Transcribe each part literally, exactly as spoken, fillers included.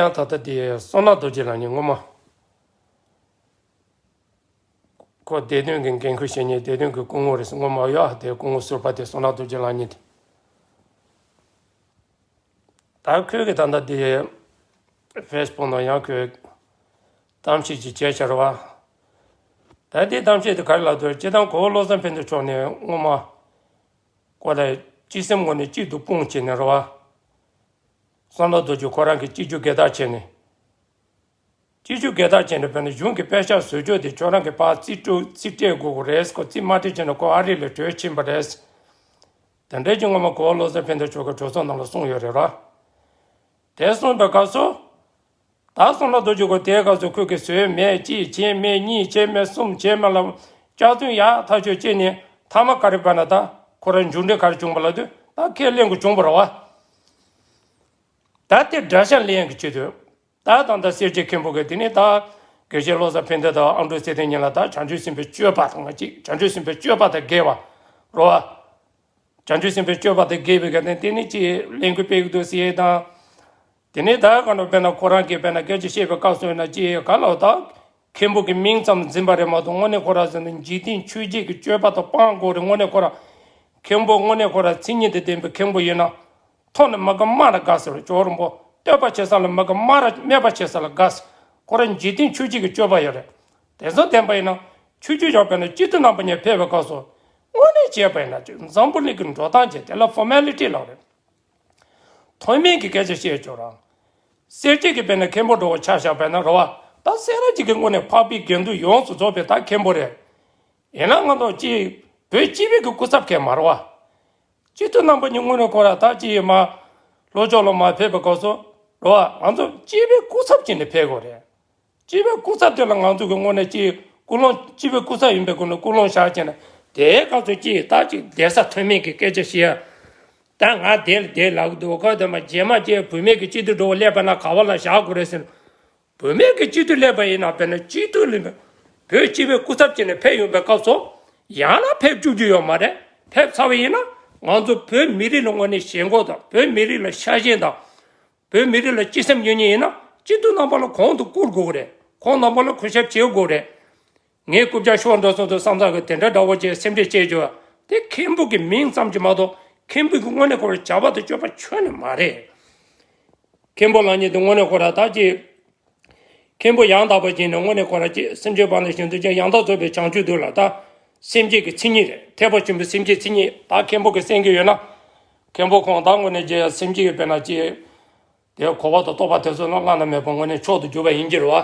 ཡང་ད་ལྟ་དེ་བསོད་ནམས་རྡོ་རྗེ་ལགས་ཉིད་སྔོན་མ། ཁོ་སྡེ་བདུན་གྱི་འགན་ཁུར་བྱེད་མཁན་སྡེ་བདུན་གྱི་སྐུ་ངོ་རེད། སྔོན་མ་ཡ་དེ་སྐུ་ངོ་ཟུར་པ་དེ་བསོད་ནམས་རྡོ་རྗེ་ལགས་ཉིད་དེ། ད་ཁོས་གི་ད་ལྟ་དེ་ཕེ་སི་བུག་ནང་ཡང་ཁོས་གཏམ་བཤད་ཅིག་བྱས་ཤག་རེད་བ། ད་དེ་གཏམ་བཤད་དེ་ག་རེ་ལབ་འདུག་སྤྱིར་བཏང་གོ་བོ་བློ་བཟང་ཕན་བདེ་མཆོག་ནས་སྔོན་མ་ཁོ་ལ་སྤྱི་སེམས་ངོས་ནས་གཅིག་ཏུ་སྤུངས་བྱས་ནས་རེད་བ། བསོད་ནམས་རྡོ་རྗེ་ཁོ་རང་གི་སྤྱི་རྒྱུ་སྒེར་བདག་བྱས་ནས། སྤྱི་རྒྱུ་སྒེར་བདག་བྱས་ནས་དཔེར་ན་གཞུང་གི་པད་ཤག་བཟོ་རྒྱུ་དེ་ཁྱོད་རང་གིས་ཕར་རྩིས་སྤྲོད་རྩིས་སྤྲད་དགོས་ཀྱི་རེད། ཁོ་རྩིས་མ་སྤྲད་བྱས་ན་ཁོ་ཨ་རི་ལ་བྲོས་ཕྱིན་པ་རེད། དེ་འདྲའི་ཅིག་སྔོན་མ་གོ་བོ་བློ་བཟང་ཕན་བདེ་མཆོག་གིས་གྲོས་ཚོགས་ནང་ལ་གསུངས་ཡོད་རེད་ར། དེ་གསུངས་པའི་སྐབས་སུ། ད་བསོད་ནམས་རྡོ་རྗེ་ཁོ་དེའི་སྐབས་སུ་ཁོས་ཀྱིས་བཟོས་མེད། གཅིག་བྱས་མེད། གཉིས་བྱས་མེད། གསུམ་བྱས་མེད་ལ། སྐྱག་རྫུན་ཡག་ཐག་ཆོད་བྱས་ནས་མཐའ་མ་ག་རེ་བར་ན་ད་ཁོ་རང་མཇུག་འབྲས་ག་རེ་བྱུང་བ་ལབ་དུས་ད་ཁས་ལེན་དགོས་བྱུང་བ་རེད་བ། ད་དེ་དགྲ་ཤ་ལེན་ཡག་གི་ཆེད་དུ། ད་ད་ལྟ་སེར་བྱེས་མཁན་པོ་གིས་དེ་ནས་ད་དགེ་བཤེས་བློ་བཟང་ཕན་བདེ་དང་ཨ་འབྲུག་ཚེ་བརྟན་གཉིས་ལ་ད་བྱང་ཆུབ་སེམས་དཔའི་སྤྱོད་པ་དང་གཅིག་བྱང་ཆུབ་སེམས་དཔའི་སྤྱོད་པ་དང་འགལ་བ་རེད་བ། བྱང་ཆུབ་སེམས་དཔའི་སྤྱོད་པ་དང་འགལ་བའི་ག་ནས་དེ་ནས་ཅིག་ལས་འགུལ་སྤེལ་གྱི་འདུག་ཟེར་དང་། དེ་ནས་ད་ག་ནང་དཔེར་ན་ཁོ་རང་གིས་དཔེར་ན་སྐད་ཆ་བཤད་པའི་སྐབས་སུ་ཡིན་ན་ཅིག་ག་ལ་ད་མཁན་པོ་གི་མིང་ཙམ་འཛིན་པ་རེད་མ་གཏོགས་དངོས་གནས་ཁོ་རང་ཟེར་ན་འཇིག་རྟེན་ཆོས་བརྒྱད་ཀྱི་སྤྱོད་པ་དང་སྤང་དགོས་རེད། དངོས་གནས་ཁོ་རང་མཁན་པོ་དངོས་གནས་ཁོ་རང་མཚན་ཉིད་དང་ལྡན་པའི་མཁན་པོ་ཡིན་ན། ཐོག་ནས་མི་དགའ་མ་ར་དགའ་ཟེར་བ་ཇོ་རིན་པོ་བསྟོད་པ་བྱེད་ས་ལ་མི་དགའ་མ་ར་སྨད་པ་བྱེད་ས་ལ་དགའ་ཟེར། ཁོ་རང་འཇིག་རྟེན་ཆོས་བརྒྱད་ཀྱི་སྤྱོད་པ་ཡོད་རེད། དེ་ཚོ་བསྟན་པ་ཡིན་ན་ཆོས་བརྒྱུད་ཡོད་པས་ན་སྤྱི་འཐུས་རྣམ་པ་གཉིས་ཕེབས་པའི་སྐབས་སུ་དངོས་གནས་བྱས་པ་ཡིན་ན་ཅིག་འཛམ་བུ་གླིང་གི་འགྲོ་སྟངས་ཀྱི་དེ་ལ་ཕོར་མ་ལི་ཊི་ལབ་རེད། མཐོ་དམན་གྱི་སྐད་ཆ་བཤད་ཆོག་རང་། སེར་བྱེས་ཀྱི་དཔེར་ན་མཁན་པོ་འགྲོ་བ་ཆ་བཞག་པས་ན་རེད་བ། ད་སེ་ར་བྱེས་ཀྱི་དངོས་གནས་འཕགས་པའི་དགེ་འདུན་ཡོངས་སུ་རྫོགས་པའི་ད་མཁན་པོ་རེད། ཡིན་ན་ང་ཚོ་ཅིག་བོད་སྤྱི་པའི་གི་སྐུ་ཚབ་མཁན་མ་རེད་བ། སྤྱི་འཐུས་རྣམ་པ་གཉིས་དངོས་གནས་ཁོ་ར་ད་ཅི་ཡིན་མ། ལྷོ་ཕྱོགས་ལ་མ་ཕེབས་པའི་སྐབས་སུ་རེད་བ། ང་ཚོ་སྤྱི་པའི་སྐུ་ཚབ་བྱས་ནས་ཕེབས་དགོས་རེད། སྤྱི་པའི་སྐུ་ཚབ་དེ་ལ་ང་ཚོ་གི་དངོས་གནས་ཅི་སྐུ་སློང་སྤྱི་པའི་སྐུ་ཚབ་ཡིན་པའི་སྒོ་ནས་སྐུ་སློང་བཞག་བྱས་ན་དེའི་སྐབས་སུ་ཅི་ད་ཅི་བསྡད་ས་མཐོ་དམན་གྱི་སྐད་ཆ་བཤད་ཡ། ད་ང་དེ་ལ་དེ་ལབ་གི་འདུག་ཁོ་དེ་མ་རྗེས་མ་ཅི་བུད་མེད་ཀྱི་སྤྱི་འཐུས་འགྲོ་བ་སླེབས་པ་ན་ག་བ་ལ་བཞག་དགོས་རེད་ཟེར་ན། བུད་མེད་ཀྱི་སྤྱི་འཐུས་སླེབས་པ་ཡིན་ན་དཔེར་ན་སྤྱི་འཐུས་ལ་བོད་སྤྱི་པའི་སྐུ་ཚབ་བྱས་ནས་ཕེབས་ཡོང་པའི་སྐབས་སུ་ཡང་ན་ཕེབས་བཅུག་རྒྱུ་ཡོད་མ་རེད། ཕེབས་ཚར་བ་ཡིན་ན་ང་ཚོ་བོད་མི་རིགས་ལ་དངོས་གནས་ཞེན་ཁོག་དང་བོད་མི་རིགས་ལ་ཤ་ཞེན་དང་། བོད་མི་རིགས་ལ་གཅེས་སེམས་ཡོད་མཁན་ཡིན་ན་སྤྱི་འཐུས་རྣམ་པ་ལ་གོང་དུ་བཀུར་དགོས་རེད། ཁོང་རྣམ་པ་ལ་གུས་ཞབས་བྱེད་དགོས་རེད། ངའི་རྐུབ་བཀྱག་ཤོར་འགྲོ་སོང་དུས་བསམ་ཚང་གི་དེ་འདྲ་འདྲ་བོ་བྱས་སེམས་ཁྲལ་བྱེད་རྒྱུ་དེ་མཁན་པོ་གི་མིང་ཙམ་གྱིས་མ་གཏོགས་མཁན་པོ་གི་དངོས་གནས་ཁོ་ར་བྱ་བ་དང་སྤྱོད་པ་ཁྱོན་ནས་མ་རེད། མཁན་པོ་ལགས་ཉིད་དུ་དངོས་གནས་ཁོ་ར་ད་ཅི། མཁན་པོ་ཡང་དག་པ་ཅིག་ནི་དངོས་གནས་ཁོ་ར་ཅི་སེམས་ཅན་པ་ནི་གཞན་དོན་ཅན་ཡང་དག་རྫོགས་པའི་བྱང་ཆུབ་འདུལ་ལ་ད། སེམས་བསྐྱེད་ཀྱི་མཚན་ཉིད་རེད། ཐེག་པ་ཆེན་པོའི་སེམས་བསྐྱེད་མཚན་ཉིད་ད་མཁན་པོ་གི་སེང་གེ་ཡོད་ན། མཁན་པོ་ཁོང་ད་དངོས་གནས་ཀྱི་སེམས་བསྐྱེད་ཀྱི་དཔེར་ན་ཅི། དེ་གོ་བ་དང་རྟོགས་པ་དེ་ཚོ་ནི་བླ་ན་མེད་པ་དངོས་གནས་མཆོག་ཏུ་གྱུར་པ་ཡིན་གྱི་རེད་བ།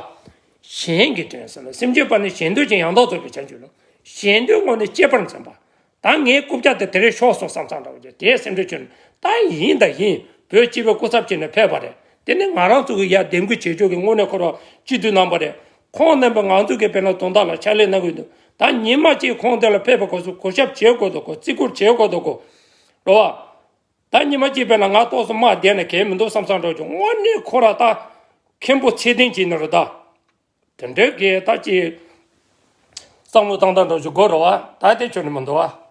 གཞན་གྱི་དོན་ཟེར་ན་སེམས་ཅན་པ་ནི་གཞན་དོན་ཅན་ཡང་དག་རྫོགས་པའི་བྱང་ཆུབ་ལ། གཞན་དོན་དངོས་གནས་གཅེས་པར་འཛིན་པ། ད་ངའི་རྐུབ་བཀྱག་དེ་དེ་རིང་ཤོར་སོང་བསམ་བསམ་འདྲ་བོ་ཅིག་དེ་སེམས་ཁྲལ་བྱུང་ནས་ད་ཡིན་ད་ཡིན་བོད་སྤྱི་པའི་སྐུ་ཚབ་བྱས་ནས་ཕེབས་པ་རེད། དེ་ནི་ང་རང་ཚོ་གི་ཡ་འདེམས་བསྐོ་བྱེད་ཕྱོགས་ཀྱི་དངོས་གནས་ཁོ་རང་སྤྱི་འཐུས་རྣམ་པ་རེད། ཁོང་རྣམ་པ་ང་ཚོ་གི་དཔེར་ན་དོན་དག་ལ་ཕྱག་ལས་གནང་གི་འདུག་ད་ཉི་མ་གཅིག་ཁོང་དེ་ལ་ཕེབས་པའི་སྐབས་སུ་གུས་ཞབས་བྱེད་དགོས་འདུག་གོ་བརྩི་བཀུར་བྱེད་དགོས་འདུག་གོ་རེད་བ། ད་ཉི་མ་གཅིག་དཔེར་ན་ང་ཏོག་ཙམ་དམག་བསྡད་ན་གལ་མི་འདུག་བསམ་བསམ་འདྲ་བོ་ཅིག་དངོས་གནས་ཁོ་རང་ད་མཁན་པོ་ཚད་ལྡན་ཅིག་ནི་རེད་ད། དེ་འདྲའི་གི་ད་ཅི་བསམ་བློ་བཏང་སྟངས་འདྲ་ཞིག་དགོས་རེད་བ། ད་དེ་ཁྱོན་ནས་མི་འདུག་བ།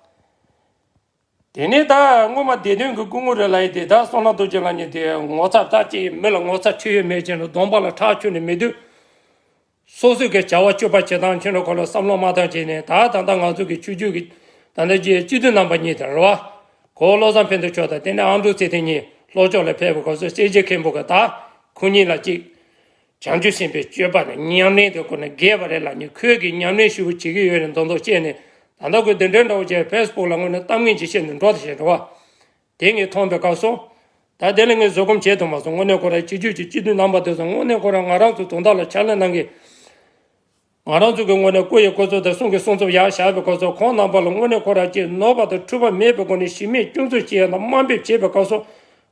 དེ་ནས་ད་སྔོན་མ་སྡེ་བདུན་གྱི་སྐུ་ངོ་རེད་ལབ་ཡི་དེ་ད་བསོད་ནམས་རྡོ་རྗེ་ལགས་ཉིད་དེ་ངོ་ཚ་ད་ཅི་མི་ལ་ངོ་ཚ་ཁྲེལ་ཡོད་མེད་ཅན་ལ་གདོང་པ་ལ་ཁྲག་ཁྱོན་ནས་མེད་དུས། སོ་སོའི་གི་བྱ་བ་སྤྱོད་པ་བྱེད་སྟངས་ཁྱོན་ནས་ཁོ་ལ་བསམ་བློ་མ་བཏང་བྱས་ནས་ད་ད་ལྟ་ང་ཚོ་གི་ཆོས་བརྒྱུད་ཀྱི་ད་ལྟ་ཅི་སྤྱི་འཐུས་རྣམ་པ་གཉིས་དེ་རེད་བ། གོ་བོ་བློ་བཟང་ཕན་བདེ་མཆོག་དང་དེ་ནས་ཨ་འབྲུག་ཚེ་བརྟན་གཉིས་ལྷོ་ཕྱོགས་ལ་ཕེབས་པའི་སྐབས་སུ་སེར་བྱེས་མཁན་པོ་གི་ད་ཁོ་གཉིས་ལ་ཅིག་བྱང་ཆུབ་སེམས་དཔའི་སྤྱོད་པ་ནི་ཉམས་ལེན་དུ་བཀོལ་ནས་རྒྱས་པ་རེད་ལབ་ནས་ཁོས་ཀྱིས་ཉམས་ལེན་ཞུ་བ་བྱེད་ཀྱི་ཡོད་རེད་མདོག་མདོག་བཤད་ནས་ད་ལྟ་ཁོས་འདི་འདྲའི་འདྲ་བོ་བྱས་ཕེ་སི་བུག་ལ་དངོས་གནས་གཏམ་ངན་ཅིག་བཤད་ནས་འགྲོ་དེ་བྱས་འགྲོ་བ། དེ་ངས་མཐོང་པའི་སྐབས་སུ། ད་དེ་ལ་ངས་བཟོད་སྒོམ་བྱེད་ཐུབ་མ་སོང་། དངོས་གནས་ཁོ་རང་སྤྱི་སྤྱོད་ཀྱི་སྤྱི་འཐུས་རྣམ་པ་དེ་ཚོ་དངོས་གནས་ཁོ་རང་ང་རང་ཚོ་དོན་དག་ལ་ཕྱག་ལས་གནང་གི་ང་རང་ཚོ་གི་ངོས་ནས་སྐུ་ཡི་སྐུ་ཚབ་དང་གསུང་གི་གསུང་ཚབ་ཡར་བཞག་པའི་སྐབས་སུ་ཁོང་རྣམ་པ་ལ་དངོས་གནས་ཁོ་རང་ཅིག་ནོར་བ་དང་འཁྲུལ་པ་མེད་པའི་སྒོ་ནས་གཞི་མེད་སྐྱོན་འཛུགས་བྱེད་ཡ་དང་དམའ་འབེབས་བྱེད་པའི་སྐབས་སུ་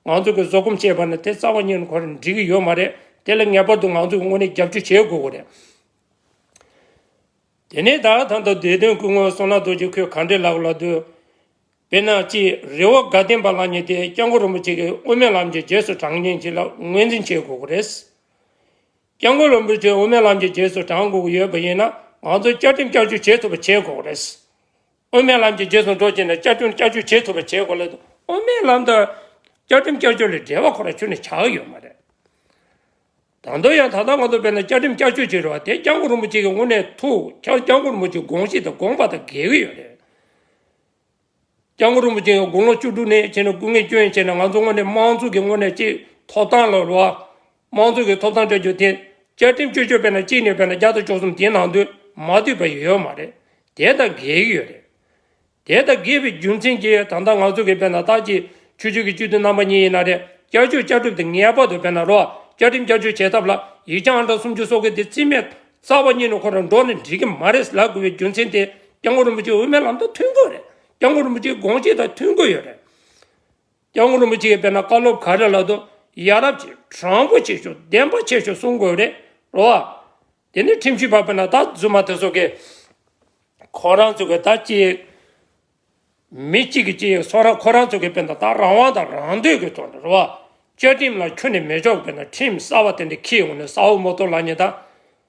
ང་ཚོ་གི་བཟོད་སྒོམ་བྱས་པ་ནི་དེ་རྩ་བ་ཉིད་ནས་ཁོ་རང་འགྲིག་གི་ཡོད་མ་རེད། དེ་ལ་ངེས་པར་དུ་ང་ཚོ་གི་དངོས་གནས་རྒྱབ་སྐྱོར་བྱེད་དགོས་ཀྱི་རེད། དེ་ནས་ད་ད་ལྟ་སྡེ་བདུན་སྐུ་ངོ་བསོད་ནམས་རྡོ་རྗེ་ཁོས་ག་འདྲས་ལབ་ལབ་དུས། དཔེར་ན་ཅིག་རི་བོ་དགའ་ལྡན་པ་ལབ་མཁན་དེ་སྐྱབས་མགོན་རིན་པོ་ཆེ་གིས་དབུ་མའི་ལམ་གྱི་རྗེས་སུ་འབྲང་མཁན་ཅིག་ལ་ངོས་འཛིན་བྱེད་དགོས་ཀྱི་རེད། སྐྱབས་མགོན་རིན་པོ་ཆེ་དབུ་མའི་ལམ་གྱི་རྗེས་སུ་འབྲང་དགོས་ཀྱི་ཡོད་པ་ཡིན་ན་ང་ཚོ་བསྐྱར་ཁྲིམས་བསྐྱར་བཅོས་བྱེད་ཐུབ་པ་བྱེད་དགོས་ཀྱི་རེད། དབུ་མའི་ལམ་གྱི་རྗེས་སུ་འགྲོ་བྱས་ནས་བསྐྱར་ཁྲིམས་བསྐྱར་བཅོས་བྱེད་ཐུབ་པ་བྱེད་དགོས་ལ། དབུ་མའི་ལམ་དང་བསྐྱར་ཁྲིམས་བསྐྱར་བཅོས་ལ་འབྲེལ་བ་ཁོ་རང་ཁྱོན་ནས་ཆགས་ཀྱི་ཡོད་མ་རེད། ད་དུང་ཡང་ད་ལྟ་ང་ཚོ་དཔེར་ན་བཅའ་ཁྲིམས་བསྐྱར་བཅོས་བྱེད་རོགས་དེ་སྐྱབས་མགོན་རིན་པོ་ཆེ་གི་དངོས་གནས་ཐུགས་སྐྱབས་སྐྱབས་མགོན་རིན་པོ་ཆེའི་དགོངས་གཞི་དང་དགོངས་པ་དང་འགལ་གྱི་ཡོད་རེད། སྐྱབས་མགོན་རིན་པོ་ཆེ་ཡང་དགུང་ལོ་བཅུ་དྲུག་ནས་བྱས་ནས་སྐུ་ངལ་སྐྱོན་བྱས་ནས་ང་ཚོ་དངོས་གནས་དམངས་གཙོ་གི་དངོས་གནས་ཅིག་ཐོབ་ཐང་ལ་རོགས། དམངས་གཙོ་གི་ཐོབ་ཐང་སྤྲད་རྒྱུ་དེ་བཅའ་ཁྲིམས་བཅོས་བཅོས་དཔེར་ན་གཅིག་ནས་དཔེར་ན་བརྒྱ་དང་བཅུ་གསུམ་དེའི་ནང་དུ་མ་འདུས་པ་ཡོད་མ་རེད། དེ་དང་འགལ་གྱི་ཡོད་རེད། དེ་དང་འགལ་བའི་རྒྱུ་མཚན་གྱིས་ད་ལྟ་ང་ཚོ་གི་དཔེར་ན་ད་ཅིག་ཆོས་བརྒྱུད་ཀྱི་སྤྱི་འཐུས་རྣམ་པ་གཉིས་ཡིན་ན་རེད། བསྐྱར་བཅོས་བསྐྱར་བཅོས་དེ་ངེས་པར་དུ་དཔེར་ན་རོགས་བཅའ་ཁྲིམས་བསྐྱར་བཅོས་བྱེད་ཐབས་ལ་ཡིག་ཆ་ཨང་གྲངས་སུམ་ཅུ་སོ་དགུ་དེ་རྩིས་མེད་རྩ་བ་ཉིད་ནས་ཁོ་རང་འགྲོ་ནས་འགྲིག་གི་མ་རེད་ལབ་དགོས་པའི་རྒྱུ་མཚན་དེ་སྐྱབས་མགོན་རིན་པོ་ཆེ་དབུ་མའི་ལམ་དང་མཐུན་དགོས་རེད། སྐྱབས་མགོན་རིན་པོ་ཆེའི་དགོངས་གཞི་དང་མཐུན་དགོས་ཡོད་རེད། སྐྱབས་མགོན་རིན་པོ་ཆེ་གིས་དཔེར་ན་བཀའ་སློབ་ག་རེ་ལབ་འདུག་ཡ་རབས་ཆེ། དྲང་པོ་ཆེ་ཤོས། བདེན་པ་ཆེ་ཤོས་གསུང་དགོས་རེད། རོ་བ། དེ་ནི་ཁྲིམས་ཞིབ་པ་དཔེར་ན་ད་རྫུན་མ་དེ་ཚོ་གིས་ཁོ་རང་ཚོ་གི་ད་ཅི། མི་གཅིག་གིས་ཅི་སོ་ར་ཁོ་རང་ཚོ་གི་དཔེར་ན་ད་རང་དབང་དང་རང་འདོད་ཀྱི་ཐོག་ནས་རོ་བ། བཅའ་ཁྲིམས་ལ་ཁྱོན་ནས་མི་འཇོག་དཔེར་ན་ཁྲིམས་གསར་བ་དེ་འདྲ་འཁྱེར་ཡོང་ནས་ས་འོག་མོ་ཏོ་ལབ་མཁན་དང་།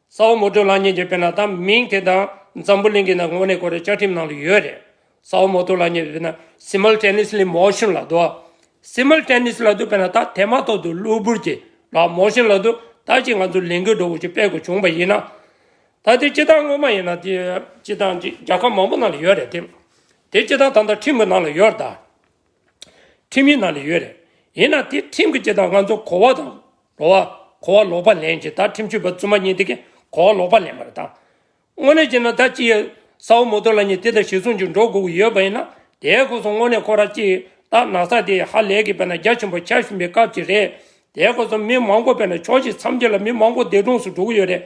ས་འོག་མོ་ཏོ་ལབ་མཁན་གྱི་དཔེར་ན་ད་མིང་དེ་དང་འཛམ་བུ་གླིང་གི་ནང་དངོས་གནས་ཁོ་རའི་བཅའ་ཁྲིམས་ནང་ལ་ཡོད་རེད། ས་འོག་མོ་ཏོ་ལབ་མཁན་དཔེར་ན་simultaneously motion ལབ་འདུག simultaneous ལབ་དུས་དཔེར་ན་ད་དེ་མ་ཐག་ཏུ་གློ་བུར་གྱི་ལ་motion ལབ་དུས་ད་ཅིག་ང་ཚོ་ལས་འགུལ་འདྲ་བོ་ཅིག་སྤེལ་དགོས་བྱུང་བ་ཡིན་ན། ད་དེ་སྤྱི་བཏང་སྔོན་མ་ཡིན་ན་དེ་སྤྱི་བཏང་ཅིག་རྒྱལ་ཁབ་མང་པོ་ནང་ལ་ཡོད་རེད་དེ། དེ་སྤྱི་བཏང་ད་ལྟ་ཁྲིམས་ཀྱི་ནང་ལ་ཡོད་རེད་ད། ཁྲིམས་ཡིག་ནང་ལ་ཡོད་རེད། ཡིན་ན་དེ་ཁྲིམས་ཀྱི་སྤྱི་བཏང་ང་ཚོ་གོ་བ་དང་རོ་བ་གོ་བ་ལོག་པ་ལེན་གྱི་ད་ཁྲིམས་ཞིབ་པ་རྫུན་མ་གཉིས་དེ་གས་གོ་བ་ལོག་པ་ལེན་པ་རེད་ད། དངོས་གནས་བྱས་ན་ད་ཅི་ཡ་ས་འོག་མོ་ཏོ་ལབ་མཁན་དེ་དང་གཞི་བཟུང་གི་འགྲོ་དགོས་ཀྱི་ཡོད་པ་ཡིན་ན་དེའི་སྐོར་སོང་དངོས་གནས་ཁོ་ར་ཅི་ད་ན་ཚ་དེ་ཧ་ལས་ཀྱི་དཔེར་ན་རྒྱ་ཆེན་པོ་ཆགས་བཞིན་པའི་སྐབས་ཅིག་རེད། དེའི་སྐོར་སོང་མི་མང་པོ་དཔེར་ན་ཕྱོགས་གཅིག་མཚམས་གཅིག་ལ་མི་མང་པོ་འདས་གྲོངས་སུ་འགྲོ་གི་ཡོད་རེད།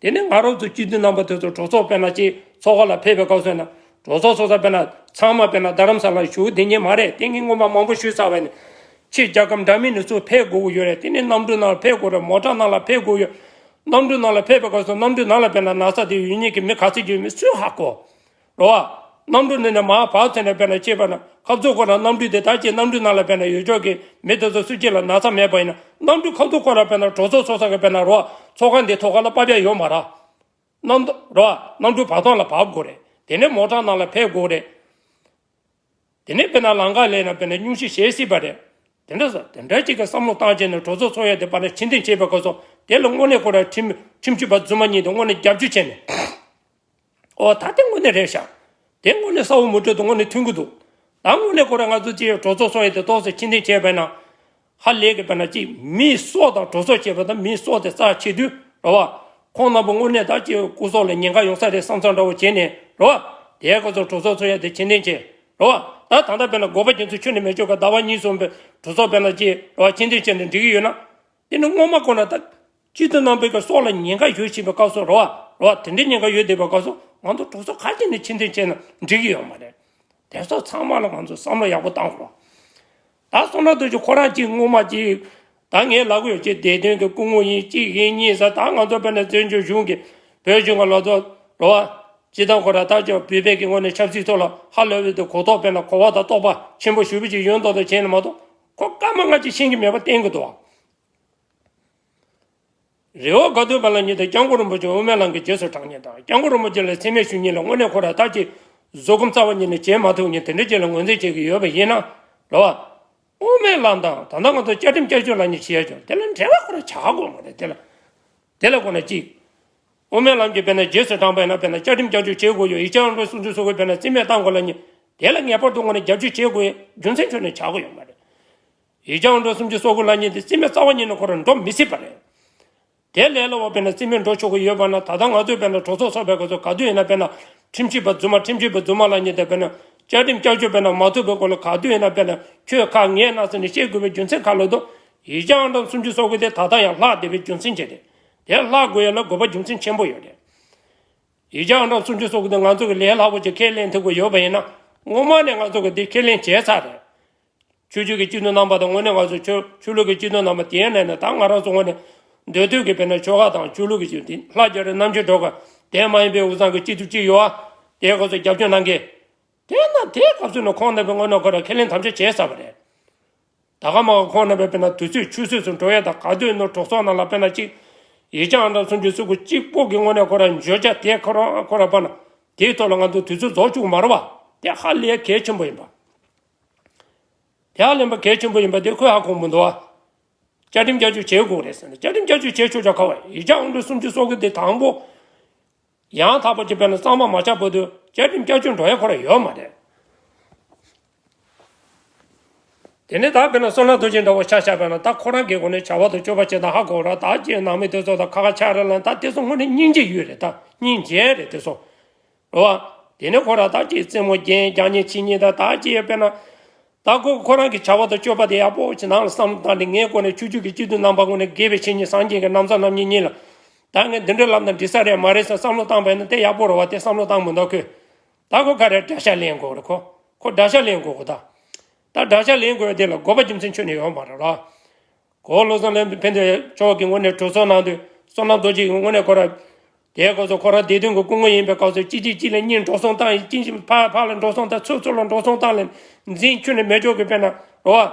དེ་ནས་ང་རང་ཚོ་སྤྱི་འཐུས་རྣམ་པ་དེ་ཚོ་གྲོས་ཚོགས་དཔེར་ན་ཅི་ཚོགས་ཁག་ལ་ཕེབས་པའི་སྐབས་སོང་ན་གྲོས་ཚོགས་ཚོགས་ས་དཔེར་ན་ཚང་མ་དཔེར་ན་རྡ་རམ་ས་ལ་བཞུགས་བསྡད་མཁན་མ་རེད། དེ་ངས་སྔོན་མ་མང་པོ་ཞུས་ཚར་བ་ཡིན། ཕྱི་རྒྱལ་ཁབ་འདྲ་མིན་ནས་ཚུར་ཕེབས་དགོས་ཀྱི་ཡོད་རེད། དེ་ནས་གནམ་གྲུ་ནང་ལ་ཕེབས་དགོས་རེད། མོ་ཊ་ནང་ལ་ཕེབས་དགོས་ཡོད། གནམ་གྲུ་ནང་ལ་ཕེབས་པའི་སྐབས་སུ་གནམ་གྲུ་ནང་ལ་དཔེར་ན་ན་ཚ་དེ་ཡོད་མཁན་གྱི་མི་ག་ཚོད་ཡོད་མེད་སུས་ཧ་གོ་རོ་བ། གནམ་གྲུ་འདི་ནས་མར་བབས་ཚར་ནས་དཔེར་ན་ཅེས་པ་ན་ཁ་ཚུར་ཁོ་ན་གནམ་གྲུ་དེ་ད་ཅི་གནམ་གྲུ་ནང་ལ་དཔེར་ན་ཡོད་ཆོག་གི་མི་དེ་ཚོ་སུ་གཅིག་ལ་ན་ཚ་མེད་པ་ཡིན་ན་གནམ་གྲུ་ཁ་ཐུག་ཁོ་ན་དཔེར་ན་གྲོས་ཚོགས་ཚོགས་ས་གི་དཔེར་ན་རོ་བ་ཚོགས་ཁང་འདི་ཐོག་ཁ་ལ་པ་བྱ་ཡོད་མ་ར། གནམ་རོ་བ་གནམ་གྲུ་བར་ཐོག་ལ་བབས་དགོས་རེད། དེ་ནས་མོ་ཊ་ནང་ལ་ཕེབས་དགོས་རེད། དེ་ནས་དཔེར་ན་ལམ་ཁ་ལས་ན་དཔེར་ན་སྙུང་གཞི་བྱེད་སྲིད་པ་རེད། དེ་འདྲ་ས་དེ་འདྲ་ཅིག་གི་བསམ་བློ་བཏང་བྱས་ནས་གྲོས་ཚོགས་ཚོགས་ཡ་དེ་པར་ཕྱིར་འཐེན་བྱས་པའི་སྐབས་སུ་དེ་ལ་དངོས་གནས་ཁོ་ར་ཁྲིམས་ཁྲིམས་ཞིབ་པ་རྫུན་མ་གཉིས་དེ་དངོས་གནས་རྒྱབ་སྐྱོར་བྱས་ནས། ཨོ་ད་དེ་དངོས་གནས་རེད་ཤག་དེ་དངོས་གནས་ས་འོག་མུ་སྤྲོད་དུ་དངོས་གནས་མཐུན་གི་འདུག་ད་དངོས་གནས་ཁོ་ར་ང་ཚོ་ཅིག་གྲོས་ཚོགས་ཚོགས་ཡ་དེ་ཏོག་ཙམ་ཕྱིར་འཐེན་བྱས་པས་ན། ཧ་ལས་ཀྱི་དཔེར་ན་ཅིག་མིའི་སྲོག་དང་གྲོས་ཚོགས་བྱས་པ་དང་མིའི་སྲོག་དེ་རྩ་ཆེ་དུས་རོ་བ། ཁོང་རྣམ་པ་དངོས་གནས་ད་ཅིག་སྐུ་སྲོག་ལ་ཉེན་ཁ་ཡོང་ས་རེད་བསམ་བསམ་འདྲ་བོ་བྱས་ནས་རོ་བ། དེའི་སྐབས་སུ་གྲོས་ཚོགས་ཚོགས་ཡ་དེ་ཕྱིར་འཐེན་བྱས་རོ་བ། ད་ད་ལྟ་དཔེར་ན་དགོས་པ་རྒྱུ་མཚན་ཁྱོན་ནས་མེད་ཆོག་ག་ཟླ་བ་གཉིས་གསུམ་པའི་གྲོས་ཚོགས་དཔེར་ན་ཅིག་རོ་བ་ཕྱིར་འཐེན་བྱས་ནས་འགྲིག་གི་ཡོད་ན། དེ་ནི་སྔོན་མ་ཁོ་ན་ད་སྤྱི་འཐུས་རྣམ་པའི་གི་སྲོག་ལ་ཉེན་ཁ་ཡོད་བཞིན་པའི་སྐབས་སུ་རོ་བ་རོ་བ་དེ་འདྲའི་ཉེན་ཁ་ཡོད་བསྡད་པའི་སྐབས་སུ་ང་ཚོ་གྲོས་ཚོགས་ཁ་ཅིག་ནས་ཕྱིར་འཐེན་བྱས་ན་འགྲིག་གི་ཡོད་མ་རེད། དེ་ཚོ་ཚང་མ་ལ་ང་ཚོ་བསམ་བློ་ཡག་པོ་བཏང་དགོས། ད་སོང་ན་དུ་ཅི་ཁོ་རང་གཅིག་སྔོན་མ་གཅིག་ད་ངས་ལབ་གི་ཡོད་ཅེས་བདེ་དོན་གྱི་སྐུ་ངོ་ཡིན་གཅིག་ཡིན་གཉིས་ཟེར། ད་ང་ཚོ་དཔེར་ན་བཙན་བྱོལ་གཞུང་གི་བོད་གཞུང་གི་ལོ་ཚོགས་རོ་བ་སྤྱི་བཏང་ཁོ་ར་ད་ཅི་བོད་པའི་གི་ངོས་ནས་ཆབ་སྲིད་ཐོག་ལ་ཧ་ལས་པའི་དུ་གོ་རྟོགས་དཔེར་ན་གོ་བ་དང་རྟོགས་པ་ཆེན་པོ་ཞུ་བ་ཅིག་ཡོད་མདོག་དང་བྱས་ནས་མ་གཏོགས་ཁོ་སྐར་མ་ལྔ་གཅིག་ཤེས་ཀྱི་མེད་པ་བསྟན་གི་འདུག་རེ་བ་དགའ་སྟོན་པ་ལ་ཉིད་དང་སྐྱབས་མགོན་རིན་པོ་ཆེ་དབུ་མའི་ལམ་གྱི་རྗེས་སུ་འབྲང་མཁན་དང་སྐྱབས་མགོན་རིན་པོ་ཆེ་ལ་མཚན་སྨད་ཞུ་མཁན་ལ་དངོས་གནས་ཁོ་ར་ད་ཅི་བཟོད་སྒོམ་རྩ་བ་ཉིད་ནས་བྱེད་མ་ཐུབ་མཁན་དེ་འདྲ་ཅིག་ལ་ངོས་འཛིན་བྱེད་ཀྱི་ཡོད་པ་ཡིན་ན་རེད་བ། དབུ་མའི་ལམ་དང་ད་ལྟ་ང་ཚོ་བཅའ་ཁྲིམས་བསྐྱར་བཅོས་ལབ་མཁན་བྱེད་ཡ་ཅོ་དེ་ལ་འབྲེལ་བ་ཁོ་ར་ཆགས་དགོས་མ་རེད། དེ་ལ་དེ་ལ་ཁོ་ན་གཅིག་དབུ་མའི་ལམ་གྱི་དཔེར་ན་རྗེས་སུ་འབྲངས་པ་ཡིན་ན་དཔེར་ན་བཅའ་ཁྲིམས་བསྐྱར་བཅོས་བྱེད་དགོས་ཡོད། ཡིག་ཆ་ཨང་གྲངས་སུམ་ཅུ་སོ་དགུ་དཔེར་ན་རྩིས་མེད་བཏང་དགོས་ལབ་མཁན་དེ་ལ་ངེས་པར་དུ་དངོས་གནས་རྒྱབ་སྐྱོར་བྱེད་དགོས་ཡ་རྒྱུ་མཚན་ཁྱོན་ནས་ཆགས་ཀྱི་ཡོད་མ་རེད། ཡིག་ཆ་ཨང་གྲངས་སུམ་ཅུ་སོ་དགུ་ལབ་མཁན་དེ་རྩིས་མེད་རྩ་བ་ཉིད་ནས་ཁོ་རང་འགྲོ་མི་སྲིད་པ་རེད། དེ་ལས་སླ་བ་དཔེར་ན་རྩིས་མེད་འགྲོ་ཆོག་གི་ཡོད་པ་ན་ད་ལྟ་ང་ཚོས་དཔེར་ན་གྲོས་ཚོགས་ཚོགས་པའི་སྐབས་སུ་ག་དུས་ཡིན་ན་དཔེར་ན་ཁྲིམས་ཞིབ་པ་རྫུན་མ་ཁྲིམས་ཞིབ་པ་རྫུན་མ་ལབ་མཁན་དེ་དཔེར་ན་བཅའ་ཁྲིམས་བསྐྱར་བཅོས་དཔེར་ན་མ་ཐུབ་པའི་སྐོར་ལ་ག་དུས་ཡིན་ན་དཔེར་ན་ཁྱོད་ཁག་ངས་ན་ཟེར་ནས་བཤད་དགོས་པའི་རྒྱུ་མཚན་ག་ལ་འདུག་ཡིག་ཆ་ཨང་གྲངས་སུམ་ཅུ་སོ་དགུ་དེ་ད་ལྟ་ཡང་ལྷག་བསྡད་པའི་རྒྱུ་མཚན་ཅི་རེད། དེ་ལྷག་དགོས་ཡ་ལ་དགོས་པ་རྒྱུ་མཚན་ཆེན་པོ་ཡོད་རེད། ཡིག་ཆ་ཨང་གྲངས་སུམ་ཅུ་སོ་དགུ་དེ་ང་ཚོ་གི་ལས་སླ་པོ་ཅིག་ཁས་ལེན་ཐུབ་ཀྱི་ཡོད་པ་ཡིན་ན་སྔོན་མ་ནས་ང་ཚོ་གི་འདི་ཁས་ལེན་བྱས་ཚར་རེད། ཆོས་བརྒྱུད་ཀྱི་སྤྱི་འཐུས་རྣམ་པ་དང་དངོས་གནས་ང་ཚོ་ཆོས་ཆོས་ལུགས་ཀྱི་སྤྱི་འཐུས་རྣམ་པ་དེའི་ནང་ནས་ད་ང་རང་ཚོ་དངོས་གནས་འདོད་འདོད་ཀྱི་དཔེར་ན་ཆོལ་ཁ་དང་ཆོས་ལུགས་ཀྱི་སྤྱི་འཐུས་ལྷ་རྒྱ་རི་རྣམ་རྒྱལ་སྒྲོལ་དཀར་དེ་མ་ཡིན་པའི་དབུས་གཙང་གི་སྤྱི་འཐུས་གཅིག་ཡོད་ཨ། དེའི་སྐབས་སུ་རྒྱབ་སྐྱོར་གནང་མཁན། དེས་ན་དེའི་སྐབས་སུ་ནས་ཁོང་རྣམ་པས་དངོས་གནས་ཁོ་རང་ཁས་ལེན་དམ་བཅའ་བྱས་ཚར་བ་རེད། ད་ག་མ་ག་ཁོང་རྣམ་པས་དཔེར་ན་དུས་ཚོད་ཆུད་ཟོས་སུ་འགྲོ་ཡས་དང་ག་དུས་ནོར་གྲོས་ཚོགས་ནང་ལ་དཔེར་ན་གཅིག་ཡིག་ཆ་ཨང་གྲངས་སུམ་ཅུ་སོ་དགུ་གཅིག་པོ་གི་དངོས་གནས་ཁོ་རང་བརྗོད་བྱ་དེ་ཁོ་རང་ཁོ་རང་པ་ན་དེའི་ཐོག་ལ་ང་ཚོ་དུས་ཚོད་རྫོགས་བཅུག་མ་རེད་བ། དེ་ཧ་ལས་གལ་ཆེན་པོ་ཡིན་པ། དེ་ཧ་ལས་པ་གལ་ཆེན་པོ་ཡིན་པ་དེ་ཁོས་ཧ་གོ་མི་འདུག་བ། བསྐྱར་ཁྲིམས་བསྐྱར་བཅོས་བྱེད་དགོས་རེད་ཟེར་ནས། བསྐྱར་ཁྲིམས་བསྐྱར་བཅོས་བྱེད་ཆོག་ཆོག་ཁ་བ། ཡིག་ཆ་ཨང་གྲངས་སུམ་ཅུ་སོ་དགུ་དེ་དང་པོ་ཡང་དག་པ་ཅིག་དཔེར་ན་གཙང་མ་མ་ཆགས་བར་དུ་བསྐྱར་ཁྲིམས་བསྐྱར་བཅོས་འགྲོ་ཡ་ཁོ་རང་ཡོད་མ་རེད། དེ་ནས་ད་དཔེར་ན་བསོད་ནམས་རྡོ་རྗེ་འདྲ་བོ་ཆ་བཞག་པ་ན། ད་ཁོ་རང་གི་སྒོ་ནས་བྱ་བ་དང་སྤྱོད་པ་བྱེད་སྟངས་ཧ་གོ་ར། ད་ཅི་ནང་མི་དེ་ཚོ་དང་ཁ་ཁ་ཆགས་ར་ལ། ད་དེ་ཚོ་དངོས་གནས་སྙིང་རྗེ་ཡོད་རེད། ད་སྙིང་རྗེ་རེད་དེ་ཚོ། རེད་བ། དེ་ནས་ཁོ་རང་ད་ཅི་རྩེད་མོ་རྒྱན་རྒྱག་མཁན་བྱེད་མཁན་ད་ད་ཅི་དཔེར་ན། ད་ཁོ་ཁོ་རང་གི་བྱ་བ་དང་སྤྱོད་པ་དེ་ཡག་པོ་ཅིག་ནང་ལ་བསམ་བློ་བཏང་ནས། ངའི་སྒོ་ནས་ཆོས་བརྒྱུད་ཀྱི་སྤྱི་འཐུས་རྣམ་པ་ངོས་ནས་དགེ་བའི་བཤེས་གཉེན་སངས་རྒྱས་ཀྱི་ན་བཟའ་རྣམ་གཉིས་གཉིས་ལ། ད་ངས་འདི་འདྲ་ལབ་ན་འགྲིག་ས་རེད་མ་རེད་ཟེར་བསམ་བློ་བཏང་པ་ཡིན་ན་དེ་ཡག་པོ་རེད་བ། དེ་བསམ་བློ་བཏང་མི་འདུག་ཁོས། ད་ཁོ་ག་རེ་དགྲ་ཤ་ལེན་དགོས་རེད། ཁོ་ཁོ་དགྲ་ཤ་ལེན་དགོས་གོ། ད་ད་དགྲ་ཤ་ལེན་དགོས་དེ་ལ་དགོས་པ་རྒྱུ་མཚན་ཁྱོན་ནས་ཡོད་མ་རེད་ར། གོ་བོ་བློ་བཟང་ལྷ་ཕན་ཚུན་མཆོག་གི་ངོས་ནས་གྲོས་ཚོགས་ནང་དུ་བསོད་ནམས་རྡོ་རྗེ་གི་ངོས་ནས་ཁོ་ར། དེའི་སྐབས་སུ་ཁོ་ར་བདེ་དོན་གྱི་སྐུ་ངོ་ཡིན་པའི་སྐབས་སུ། གཅིག་གཅིག་གཅིག་ལ་གཉིས་འགྲོ་སོང་བཏང་། གཅིག་གཅིག་ཕར་ཕར་ལ་འགྲོ་སོང་བཏང་། ཚུར་ཚུར་ལ་འགྲོ་སོང་བཏང་ལ་འཛིང་ཁྱོན་ནས་མེད་ཆོག་གི། དཔེར་ན་རེད་བ།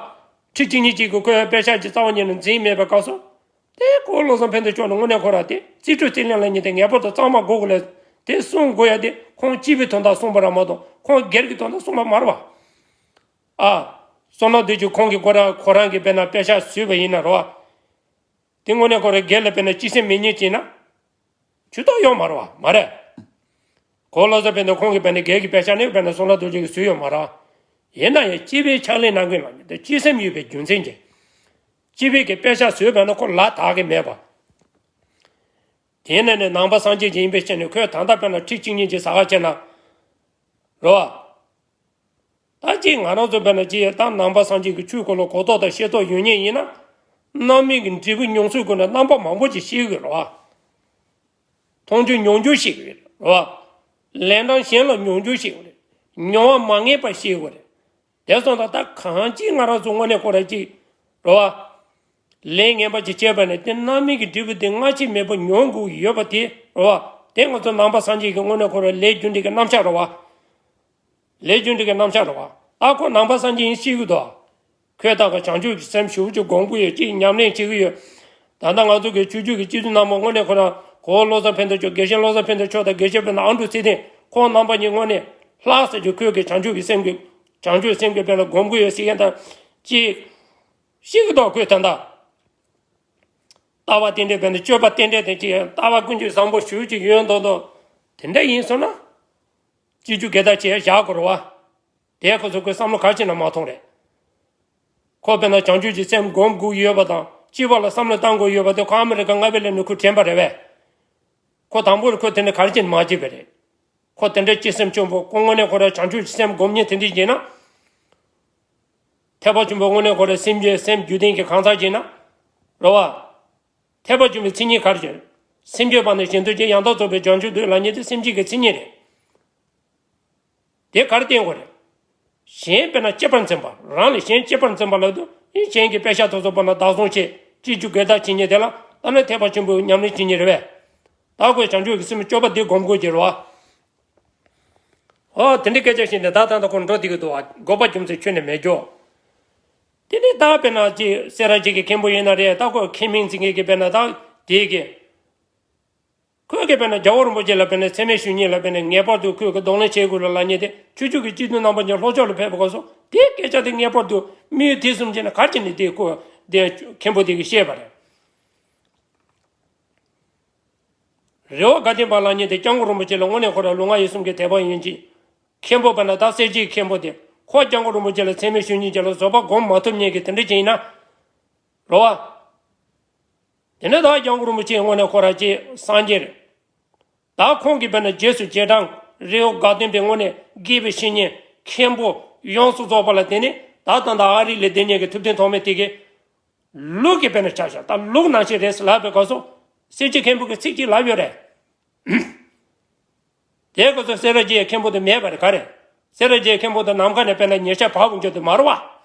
ཁྲི་གཅིག་གཉིས་གཅིག་གི་ཁོའི་པེ་ཤག་ཅིག་རྩ་བ་ཉིད་ནས་འཛིང་མེད་པའི་སྐབས་སུ། དེ་གོ་བོ་བློ་བཟང་ཕན་ཚུན་མཆོག་ནས་དངོས་གནས་ཁོ་ར་དེ་རྩིས་སྤྲོད་རྩིས་ལེན་ལ་ཉིན་དེ་ངེས་པར་དུ་གཙང་མ་དགོས་དགོས་ལས་དེ་གསུང་དགོས་ཡ་དེ་ཁོང་སྤྱི་པའི་དོན་དག་གསུངས་པ་ར་མ་གཏོགས་ཁོང་སྒེར་གྱི་དོན་དག་གསུངས་པ་མ་རེད་བ། ཨ། བསོད་ནམས་རྡོ་རྗེ་ཁོང་གིས་ཁོ་ར་ཁོ་རང་གི་དཔེར་ན་པེ་ཤག་བཟོས་པ་ཡིན་ན་རེད་བ། དེ་དངོས་གནས་ཁོ་ར་སྒེར་ལ་དཔེར་ན་སྤྱི་སེམས་མེད་མཁན་ཅིག་ཡིན་ན། ཇུས་གཏོགས་ཡོད་མ་རེད་བ། མ་རེད། གོ་བོ་བློ་བཟང་ཕན་ཚུན་མཆོག་ཁོང་གི་དཔེར་ན་སྒེར་གྱི་པེ་ཤག་ནི་དཔེར་ན་བསོད་ནམས་རྡོ་རྗེ་གིས་བཟོས་ཡོད་མ་རེད་བ། ཡིན་ན་ཡང་སྤྱི་པའི་ཕྱག་ལས་གནང་མཁན་ལ་ཉིན་དེ་སྤྱི་སེམས་ཡོད་པའི་རྒྱུ་མཚན་གྱིས། སྤྱི་པའི་གི་པེ་ཤག་བཟོས་པ་ན་ཁོ་ལ་དག་གི་མེད་པ། དེ་ནས་ནི་ནང་པ་སངས་རྒྱས་ཅིག་ཡིན་པའི་ཕྱིར་ནས་ཁོས་ད་ལྟ་དཔེར་ན་ཁྲི་གཅིག་གཉིས་ཅིག་ཟ་ཁ་བྱས་ན། རེད་བ། ད་ཅིག་ང་རང་ཚོ་དཔེར་ན་ཅིག་ད་ནང་པ་སངས་རྒྱས་ཀྱི་ཆོས་སྐོར་ལ་གོ་རྟོགས་དང་ཤེས་རྟོགས་ཡོད་མཁན་ཡིན་ན། རྣམ་སྨིན་གྱི་འབྲས་བུ་མྱོང་ཚུལ་སྐོར་ནས་རྣམ་པ་མང་པོ་ཅིག་ཤེས་ཀྱི་རེད་བ། མཐོང་ཆོས་མྱོང་འགྱུར་ཤེས་ཀྱི་རེད་བ། ལན་གྲངས་གཞན་ལ་མྱོང་འགྱུར་ཤེས་ཀྱི་རེད། མྱོང་བ་མ་ངེས་པ་ཤེས་ཀྱི་རེད། དེ་སོང་ཙང་ད་གང་ཅི་ང་རང་ཚོ་དངོས་གནས་ཁོ་ར་ཅིག་རེད་བ། ལས་ངན་པ་ཅིག་བྱས་པ་ནས་དེ་རྣམ་སྨིན་གྱི་འབྲས་བུ་དེ་སྔ་ཕྱི་མེད་པར་མྱོང་དགོས་ཀྱི་ཡོད་པ་དེ་རེད་བ། དེ་ང་ཚོ་ནང་པ་སངས་རྒྱས་ཀྱི་དངོས་གནས་ཁོ་ར་ལས་རྒྱུ་འབྲས་ཀྱི་རྣམ་གཞག་རེད་བ། ལས་རྒྱུ་འབྲས་ཀྱི་རྣམ་གཞག་རེད་བ། ད་ཁོ་ནང་པ་སངས་རྒྱས་ཡིན་ཤེས་ཀྱི་འདུག་ཁོས་ད་ག་བྱང་ཆུབ་ཀྱི་སེམས་ཞེ་པོ་ཅིག་སྒོམ་གྱི་ཡོད། ཅིག་ཉམས་ལེན་བྱེད་ཀྱི་ཡོད། ད་ལྟ་ང་ཚོ་གི་ཆོས་བརྒྱུད་ཀྱི་སྤྱི་འཐུས་རྣམ་པ་དངོས་གནས་ཁོ་རང་གོ་བོ་བློ་བཟང་ཕན་ཚུན་མཆོག་དགེ་བཤེས་བློ་བཟང་ཕན་ཚུན་མཆོག་དང་དགེ་བཤེས་དཔེར་ན་ཨ་འབྲུག་ཚེ་བརྟན་ཁོང་རྣམ་པ་གཉིས་དངོས་གནས་ལྷག་ས་ཅིག་ཁོས་གི་བྱང་ཆུབ་ཀྱི་སེམས་ཀྱི་བྱང་ཆུབ་སེམས་ཀྱི་དཔེར་ན་སྒོམ་གྱི་ཡོད་ཟེར་མཁན་དང་ཅིག་ཤེས་ཀྱི་འདུག་ཁོས་ད་ལྟ་ལྟ་བ་རྟེན་འབྲེལ་དཔེར་ན་སྤྱོད་པ་རྟེན་འབྲེལ་དེ་ཅིག་ལྟ་བ་ཀུན་སྤྱོད་བཟང་པོ་ཞེ་པོ་ཅིག་ཡོད་མདོག་མདོག་དེ་འདྲ་ཡིན་སོང་ན། སྤྱི་རྒྱུ་སྒེར་བདག་བྱས་བཞག་དགོས་རེད་བ། དེ་ཁོ་ཚོ་ཁོའི་བསམ་བློ་ག་རེ་བྱས་ན་མ་མཐོང་རེད། ཁོ་དཔེར་ན་བྱང་ཆུབ་ཀྱི་སེམས་སྒོམ་དགོས་ཡོད་པ་དང་སྤྱི་པ་ལ་བསམ་བློ་བཏང་དགོས་ཡོད་པ་དེ་ཁོ་ཨ་མི་རི་ཀ་མངའ་སྡེ་ལ་ནི་ཁོས་དྲན་པ་རེད་པས། ཁོ་དང་པོར་ཁོས་དེ་ནི་ག་རེ་བྱས་ན་མ་བརྗེད་པ་རེད། ཁོ་དེ་འདྲའི་སྤྱི་སེམས་ཆེན་པོ་ཁོ་དངོས་གནས་ཁོ་རང་བྱང་ཆུབ་ཀྱི་སེམས་སྒོམ་མཁན་དེ་འདྲ་ཡིན་ན། ཐེག་པ་ཆེན་པོ་དངོས་གནས་ཁོ་རང་སེམས་རྒྱུད་སེམས་རྒྱུད་ལྡན་གྱི་གང་ཟག་ཡིན་ན། རེད་བ། ཐེག་པ་ཆེན་པོའི་མཚན་ཉིད་ག་རེ་བྱས། སེམས་བསྐྱེད་པ་ནི་གཞན་དོན་བྱེད། ཡང་དག་རྫོགས་པའི་བྱང་ཆུབ་འདོད་ལབ་མཁན་དེ་སེམས་བསྐྱེད་ཀྱི་མཚན་ཉིད་རེད། དེ་ག་རེ་བསྟན་དགོས་རེད། གཞན་དཔེར་ན་གཅེས་པར་འཛིན་པ། རང་ལས་གཞན་གཅེས་པར་འཛིན་པ་ལབ་དུས་ཨེ་གཞན་གྱི་པེ་ཤག་དེ་ཚོ་དཔེར་ན་བདག་བཟུང་བྱེད། སྤྱི་རྒྱུ་སྒེར་བདག་བྱེད་མཁན་དེ་ལ་ད་ནི་ཐེག་པ་ཆེན་པོའི་ཉམས་ལེན་བྱེད་མཁན་རེད་པས། ད་ཁོས་བྱང་ཆུབ་ཀྱི་སེམས་སྤྱོད་པ་འདི་སྒོམ་དགོས་ཀྱི་རེད་བ། ཨོ་དེ་འདྲའི་སྐད་ཆ་བཤད་ནས་ད་ད་ད་ཁོ་འགྲོ་བསྡད་ཀྱི་འདུག་བ། དགོས་པ་རྒྱུ་མཚན་ཁྱོན་ནས་མེད་འགྱོ། དེ་ནས་ད་དཔེར་ན་ཅིག་སེ་ར་བྱེས་ཀྱི་མཁན་པོ་ཡིན་ན་རེད། ད་ཁོས་མཁས་མིང་འཛིན་མཁན་གྱི་དཔེར་ན་ད་དེའི་གི། ཁོས་གི་དཔེར་ན་རྒྱལ་བ་རིན་པོ་ཆེ་ལ་དཔེར་ན་མཚན་སྨད་ཞུ་མཁན་ལ་དཔེར་ན་ངེས་པར་དུ་ཁོས་གི་གདོང་ལེན་བྱེད་དགོས་ལ་ལབ་མཁན་དེ་ཆོས་བརྒྱུད་ཀྱི་སྤྱི་འཐུས་རྣམ་པ་གཉིས་ལྷོ་ཕྱོགས་ལ་ཕེབས་པའི་སྐབས་སུ་དེའི་སྐད་ཆ་དེ་ངེས་པར་དུ་དམིགས་ཡུལ་དེ་གསུམ་བྱས་ན་ག་རེ་བྱས་ནས་དེ་ཁོ་དེ་མཁན་པོ་དེ་གིས་བཤད་པ་རེད། རི་བོ་དགའ་ལྡན་པ་ལབ་མཁན་དེ་སྐྱབས་མགོན་རིན་པོ་ཆེ་ལ་དངོས་གནས་ཁོ་རང་ལུས་ངག་ཡིད་གསུམ་གྱི་དད་པ་ཡིན་གྱི། མཁན་པོ་དཔེར་ན་ད་སེར་བྱེས་མཁན་པོ་དེ་ཁོ་སྐྱབས་མགོན་རིན་པོ་ཆེ་ལ་མཚན་སྨད་ཞུ་མཁན་ཅིག་ལ་བཟོད་པ་སྒོམ་མ་ཐུབ་མཁན་གྱི་དེ་འདྲ་ཅིག་ཡིན་ན། རེད་བ། དེ་ནས་ད་སྐྱབས་མགོན་རིན་པོ་ཆེ་དངོས་གནས་ཁོ་རང་ཅིག་སངས་རྒྱས་རེད། ད་ཁོང་གིས་དཔེར་ན་རྗེས་སུ་རྗེས་འབྲང་རི་བོ་དགའ་ལྡན་པའི་དངོས་གནས་དགེ་བའི་བཤེས་གཉེན་མཁན་པོ་ཡོངས་སུ་རྫོགས་པ་ལ་དེ་ནི་ད་ད་ད་ཨ་རི་ལ་བསྡད་མཁན་གྱི་ཐུབ་བསྟན་ཐོགས་མེད་དེ་གིས། ལུག་གི་དཔེར་ན་ཆ་བཞག་ད་ལུག་ནང་བཞིན་རེད་ཟེར་ལབ་པའི་སྐབས་སུ། སེར་བྱེས་མཁན་པོ་གི་ཚིག་གཅིག་ལབ་ཡོད་རེད། དེའི་སྐབས་སུ་སེ་ར་བྱེས་མཁན་པོ་དེ་མེད་པ་རེད། ག་རེ། སེ་ར་བྱེས་མཁན་པོ་དེ་ནམ་མཁའ་ནས་དཔེར་ན་ཉེར་ཞག་བབས་འགྱོ་དེ་མ་རེད་བ།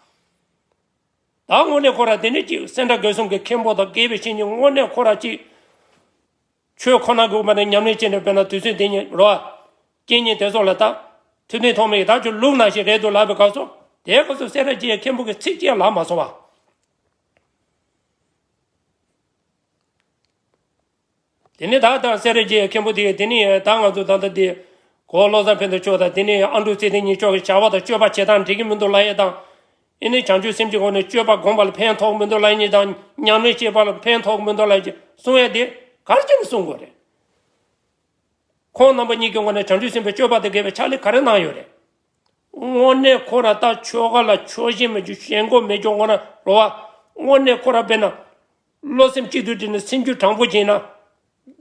ད་དངོས་གནས་ཁོ་རང་དེ་ནི་ཅིག་སེ་འབྲས་དགེ་གསུམ་གྱི་མཁན་པོ་དང་དགེ་བའི་བཤེས་གཉེན་དངོས་གནས་ཁོ་རང་ཅིག་ཆོས་ཁོ་ན་གི་དབུ་མ་ནས་ཉམས་ལེན་བྱས་ནས་དཔེར་ན་དུས་ཚོད་འདི་ཉིད་རོ། རྐྱེན་ཉིད་དེ་ཚོ་ལ་ད། ཐུབ་བསྟན་ཐོགས་མེད་ཀྱིས་ད་ཁྱོད་ལུག་ནང་བཞིན་རེད་འདུག་ལབ་པའི་སྐབས་སུ། དེའི་སྐབས་སུ་སེ་ར་བྱེས་མཁན་པོ་གི་ཚིག་གཅིག་ལབ་མ་སོང་བ། དེ་ནས་ད་ལྟ་སེ་ར་བྱེས་མཁན་པོ་དེ་དེ་ནས་ད་ང་ཚོ་ད་ལྟ་དེ། གོ་བོ་བློ་བཟང་ཕན་ཚུན་མཆོག་དང་དེ་ནས་ཨ་འབྲུག་ཚེ་བརྟན་གཉིས་མཆོག་གི་བྱ་བ་དང་སྤྱོད་པ་བྱེད་སྟངས་འགྲིག་གི་མི་འདུག་ལབ་ཡས་དང་། ཨེ་ནས་བྱང་ཆུབ་སེམས་ཀྱི་སྒོ་ནས་སྤྱོད་པ་སྒོམ་པ་ལ་ཕན་ཐོགས་མི་འདུག་ལབ་ཡས་དང་ ཉམས་ལེན་བྱེད་པ་ལ་ཕན་ཐོགས་མི་འདུག་ལབ་ཀྱི་གསུང་ཡ་དེ་ག་རེ་བྱས་ནས་གསུང་དགོས་རེད། ཁོང་རྣམ་པ་གཉིས་ཀྱི་ངོས་ནས་བྱང་ཆུབ་སེམས་དཔའི་སྤྱོད་པ་དང་འགལ་བའི་ཕྱག་ལས་ག་རེ་གནང་ཡོད་རེད། དངོས་གནས་ཁོ་ར་ད་ཆོལ་ཁ་ལ་ཕྱོགས་ཞེན་མེད་རྒྱུ་ཞེན་ཁོག་མེད་རྒྱུ་ངོ་ར་རོ་བ། དངོས་གནས་ཁོ་ར་དཔེར་ན། བློ་སེམས་གཅིག་ཏུ་བསྒྲིལ་ནས་སེམས་རྒྱུད་དྲང་པོ་བྱས་ན།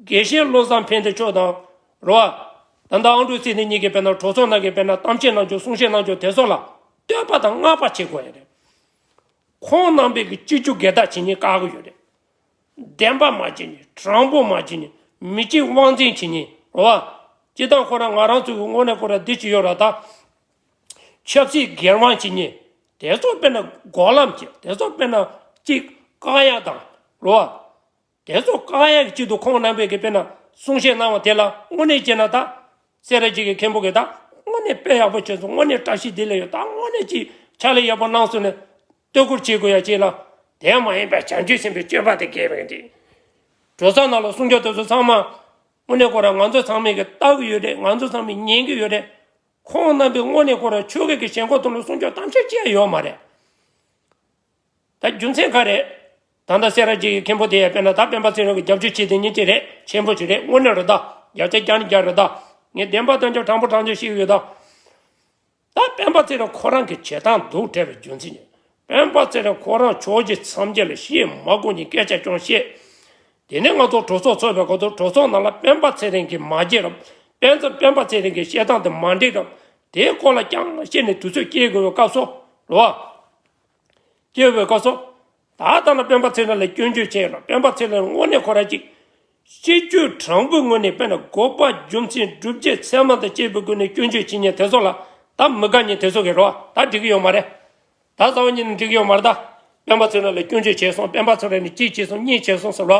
དགེ་བཤེས་བློ་བཟང་ཕན་བདེ་མཆོག་དང་། རོ་བ། ད་ལྟ་ཨང་ཀྲུག་སི་ནས་གཉིས་ཀྱིས་དཔེར་ན་གྲོས་ཚོགས་ནང་གི་དཔེར་ན་གཏམ་བཤད་གནང་རྒྱུ་གསུང་བཤད་གནང་རྒྱུ་དེ་ཚོ་ལ་བསྟོད་པ་དང་བསྔགས་པ་བྱེད་དགོས་ཡ་རེད། ཁོང་རྣམ་པས་ཀྱི་སྤྱི་རྒྱུ་སྒེར་བདག་བྱེད་མཁན་བཀག་གི་ཡོད་རེད། བདེན་པ་མ་བྱེད་མཁན་དྲང་པོ་མ་བྱེད་མཁན་མི་གཅིག་དབང་འཛིན་བྱེད་མཁན་རོ་བ། སྤྱི་བཏང་ཁོ་རང་ང་རང་ཚོའི་དངོས་གནས་ཁོ་རང་འདི་ཅི་ཡོད་ར་ད། ཆབ་སྲིད་སྒེར་དབང་བྱེད་མཁན་དེ་ཚོ་དཔེར་ན་སྒོ་ལམ་གྱི་དེ་ཚོ་དཔེར་ན་གཅིག་བཀག་ཡ་དང་རོ་བ། དེ་ཚོ་བཀག་ཡ་གི་ཆེད་དུ་ཁོང་རྣམ་པས་ཀྱི་དཔེར་ན་གསུང་བཤད་གནང་བ་དེ་ལ་དངོས་གནས་བྱས་ན་ད། སེ་ར་བྱེས་ཀྱི་མཁན་པོ་གིས་ད་དངོས་གནས་དཔེ་ཡག་པོ་བྱས་སོང་། དངོས་གནས་བཀྲ་ཤིས་བདེ་ལེགས་ཡོད། ད་དངོས་གནས་ཅིག་ཕྱག་ལས་ཡག་པོ་གནང་སོང་ནས་བསྟོད་བཀུར་བྱེད་དགོས་ཡ་ཅིག་ལ། དེ་མ་ཡིན་པའི་བྱང་ཆུབ་སེམས་དཔའི་སྤྱོད་པ་དེ་འགལ་བ་ཡིན་ཏེ། གྲོས་ཚོགས་ནང་ལ་གསུང་རྒྱུ་དེ་ཚོ་ཚང་མ་དངོས་གནས་ཁོ་རང་ང་ཚོ་ཚང་མས་ཀྱི་ལྟ་གི་ཡོད་རེད། ང་ཚོ་ཚང་མས་ཉན་གི་ཡོད་རེད། ཁོང་རྣམ་པས་དངོས་གནས་ཁོ་རང་ཆོལ་ཁ་གི་ཞེན་ཁོག་ཐོག་ནས་གསུང་རྒྱུ་གཏམ་བཤད་བྱས་ཡོད་མ་རེད། ད་རྒྱུ་མཚན་ག་རེད། ད་ལྟ་སེ་ར་བྱེས་ཀྱི་མཁན་པོ་དེ་ཡང་དཔེར་ན་ད་སྤེན་པ་ཚེ་རིང་གི་རྒྱབ་སྐྱོར་བྱེད་དེ་ཉིན་གཅིག་རེད། ཆེན་པོ་ཅིག་རེད། དངོས་གནས་རེད་ད། བརྒྱ་ཆ་བརྒྱ་ནས་བརྒྱ་རེད་ད། ངས་བདེན་པ་དོན་ཆ་དྲང་པོ་དྲང་བཞག་བཤད་ཀྱི་ཡོད་ད། ད་སྤེན་པ་ཚེ་རིང་ཁོ་རང་གི་བྱེད་སྟངས་སྡུག་བྲལ་བའི་རྒྱུ་མཚན་ནི། སྤེན་པ་ཚེ་རིང་ཁོ་རང་ཕྱོགས་བཞི་མཚམས་བརྒྱད་ལ་བཤད་མ་དགོས་ཀྱི་སྐད་ཆ་ཅུང་བཤད། དེ་ནས་ང་ཚོ་གྲོས་ཚོགས་ཚོགས་པའི་སྐབས་སུ་གྲོས་ཚོགས་ནང་ལ་སྤེན་པ་ཚེ་རིང་གིས་མ་བརྗེད་རབས། སྤེན་ཚེ་སྤེན་པ་ཚེ་རིང་གི་བཤད་སྟངས་དེ་མ་འགྲིག་རབས། དེའི་སྐོར་ལ་རྐྱང་བཤད་ནས་དུས་ཚོད་སྐྱེལ་དགོས་པའི་སྐབས་སུ་རོ། སྐྱེལ་བའི་སྐབས་སུ། ད་ལྟ་ན་སྤེན་པ་ཚེ་རིང་ལ་སྐྱོན་བརྗོད་བྱས་ཡོད་ལ། སྤེན་པ་ཚེ་རིང་དངོས་གནས་ཁོ་རང་ཅིག་སྤྱི་སྤྱོད་དྲང་པོའི་ངོས་ནས་དཔེར་ན་དགོས་པ་རྒྱུ་མཚན་སྒྲུབ་བྱེད་ཚད་མ་དང་བཅས་པའི་སྒོ་ནས་སྐྱོན་བརྗོད་བྱེད་མཁན་དེ་ཚོ་ལ་ད་མི་དགའ་མཁན་དེ་ཚོ་གིས་རོ། ད་འགྲིག་གི་ཡོད་མ་རེད། ད་རྩ་བ་ཉིད་ནས་འགྲིག་གི་ཡོད་མ་རེད་ད། སྤེན་པ་ཚེ་རིང་ལ་སྐྱོན་བརྗོད་བྱས་སོང་། སྤེན་པ་ཚེ་རིང་ནས་གཅིག་བྱས་སོང་། གཉིས་བྱས་སོང་ཟེར་རོ།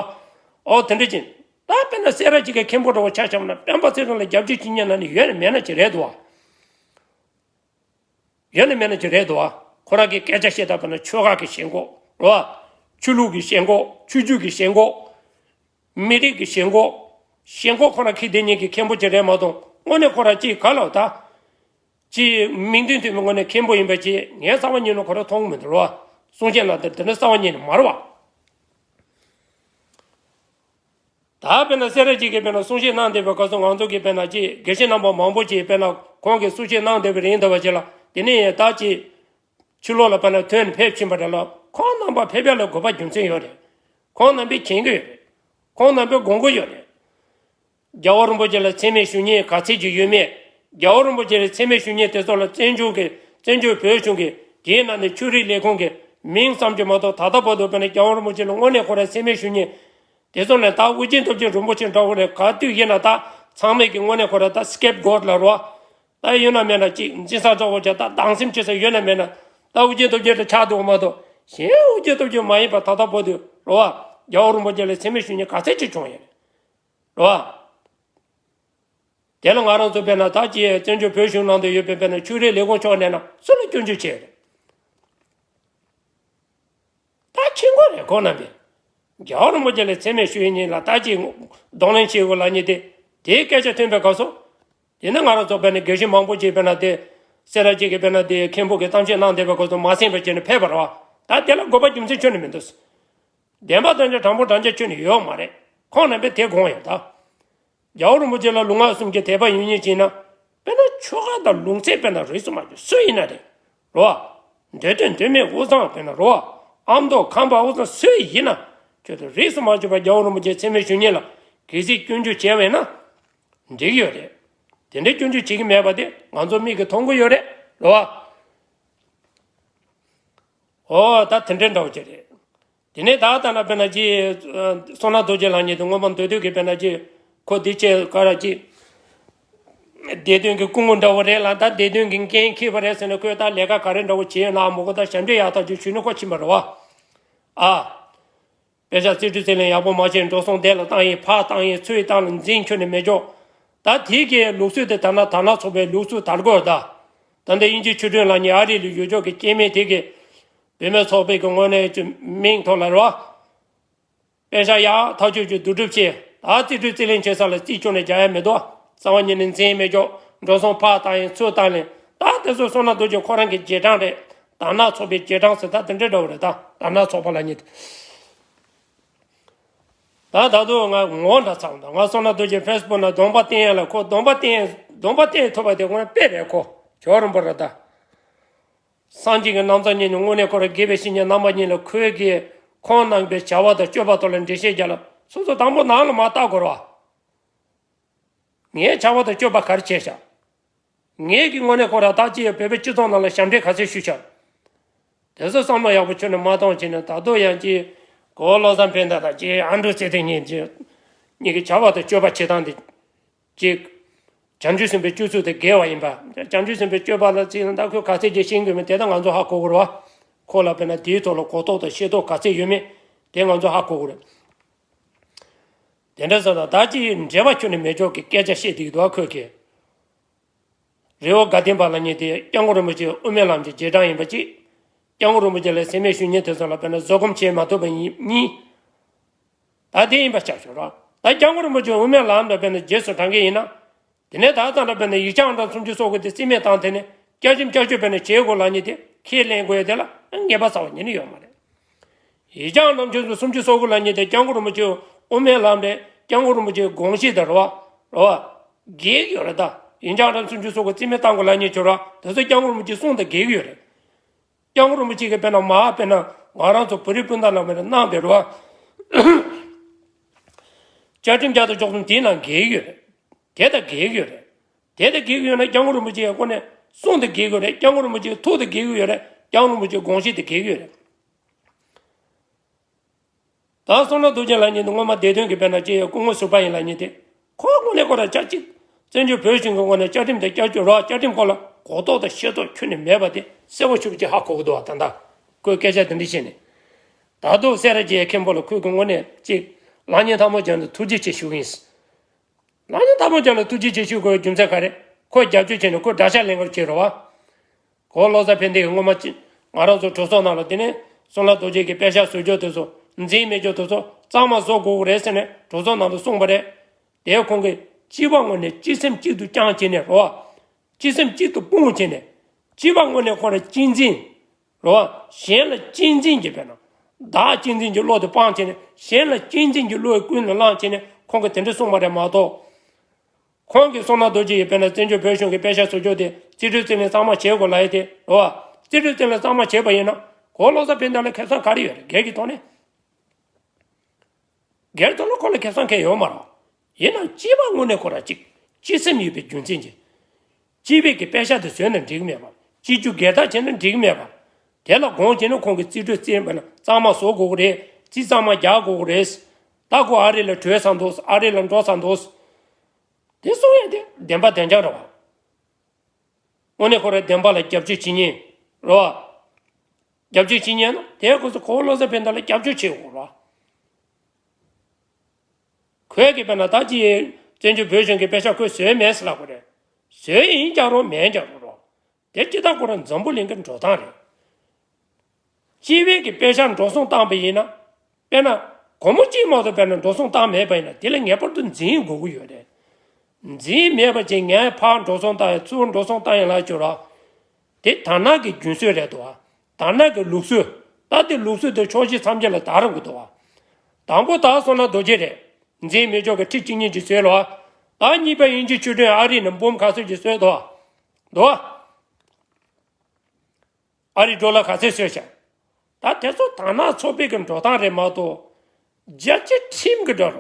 ཨོ་དེ་འདྲ་ཅིག་ད་དཔེར་ན་སེ་ར་བྱེས་ཀྱི་མཁན་པོ་འདྲ་བོ་ཆ་བཞག་ན་སྤེན་པ་ཚེ་རིང་ལ་རྒྱབ་སྐྱོར་བྱེད་མཁན་ནང་ནས་ཡོད་ན་མེད་ན་ཅིག་རེད་འདུག་བ། ཡོད་ན་མེད་ན་ཅིག་རེད་འདུག་བ། ཁོ་རང་གི་སྐད་ཆ་བཤད་སྟངས་དཔེར་ན་ཆོལ་ཁ་གི་ཞེན་ཁོག་རོ། ཆོས་ལུགས་ཀྱི་ཞེན་ཁོག་ཆོས་བརྒྱུད་ཀྱི་ཞེན་ཁོག་མི་རིགས་ཀྱི་ཞེན་ཁོག་ཞེན་ཁོག་ཁོ་རང་ཁེ་དེ་ཉིད་ཀྱི་མཁན་པོ་ཅིག་རེད་མ་གཏོགས་དངོས་གནས་ཁོ་རང་ཅིག་ག་ལ་ད། ཅིག་མིང་དོན་མཐུན་པའི་ངོས་ནས་མཁན་པོ་ཡིན་པ་ཅིག་ངས་རྩ་བ་ཉིད་ནས་ཁོ་རང་མཐོང་གི་མི་འདུག་རོ། གསུང་བཤད་ལ་འདིར་དེ་འདྲ་རྩ་བ་ཉིད་ནས་མ་རེད་བ། ད་དཔེར་ན་སེ་ར་བྱེས་ཀྱིས་དཔེར་ན་གསུང་བཤད་གནང་བསྡད་པའི་སྐབས་སུ་ང་ཚོ་གིས་དཔེར་ན་ཅིག་དགེ་བཤེས་རྣམ་པ་མང་པོ་ཅིག་དཔེར་ན་ཁོང་གིས་གསུང་བཤད་གནང་བསྡད་པའི་རིང་དུ་བ་ཅིག་ལ་དེ་ནས་ད་ཅིག་ཕྱི་ལོགས་ལ་དཔེར་ན་ཐོན་ནས་ཕེབས་ཕྱིན་པ་རེད་ལ། ཁོང་རྣམ་པ་ཕེབས་ཡ་ལ་དགོས་པ་རྒྱུ་མཚན་ཡོད་རེད། ཁོང་རྣམ་པས་མཁྱེན་གྱི་ཡོད་རེད། ཁོང་རྣམ་པས་དགོངས་ཀྱི་ཡོད་རེད། རྒྱལ་བ་རིན་པོ་ཆེ་ལ་མཚན་སྨད་ཞུ་མཁན་ག་ཚད་ཅིག་ཡོད་མེད། རྒྱལ་བ་རིན་པོ་ཆེ་ལ་མཚན་སྨད་ཞུ་མཁན་དེ་ཚོ་ལ་བཙན་བྱོལ་གྱི་བཙན་བྱོལ་བོད་གཞུང་གི་དེའི་ནང་ནས་ཆོས་རིག་ལས་ཁུངས་ཀྱི་མིང་ཙམ་གྱིས་མ་གཏོགས་ད་ལྟ་བར་དུ་དཔེར་ན་རྒྱལ་བ་རིན་པོ་ཆེ་ལ་དངོས་གནས་ཁོ་རང་མཚན་སྨད་ཞུ་མཁན་དེ་ཚོ་ལ་ད་ཨོ་རྒྱན་སྟོབས་རྒྱལ་རིན་པོ་ཆེ་འདྲ་བོ་རེད། ག་དུས་ཡིན་ན་ད་ཚང་མས་ཀྱི་དངོས་གནས་ཁོ་རང་ད་སྐེབ་གོཊ་ལ་རོ། ད་ཡོད་ན་མེད་ན་ཅིག་འཛིན་ས་གཙོ་བོ་ཅིག་ད་སྡང་སེམས་ཆེ་ས་ཡོད་ན་མེད་ན་ད་ཨོ་རྒྱན་སྟོབས་རྒྱལ་དེ་ཆགས་འདུག་མ་གཏོགས་གཞན་ཨོ་རྒྱན་སྟོབས་རྒྱལ་མ་ཡིན་པ་ད་ལྟ་བར་དུ་རོ། རྒྱལ་བ་རིན་པོ་ཆེ་ལ་མཚན་སྨད་ཞུ་མཁན་ག་ཚད་ཅིག་བྱུང་ཡོད་རེད། རེད་བ། དེ་ལ་ང་རང་ཚོ་དཔེར་ན་ད་ཅི་བཙན་བྱོལ་བོད་གཞུང་ནང་དུ་ཡོད་པའི་དཔེར་ན་ཆོས་རིག་ལས་ཁུངས་ཕྱོགས་ནས་ན་སུ་ལ་སྐྱོན་བརྗོད་བྱས་རེད། ད་ཆེན་པོ་རེད་ཁོང་རྣམ་པས། རྒྱལ་བ་རིན་པོ་ཆེ་ལ་མཚན་སྨད་ཞུ་ཡིན་ཉིན་ལ་ད་ཅི་གདོང་ལེན་བྱེད་དགོས་ལབ་མཁན་དེ་དེའི་སྐད་ཆ་ཐོན་པའི་སྐབས་སུ། དེ་ནི་ང་རང་ཚོ་དཔེར་ན་དགེ་བཤེས་མང་པོ་ཅིག་དཔེར་ན་དེ་སེ་ར་བྱེས་ཀྱི་དཔེར་ན་དེ་མཁན་པོ་གི་གཏམ་བཤད་གནང་བསྡད་པའི་སྐབས་སུ་མ་གསན་པ་བྱས་ནས་ཕེབས་པ་རེད་བ། ད་དེ་ལ་དགོས་པ་རྒྱུ་མཚན་ཁྱོན་ནས་མི་འདུག་བདེན་པ་དོན་ཆ་དྲང་པོ་དྲང་ཆ་ཁྱོན་ནས་ཡོད་མ་རེད། ཁོང་རྣམ་པས་དེ་དགོངས་ཡོད་ད། རྒྱལ་བ་རིན་པོ་ཆེ་ལ་ལུང་ཨ་གསུམ་གྱི་དད་པ་ཡོད་མཁན་ཅིག་ཡིན་ན། དཔེར་ན་ཆོལ་ཁ་དང་ལུང་ཚན་དཔེར་ན་རིས་སུ་མ་ཆད་སུ་ཡིན་ན་རེད། རོ། འདོད་དོན་འདོད་མེད་དབུས་གཙང་དཔེར་ན་རོ། ཨ་མདོ་ཁམས་པ་དབུས་གཙང་སུ་ཡིན་ན། ཁྱོད་ཚོ་རིས་སུ་མ་ཆད་པ་རྒྱལ་བ་རིན་པོ་ཆེ་མཚན་སྨད་ཞུ་མཁན་ལ་གལ་སྲིད་སྐྱོན་བརྗོད་བྱས་པ་ཡིན་ན། འགྲིག་ཡོད་རེད། དེ་འདྲའི་སྐྱོན་བརྗོད་བྱེད་ཀྱི་མེད་པ་དེ་ང་ཚོ་མིག་གིས་མཐོང་གི་ཡོད་རེད། རོ། ཨོ་ད་དེ་འདྲའི་འདྲ་བོ་ཅིག་རེད། དེ་ནས་ད་ལྟ་ན་དཔེར་ན་ཅི། བསོད་ནམས་རྡོ་རྗེ་ལགས་ཉིད་དུ་སྔོན་མ་མདོ་སྟོད་ཀྱི་དཔེར་ན་ཅི། ཁོ་འདི་ཆེ་ག་ར་ཅི། བདེ་དོན་གྱི་སྐུ་ངོ་འདྲ་བོ་རེད་ལ་ད་བདེ་དོན་གྱི་འགན་འཁྱེར་བ་རེད་ཟེར་ནས་ཁོས་ད་ལས་ཀ་ག་རེ་འདྲ་བོ་བྱས་ཡོད་ན་མོ་གོ་ད་ཞབས་འདྲེན་ཡག་ཐག་ཆོད་ཞུས་ནས་ཁོ་ཕྱིན་པ་རེད་བ། ཨ། དཔེ་ཆ་རྩིས་སྤྲོད་རྩིས་ལེན་ཡག་པོ་མ་བྱས་འགྲོ་སོང་བསྡད་ལ་བཏང་ཡིན་ཕར་བཏང་ཡིན་ཚུར་བཏང་ལ་འཛིན་ཁྱོན་ནས་མེད་ཅོག་ད་དེའི་གི་ལུགས་སྲོལ་དེ་ད་ན་ད་ན་ཚོགས་པའི་ལུགས་སྲོལ་དར་དགོས་ད། ད་ལྟ་དབྱིན་ཇིའི་ཆོས་སྒྲོན་ལགས་ཉིད་ཨ་རི་ལ་ཡོད་ཅོག་གི་སྐྱེ་དམན་དེ་གི་བུད་མེད་ཚོགས་པའི་གི་ངོས་ནས་ཀྱི་མིང་ཐོག་ལ་རོ། དཔེ་ཆ་ཡག་ཐག་ཆོད་ཀྱི་བསྡུ་སྒྲུབ་བྱས་ད་རྩིས་སྤྲོད་རྩིས་ལེན་བྱེད་ས་ལ་རྩིས་ཁྱོན་ནས་རྒྱག་ཡ་མི་འདུག་རྩ་བ་ཉིད་ནས་འཛིན་མེད་ཅོག་འགྲོ་སོང་ཕར་བཏང་ཡིན་ཚུར་བཏང་ལེན་ད་དེ་ཚོ་བསོད་ནམས་རྡོ་རྗེ་ཁོ་རང་གི་རྗེས་འབྲང་རེད། ད་ན་ཚོགས་པའི་རྗེས་འབྲང་ཟེར་ད་དེ་འདྲའི་འདྲ་བོ་རེད་ད་ད་ན་ཚོགས་པ་ལ་ཉིད། ད་ད་དུང་ང་ངོ་འདྲ་ཚང་དང་ང་བསོད་ནམས་རྡོ་རྗེ་ཕེ་སི་བུག་ན་གདོང་པ་བསྟན་ཡ་ལ་ཁོ་གདོང་པ་བསྟན་གདོང་པ་བསྟན་ཐུབ་པ་དེ་ཁོ་ན་དཔེ་རེད། ཁོ་ཇོ་རིན་པོ་རེད་ད། སངས་རྒྱས་ཀྱི་རྣམ་ཐར་ཉིད་ནས་དངོས་གནས་ཁོ་ར་དགེ་བའི་བཤེས་གཉེན་རྣམ་པ་གཉིས་ལ་ཁོས་ཀྱིས་ཁོང་རྣམ་པའི་བྱ་བ་དང་སྤྱོད་པ་ཐོག་ལ་འགྲེལ་བཤད་རྒྱག་ལ་སོ་སོ་དང་པོ་ནང་ལ་མ་བལྟ་དགོས་ར། ངའི་བྱ་བ་དང་སྤྱོད་པ་ག་རེ་བྱས་ཤག་ངས་ཀྱི་དངོས་གནས་ཁོ་ར་ད་ཅི་ཡོད་བོད་པའི་སྤྱི་ཚོགས་ནང་ལ་ཞབས་འདྲེན་ག་ཚོད་ཞུས་ཤག་དེ་ཚོ་བསམ་བློ་ཡག་པོ་ཁྱོན་ནས་མ་གཏོང་བྱས་ནས་ད་དུང་ཡང་ཅི་གོ་བློ་བཟང་ཕན་བདེ་དང་ཅི་ཨ་འབྲུག་ཚེ་བརྟན་གཉིས་ཀྱི་གཉིས་ཀྱི་བྱ་བ་དང་སྤྱོད་པ་བྱེད་སྟངས་འདི་ཅི། བྱང་ཆུབ་སེམས་དཔའི་སྤྱོད་ཚུལ་དེ་དགེ་བ་ཡིན་པ། བྱང་ཆུབ་སེམས་དཔའི་སྤྱོད་པ་ལ་ཅི་ད་ཁོས་ག་ཚད་ཅི་ཤེས་དགོས་མིན་དེ་ད་ང་ཚོ་ཧ་གོ་དགོས་རེད་བ། ཁོ་ལ་དཔེར་ན་དེའི་ཐོག་ལ་གོ་རྟོགས་དང་ཤེས་རྟོགས་ག་ཚད་ཡོད་མེད་དེ་ང་ཚོ་ཧ་གོ་དགོས་རེད། དེ་འདྲ་ཟེར་ན་ད་ཅི་འབྲེལ་བ་ཁྱོན་ནས་མེད་ཆོག་གི་སྐད་ཆ་བཤད་བསྡད་འདུག་ཁོས་ཀྱིས། རི་བོ་དགའ་ལྡན་པ་ལ་ཉེ་དེ་སྐྱབས་མགོན་རིན་པོ་ཆེ་དབུ་མའི་ལམ་གྱི་རྗེས་འབྲང་ཡིན་པ་གཅིག་སྐྱབས་མགོན་རིན་པོ་ཆེ་ལ་སེམས་མེད་ཞུ་མཁན་དེ་ཚོ་ལ་དཔེར་ན་བཟོད་སྒོམ་བྱེད་མ་ཐུབ་པ་ཡིན་གཉིས། ད་དེ་ཡིན་པ་ཆགས་ཤོག་ར། ད་སྐྱབས་མགོན་རིན་པོ་ཆེ་དབུ་མའི་ལམ་ལ་དཔེར་ན་རྗེས་སུ་འབྲང་མཁན་ཡིན་ན། དེ་ནས་ད་ལྟ་འདྲ་དཔེར་ན་ཡིག་ཆ་ཨང་གྲངས་སུམ་ཅུ་སོ་དགུ་དེ་རྩིས་མེད་བཏང་དེ་ནས་བསྐྱར་ཞིབ་བསྐྱར་བཅོས་དཔེར་ན་བྱེད་དགོས་ལབ་མཁན་དེ་ཁས་ལེན་དགོས་ཡ་དེ་ལ་ངེས་པ་ཚ་བ་ཉིད་ནས་ཡོད་མ་རེད། ཡིག་ཆ་ཨང་གྲངས་སུམ་ཅུ་སོ་དགུ་ལབ་མཁན་དེ་སྐྱབས་མགོན་རིན་པོ་ཆེ་དབུ་མའི་ལམ་རེད། སྐྱབས་མགོན་རིན་པོ་ཆེའི་དགོངས་གཞི་དེ་རེད་བ། རེད་བ། འགལ་གྱི་ཡོད་རེད་ད། ཡིག་ཆ་ཨང་གྲངས་སུམ་ཅུ་སོ་དགུ་རྩིས་མེད་བཏང་དགོས་ལབ་མཁན་ཁྱོད་ར་དེ་ཚོ་སྐྱབས་མགོན་རིན་པོ་ཆེའི་གསུང་དང་འགལ་གྱི་ཡོད་རེད། སྐྱབས་མགོན་རིན་པོ་ཆེ་གིས་དཔེར་ན་མ་དཔེར་ན་ང་རང་ཚོ་བོད་རིགས་སྤུན་ཟླ་ལ་དཔེར་ན་གནང་བསྡད་རེད་བ། བཅའ་ཁྲིམས་བརྒྱ་དང་བཅུ་གསུམ་དེའི་ནང་འགལ་གྱི་ཡོད་རེད། དེ་དང་འགལ་གྱི་ཡོད་རེད། དེ་དང་འགལ་གྱི་ཡོད་ན་སྐྱབས་མགོན་རིན་པོ་ཆེའི་སྐོར་ནས་གསུང་དང་འགལ་གྱི་ཡོད་རེད། སྐྱབས་མགོན་རིན་པོ་ཆེའི་ཐུགས་དང་འགལ་གྱི་ཡོད་རེད། སྐྱབས་མགོན་རིན་པོ་ཆེའི་དགོངས་གཞི་དང་འགལ་གྱི་ཡོད་རེད། ད་བསོད་ནམས་རྡོ་རྗེ་ལབ་མཁན་དེ་སྔོན་མ་སྡེ་བདུན་གྱི་དཔེར་ན་ཅི་ཡང་སྐུ་ངོ་ཟུར་པ་ཡིན་ལབ་མཁན་དེ། ཁོ་དངོས་གནས་ཁོ་རང་ཅག་གཅིག་བཙན་བྱོལ་བོད་གཞུང་གི་ངོས་ནས་བཅའ་ཁྲིམས་དང་བསྐྱར་བཅོས་རོགས་བཅའ་ཁྲིམས་སྐོར་ལ་གོ་རྟོགས་དང་ཤེས་རྟོགས་ཁྱོན་ནས་མེད་པ་དེ་གསལ་པོ་ཞེ་པོ་ཅིག་ཧ་གོ་གི་འདུག་བ། ད་ལྟ་ཁོས་སྐད་ཆ་དེ་འདྲ་བཤད་ནས། ད་དུང་སེ་ར་བྱེས་མཁན་པོ་ལ་ཁོས་ཀྱི་དངོས་གནས་ཅིག་ལག་གཉིས་ཐལ་མོ་སྦྱར་ནས་ཐུགས་རྗེ་ཆེ་ཞུ་གི་ཡིན། ལག་གཉིས་ཐལ་མོ་སྦྱར་ནས་ཐུགས་རྗེ་ཆེ་ཞུ་དགོས་རྒྱུ་མཚན་ག་རེ། ཁོས་རྒྱབ་སྐྱོར་བྱས་ནས་ཁོས་དགྲ་ཤ་ལེན་གར་བྱེད་རོགས་བ། གོ་བློ་བཟང་ཕན་བདེ་གིས་སྔོན་མ་ཅི་ང་རང་ཚོ་གྲོས་ཚོགས་ནང་ལ་དེ་ནས་བསོད་ནམས་རྡོ་རྗེ་གི་དཔེ་ཆ་བཟོ་རྒྱུ་དེ་ཚོ་འཛིན་མེད་རྒྱུ་དེ་ཚོ་གཙང་མ་བཟོ་དགོས་ཀྱི་རེད་ཟེར་ནས་གྲོས་ཚོགས་ནང་དུ་གསུངས་པ་རེད། དེ་ཁོང་གིས་སྤྱི་པ་ངོས་ནས་སྤྱི་སེམས་གཅིག་ཏུ་བཅངས་བྱས་ནས་རོ། སྤྱི་སེམས་གཅིག་ཏུ་སྤུངས་བྱས་ནས་སྤྱི་པ་ངོས་ནས་ཁོང་ར་གཅེས་འཛིན་རོ། གཞན་ལ་གཅེས་འཛིན་གྱི་དཔེར་ན་བདག་གཅེས་འཛིན་གྱི་བློ་དེ་སྤངས་བྱས་ནས་གཞན་ལ་གཅེས་འཛིན་གྱི་བློ་ཀུན་ལ་བླངས་བྱས་ནས་ཁོང་གིས་དེ་འདྲ་གསུངས་པ་རེད་མ་གཏོགས། ཁོང་གིས་བསོད་ནམས་རྡོ་རྗེ་ཡིས་དཔེར་ན་བཙན་བྱོལ་བོད་གཞུང་གི་དཔེ་ཆ་བཟོ་རྒྱུ་དེ་རྩིས་སྤྲོད་རྩིས་ལེན་གཙང་མ་བྱེད་དགོས་ལབ་ཡ་དེ་རེད་བ། རྩིས་སྤྲོད་རྩིས་ལེན་གཙང་མ་བྱས་པ་ཡིན་ན་གོ་བློ་བཟང་ཕན་བདེ་ལ་ཁེ་བཟང་ག་རེ་ཡོད་རེད། སྒེར་གྱི་ཐོག་ནས། སྒེར་ཐོག་ལ་ཁོ་ལ་ཁེ་བཟང་གང་ཡང་ཡོད་མ་རེད། ཡིན་ནའང་སྤྱི་པ་ངོས་ནས་ཁོ་རང་གཅིག་སྤྱི་སེམས་ཡོད་པའི་རྒྱུ་མཚན་གྱིས། སྤྱི་པའི་གི་དཔེ་ཆ་དེ་བཟོས་ན་འགྲིག་གི་མེད་པ། སྤྱི་རྒྱུ་སྒེར་བདག་བྱས་ན་འགྲིག་གི་མེད་པ། དེ་ལ་དགོངས་བྱས་ན་ཁོང་གིས་རྩིས་སྤྲོད་རྩིས་པ་ན་གཙང་མ་བཟོ་དགོས་ཀྱི་རེད། རྩིས་གཙང་མ་རྒྱག་དགོས་ཀྱི་རེད། ད་ཁོ་ཨ་རི་ལ་བྲོས་ཚར་འདུག་ཨ་རི་ལ་འགྲོ་ཚར་འདུག་དེ་གསུང་ཡ་དེ་བདེན་པ་བདེན་རྐྱང་རེད་བ། དངོས་གནས་ཁོ་རང་བདེན་པ་ལ་རྒྱབ་སྐྱོར་བྱེད་མཁན་རེད་བ། རྒྱབ་སྐྱོར་བྱེད་མཁན་ན་དེ་ཁོ་ཚོ་གོ་བློ་བཟང་ཕན་བདེ་ལ་རྒྱབ་སྐྱོར་བྱེད་དགོས་རེད་བ། ཁོས་ཀྱི་དཔེར་ན་ད་ཅི་བཙན་བྱོལ་བོད་གཞུང་གི་དཔེ་ཆ་ཁོས་བཟོས་མེད་ཟེར་ལབ་དགོས་རེད། བཟོས་ཡིན་རྒྱག་རོགས་མེད་རྒྱག་རོགས་རོགས། དེ་སྤྱི་བཏང་ཁོ་རང་འཛམ་བུ་གླིང་གི་འགྲོ་སྟངས་རེད། སྤྱི་པའི་གི་དཔེ་ཆ་འགྲོ་སོང་བཏང་པ་ཡིན་ན། དཔེར་ན། སྒོར་མོ་གཅིག་མ་གཏོགས་དཔེར་ན་འགྲོ་སོང་བཏང་མེད་པ་ཡིན་ན་དེ་ལ་ངེས་པར་དུ་འཛིན་དགོས་ཀྱི་ཡོད་རེད། འཛིན་མེད་པ་ཅིག་ངས་ཕར་འགྲོ་སོང་བཏང་ཡ་ཚུར་འགྲོ་སོང་བཏང་ཡ་ལ་བཅོལ་ར། དེ་དར་ནག་གི་རྒྱུན་སྲོལ་རེད་དོ། དར་ནག་གི་ལུགས་སྲོལ། ད་དེ་ལུགས་སྲོལ་དེ་ཕྱོགས་བཞི་མཚམས་བརྒྱད་ལ་དར་དགོས་དོ། དང་པོ་ད་བསོད་ནམས་རྡོ་རྗེ་རེད། འཛིན་མི་ཆོག་གི་ཁྲི་གཅིག་གཉིས་ཀྱི་བཟོས་ལོ། ད་གཉིས་པ་དབྱིན་ཇི་ཆོས་སྒྲོན་ཨ་རི་ནས་འབུམ་ག་ཚོད་ཀྱི་བཟོས་དོ། དོ། ཨ་རི་ཌོ་ལར་ག་ཚད་བཟོས་ཤག་ད་དེ་ཚོ་དར་ནག་ཚོགས་པའི་གི་འགྲོ་སྟངས་རེད་མ་གཏོགས། རྒྱལ་སྤྱིའི་ཁྲིམས་ཀྱི་འགྲོ་རེད་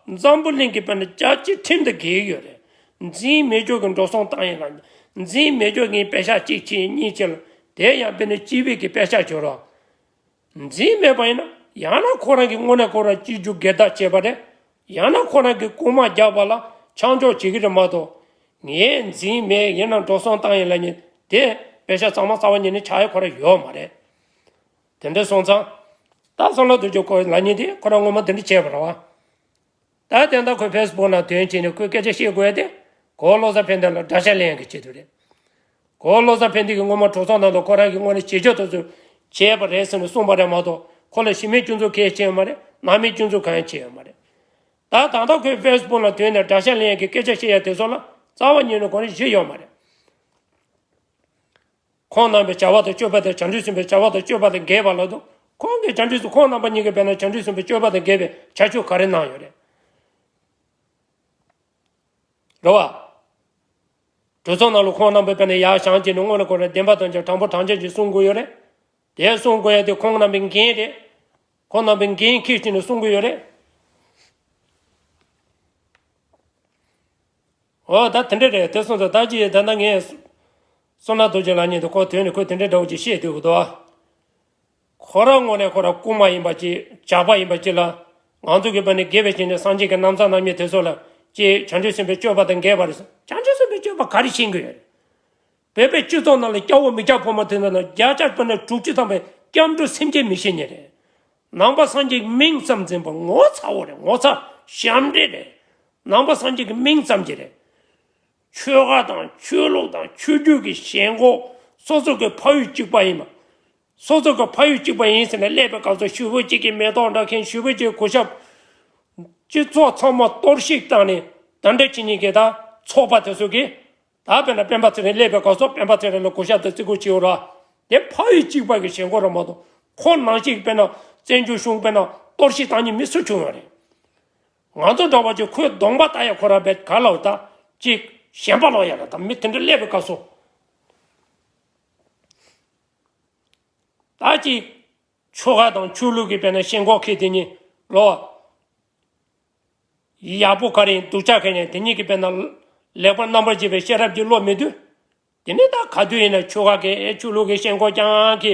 བ། འཛམ་བུ་གླིང་གི་དཔེར་ན་རྒྱལ་སྤྱིའི་ཁྲིམས་དང་འགལ་གྱི་ཡོད་རེད། འཛིན་མི་ཆོག་གི་འགྲོ་སོང་བཏང་ཡིན་ལ། འཛིན་མི་ཆོག་གི་པེ་ཤག་གཅིག་བྱས་གཉིས་བྱས་ལ། དེ་ཡང་དཔེར་ན་སྤྱི་པའི་གི་པེ་ཤག་བྱོས་རོགས། འཛིན་མེད་པ་ཡིན་ན་ཡང་ན་ཁོ་རང་གི་དངོས་གནས་ཁོ་རང་སྤྱི་རྒྱུ་སྒེར་བདག་བྱས་པ་རེད། ཡང་ན་ཁོ་རང་གི་རྐུན་མ་རྒྱག་པ་ལ་ཆང་འཇོག་བྱེད་ཀྱི་རེད་མ་གཏོགས། ངས་འཛིན་མེད་ཡིན་ན་འགྲོ་སོང་བཏང་ཡིན་ལབ་མཁན་དེ་པེ་ཤག་གཙང་མ་རྩ་བ་ཉིད་ནས་ཆགས་ཡ་ཁོ་རང་ཡོད་མ་རེད། དེ་འདྲ་སོང་ཙང་། ད་བསོད་ནམས་རྡོ་རྗེ་ཁོ་ལབ་མཁན་དེ་ཁོ་རང་ངོ་མ་དེ་འདྲ་བྱས་པ་རེད་བ། ད་དེ་འདྲ་ཁོས་ཕེ་སི་བུག་ནང་ཐོན་བྱས་ནས་ཁོས་སྐད་ཆ་བཤད་དགོས་ཡ་དེ། གོ་བོ་བློ་བཟང་ཕན་བདེ་ལ་དགྲ་ཤ་ལེན་ཡ་གི་ཆེད་དུ་རེད། གོ་བོ་བློ་བཟང་ཕན་བདེ་གིས་སྔོན་མ་གྲོས་ཚོགས་ནང་དུ་ཁོ་རང་གི་ངོས་ནས་བྱེད་སྤྱོད་དེ་ཚོ་བྱས་པ་རེད་ཟེར་ནས་གསུངས་པ་རེད་མ་གཏོགས་ཁོ་ལ་ཞི་མོལ་སྐྱོན་འཛུགས་གང་ཡང་བྱས་ཡོད་མ་རེད། སྣང་མེད་སྐྱོན་འཛུགས་གང་ཡང་བྱས་ཡོད་མ་རེད། ད་ད་ལྟ་ཁོས་ཕེ་སི་བུག་ནང་ཐོན་ནས་དགྲ་ཤ་ལེན་ཡ་གི་སྐད་ཆ་བཤད་ཡ་དེ་ཚོ་ལ་རྩ་བ་ཉིད་ནས་གོ་རིམ་བཞི་ཡོད་མ་རེད། ཁོང་རྣམ་པའི་བྱ་བ་དང་སྤྱོད་པ་དེ་བྱང་ཆུབ་སེམས་དཔའི་བྱ་བ་དང་སྤྱོད་པ་དང་འགལ་བ་ལ་དུ་ ཁོང་གིས་བྱང་ཆུབ་སེམས། ཁོང་རྣམ་པ་གཉིས་ཀྱིས་དཔེར་ན་བྱང་ཆུབ་སེམས་དཔའི་སྤྱོད་པ་དང་འགལ་བའི་བྱ་སྤྱོད་ག་རེ་གནང་ཡོད་རེད། རེད་བ། གྲོས་ཚོགས་ནང་ལ་ཁོང་རྣམ་པས་དཔེར་ན་ཡར་བཞེངས་བྱས་ནས་དངོས་གནས་ཁོ་རང་བདེན་པ་དང་བཅས་དྲང་པོ་དྲང་བཞག་ཅིག་གསུང་དགོས་ཡོད་རེད། དེ་གསུང་དགོས་ཡ་དེ་ཁོང་རྣམ་པའི་འགན་རེད། ཁོང་རྣམ་པའི་འགན་འཁྱེར་བྱས་ནས་གསུང་གི་ཡོད་རེད། འོ་ད་དེ་འདྲ་རེད། དེ་སོང་ཙང་ད་ཅི་ད་ལྟ་ངས་བསོད་ནམས་རྡོ་རྗེ་ལགས་ཉིད་དུ་ཁོ་དོན་ནི་ཁོས་དེ་འདྲའི་འདྲ་བོ་ཅིག་བཤད་འདུག་གོ། ཁོ་རང་དངོས་གནས་ཁོ་རང་རྐུན་མ་ཡིན་པ་ཅིག་ཇག་པ་ཡིན་པ་ཅིག་ལ། ང་ཚོ་གིས་དཔེར་ན་དགེ་བའི་བཤེས་གཉེན་སངས་རྒྱས་ཀྱི་རྣམ་གསལ་རྣམ་གཉིས་དེ་ཚོ་ལ་ཅིག་བྱང་ཆུབ་སེམས་དཔའི་སྤྱོད་པ་དང་འགལ་བ་རེད། བྱང་ཆུབ་སེམས་དཔའི་སྤྱོད་པ་ག་རེ་ཤེས་ཀྱི་ཡོད་རེད། བོད་པའི་སྤྱི་ཚོགས་ནང་ལ་སྐྱ་བོ་མི་སྐྱ་ཕོ་མོ་དེ་ཚོ་ནང་བརྒྱ་ཆ་དཔེར་ན་དྲུག་ཅུ་ཐམ་པས་སྐྱབས་འགྲོ་སེམས་བསྐྱེད་མི་ཤེས་མཁན་རེད། ནང་པ་སངས་རྒྱས་ཀྱི་མིང་ཙམ་འཛིན་པ་ངོ་ཚ་བོ་རེད། ངོ་ཚ་ཞབས་འདྲེན་རེད། ནང་པ་སངས་རྒྱས་ཀྱི་མིང་ཙམ་གྱི་རེད། ཆོལ་ཁ་དང་ཆོས་ལུགས་དང་ཆོས་བརྒྱུད་ཀྱི་ཞེན་ཁོག་སོ་སོ་གི་ཕ་ཡུལ་གཅིག་པ་ཡིན་པ། སོ་སོ་གི་ཕ་ཡུལ་གཅིག་པ་ཡིན་ཟེར་ནས་སླེབས་པའི་སྐབས་སུ་ཞུ་བོ་གཅིག་གི་མེ་ཏོག་འདྲ་མཁན། ཞུ་བོ་གཅིག་གི་གུས་ཞབས། སྤྱི་ཚོགས་ཚང་མ་གཏོར་བཤིག་བཏང་ནས་ད་འདྲ་བྱེད་མཁན་གྱི་ད་ཚོགས་པ་དེ་ཚོ་གིས། ད་དཔེར་ན་སྤེན་པ་ཚེ་རིང་སླེབས་པའི་སྐབས་སུ་སྤེན་པ་ཚེ་རིང་ལ་གུས་ཞབས་དང་བརྩི་བཀུར་བྱེད་འོ་ར། དེ་ཕ་ཡུལ་གཅིག་པ་གི་ཞེན་ཁོག་ར་མ་གཏོགས་ཁོ་ནང་བཞིན་དཔེར་ན་བཙན་བྱོལ་གཞུང་དཔེར་ན་གཏོར་བཤིག་བཏང་མཁན་མི་སུ་བྱུང་ཡོད་རེད། ང་ཚོ་འདྲ་བ་ཅིག་ཁོའི་གདོང་པ་ལྟ་ཡ་ཁོ་ར་བས་ག་ལ་འོ་ད་ཅིག་ཞེན་པ་ལོག་ཡ་ལ་ད་མི་དེ་འདྲ་སླེབས་པའི་སྐབས་སུ། ད་ཅིག་ཆོལ་ཁ་དང་ཆོས་ལུགས་ཀྱི་དཔེར་ན་ཞེན་ཁོག་ཁེལ་དེ་གཉིས་ལོ། ཡག་པོ་ག་རེ་ཡིན་སྡུག་ཅག་ག་རེ་ཡིན་དེ་གཉིས་ཀྱི་དཔེར་ན་ལེགས་པར་རྣམ་པར་འབྱེད་པའི་ཤེས་རབ་ཀྱི་བློ་མེད་དུས། དེ་ནས་ད་ག་དུས་ཡིན་ན་ཆོལ་ཁ་གི་ཨེ་ཆོས་ལུགས་ཀྱི་ཞེན་ཁོག་རྐྱང་གི་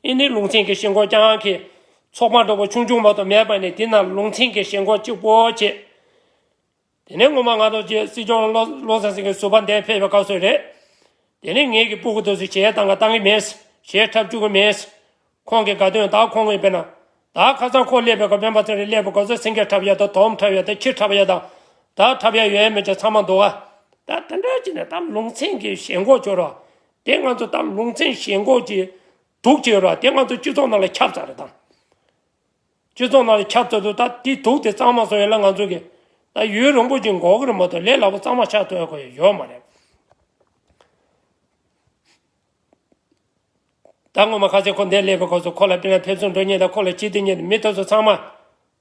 ཨེ་ནི་ལུང་ཚན་གྱི་ཞེན་ཁོག་རྐྱང་གི་ཚོགས་པ་འདྲ་པོ་ཆུང་ཆུང་མ་གཏོགས་མེད་པ་ནས་དེ་ན་ལུང་ཚན་གྱི་ཞེན་ཁོག་གཅིག་པོ་བྱེད། དེ་ནས་ངོ་མ་ང་ཚོ་ཅེས་སྲིད་སྐྱོང་བློ་བློ་བཟང་སེང་གེ་ཟུར་པ་འདིར་ཕེབས་པའི་སྐབས་སུ་རེད། དེ་ནས་ངེད་ཀྱི་སྤུ་གུ་དེ་ཚོ་གཞས་བཏང་ག་བཏང་གི་མེད། གཞས་འཁྲབ་བཅུག་གི་མེད། ཁོང་གི་དགའ་སྟོན་ད་ཁོང་གི་དཔེར་ན། ད་ཁ་སང་ཁོ་སླེབས་པའི་སྐབས་སྤེན་པ་ཚེ་རིང་སླེབས་པའི་སྐབས་སུ་སེང་གེ་འཁྲབ་ཡ་དང་དོམ་འཁྲབ་ཡ་དང་ཁྱི་འཁྲབ་ཡ་དང་། ད་འཁྲབ་ཡ་ཡོད་མེད་ཅིག་ཚང་མ་འདུག་ག་ད་དེ་འདྲ་བྱས་ནས་ད་ལུང་ཚན་གྱི་ཞེན་ཁོག་བྱོས་རོགས། དེ་ང་ཚོ་ད་ལུང་ཚན་ཞེན་ཁོག་གི་དུག་བྱོས་རོགས། དེ་ང་ཚོ་སྤྱི་ཚོགས་ནང་ལ་ཁྱབ་ཚར་རེད་ད། སྤྱི་ཚོགས་ནང་ལ་ཁྱབ་ཚར་དུས་ད་དེ་དུག་དེ་གཙང་མ་བཟོ་ཡ་ལ་ང་ཚོ་གི་ད་ཡུན་རིང་པོ་ཅིག་འགོར་གི་རེད་མ་གཏོགས་ལས་སླ་པོ་གཙང་མ་ཆགས་ཐུབ་ཡ་ཁོ་ཡ་ཡོད་མ་རེད། ད་ངོ་མ་ཁ་སང་ཁོ་འདིར་སླེབས་པའི་སྐབས་སུ་ཁོ་ལ་དཔེར་ན་ཕེབས་བསུ་འགྲོ་མཁན་དང་ཁོ་ལ་ཅི་སྟེར་མཁན་མི་དེ་ཚོ་ཚང་མ།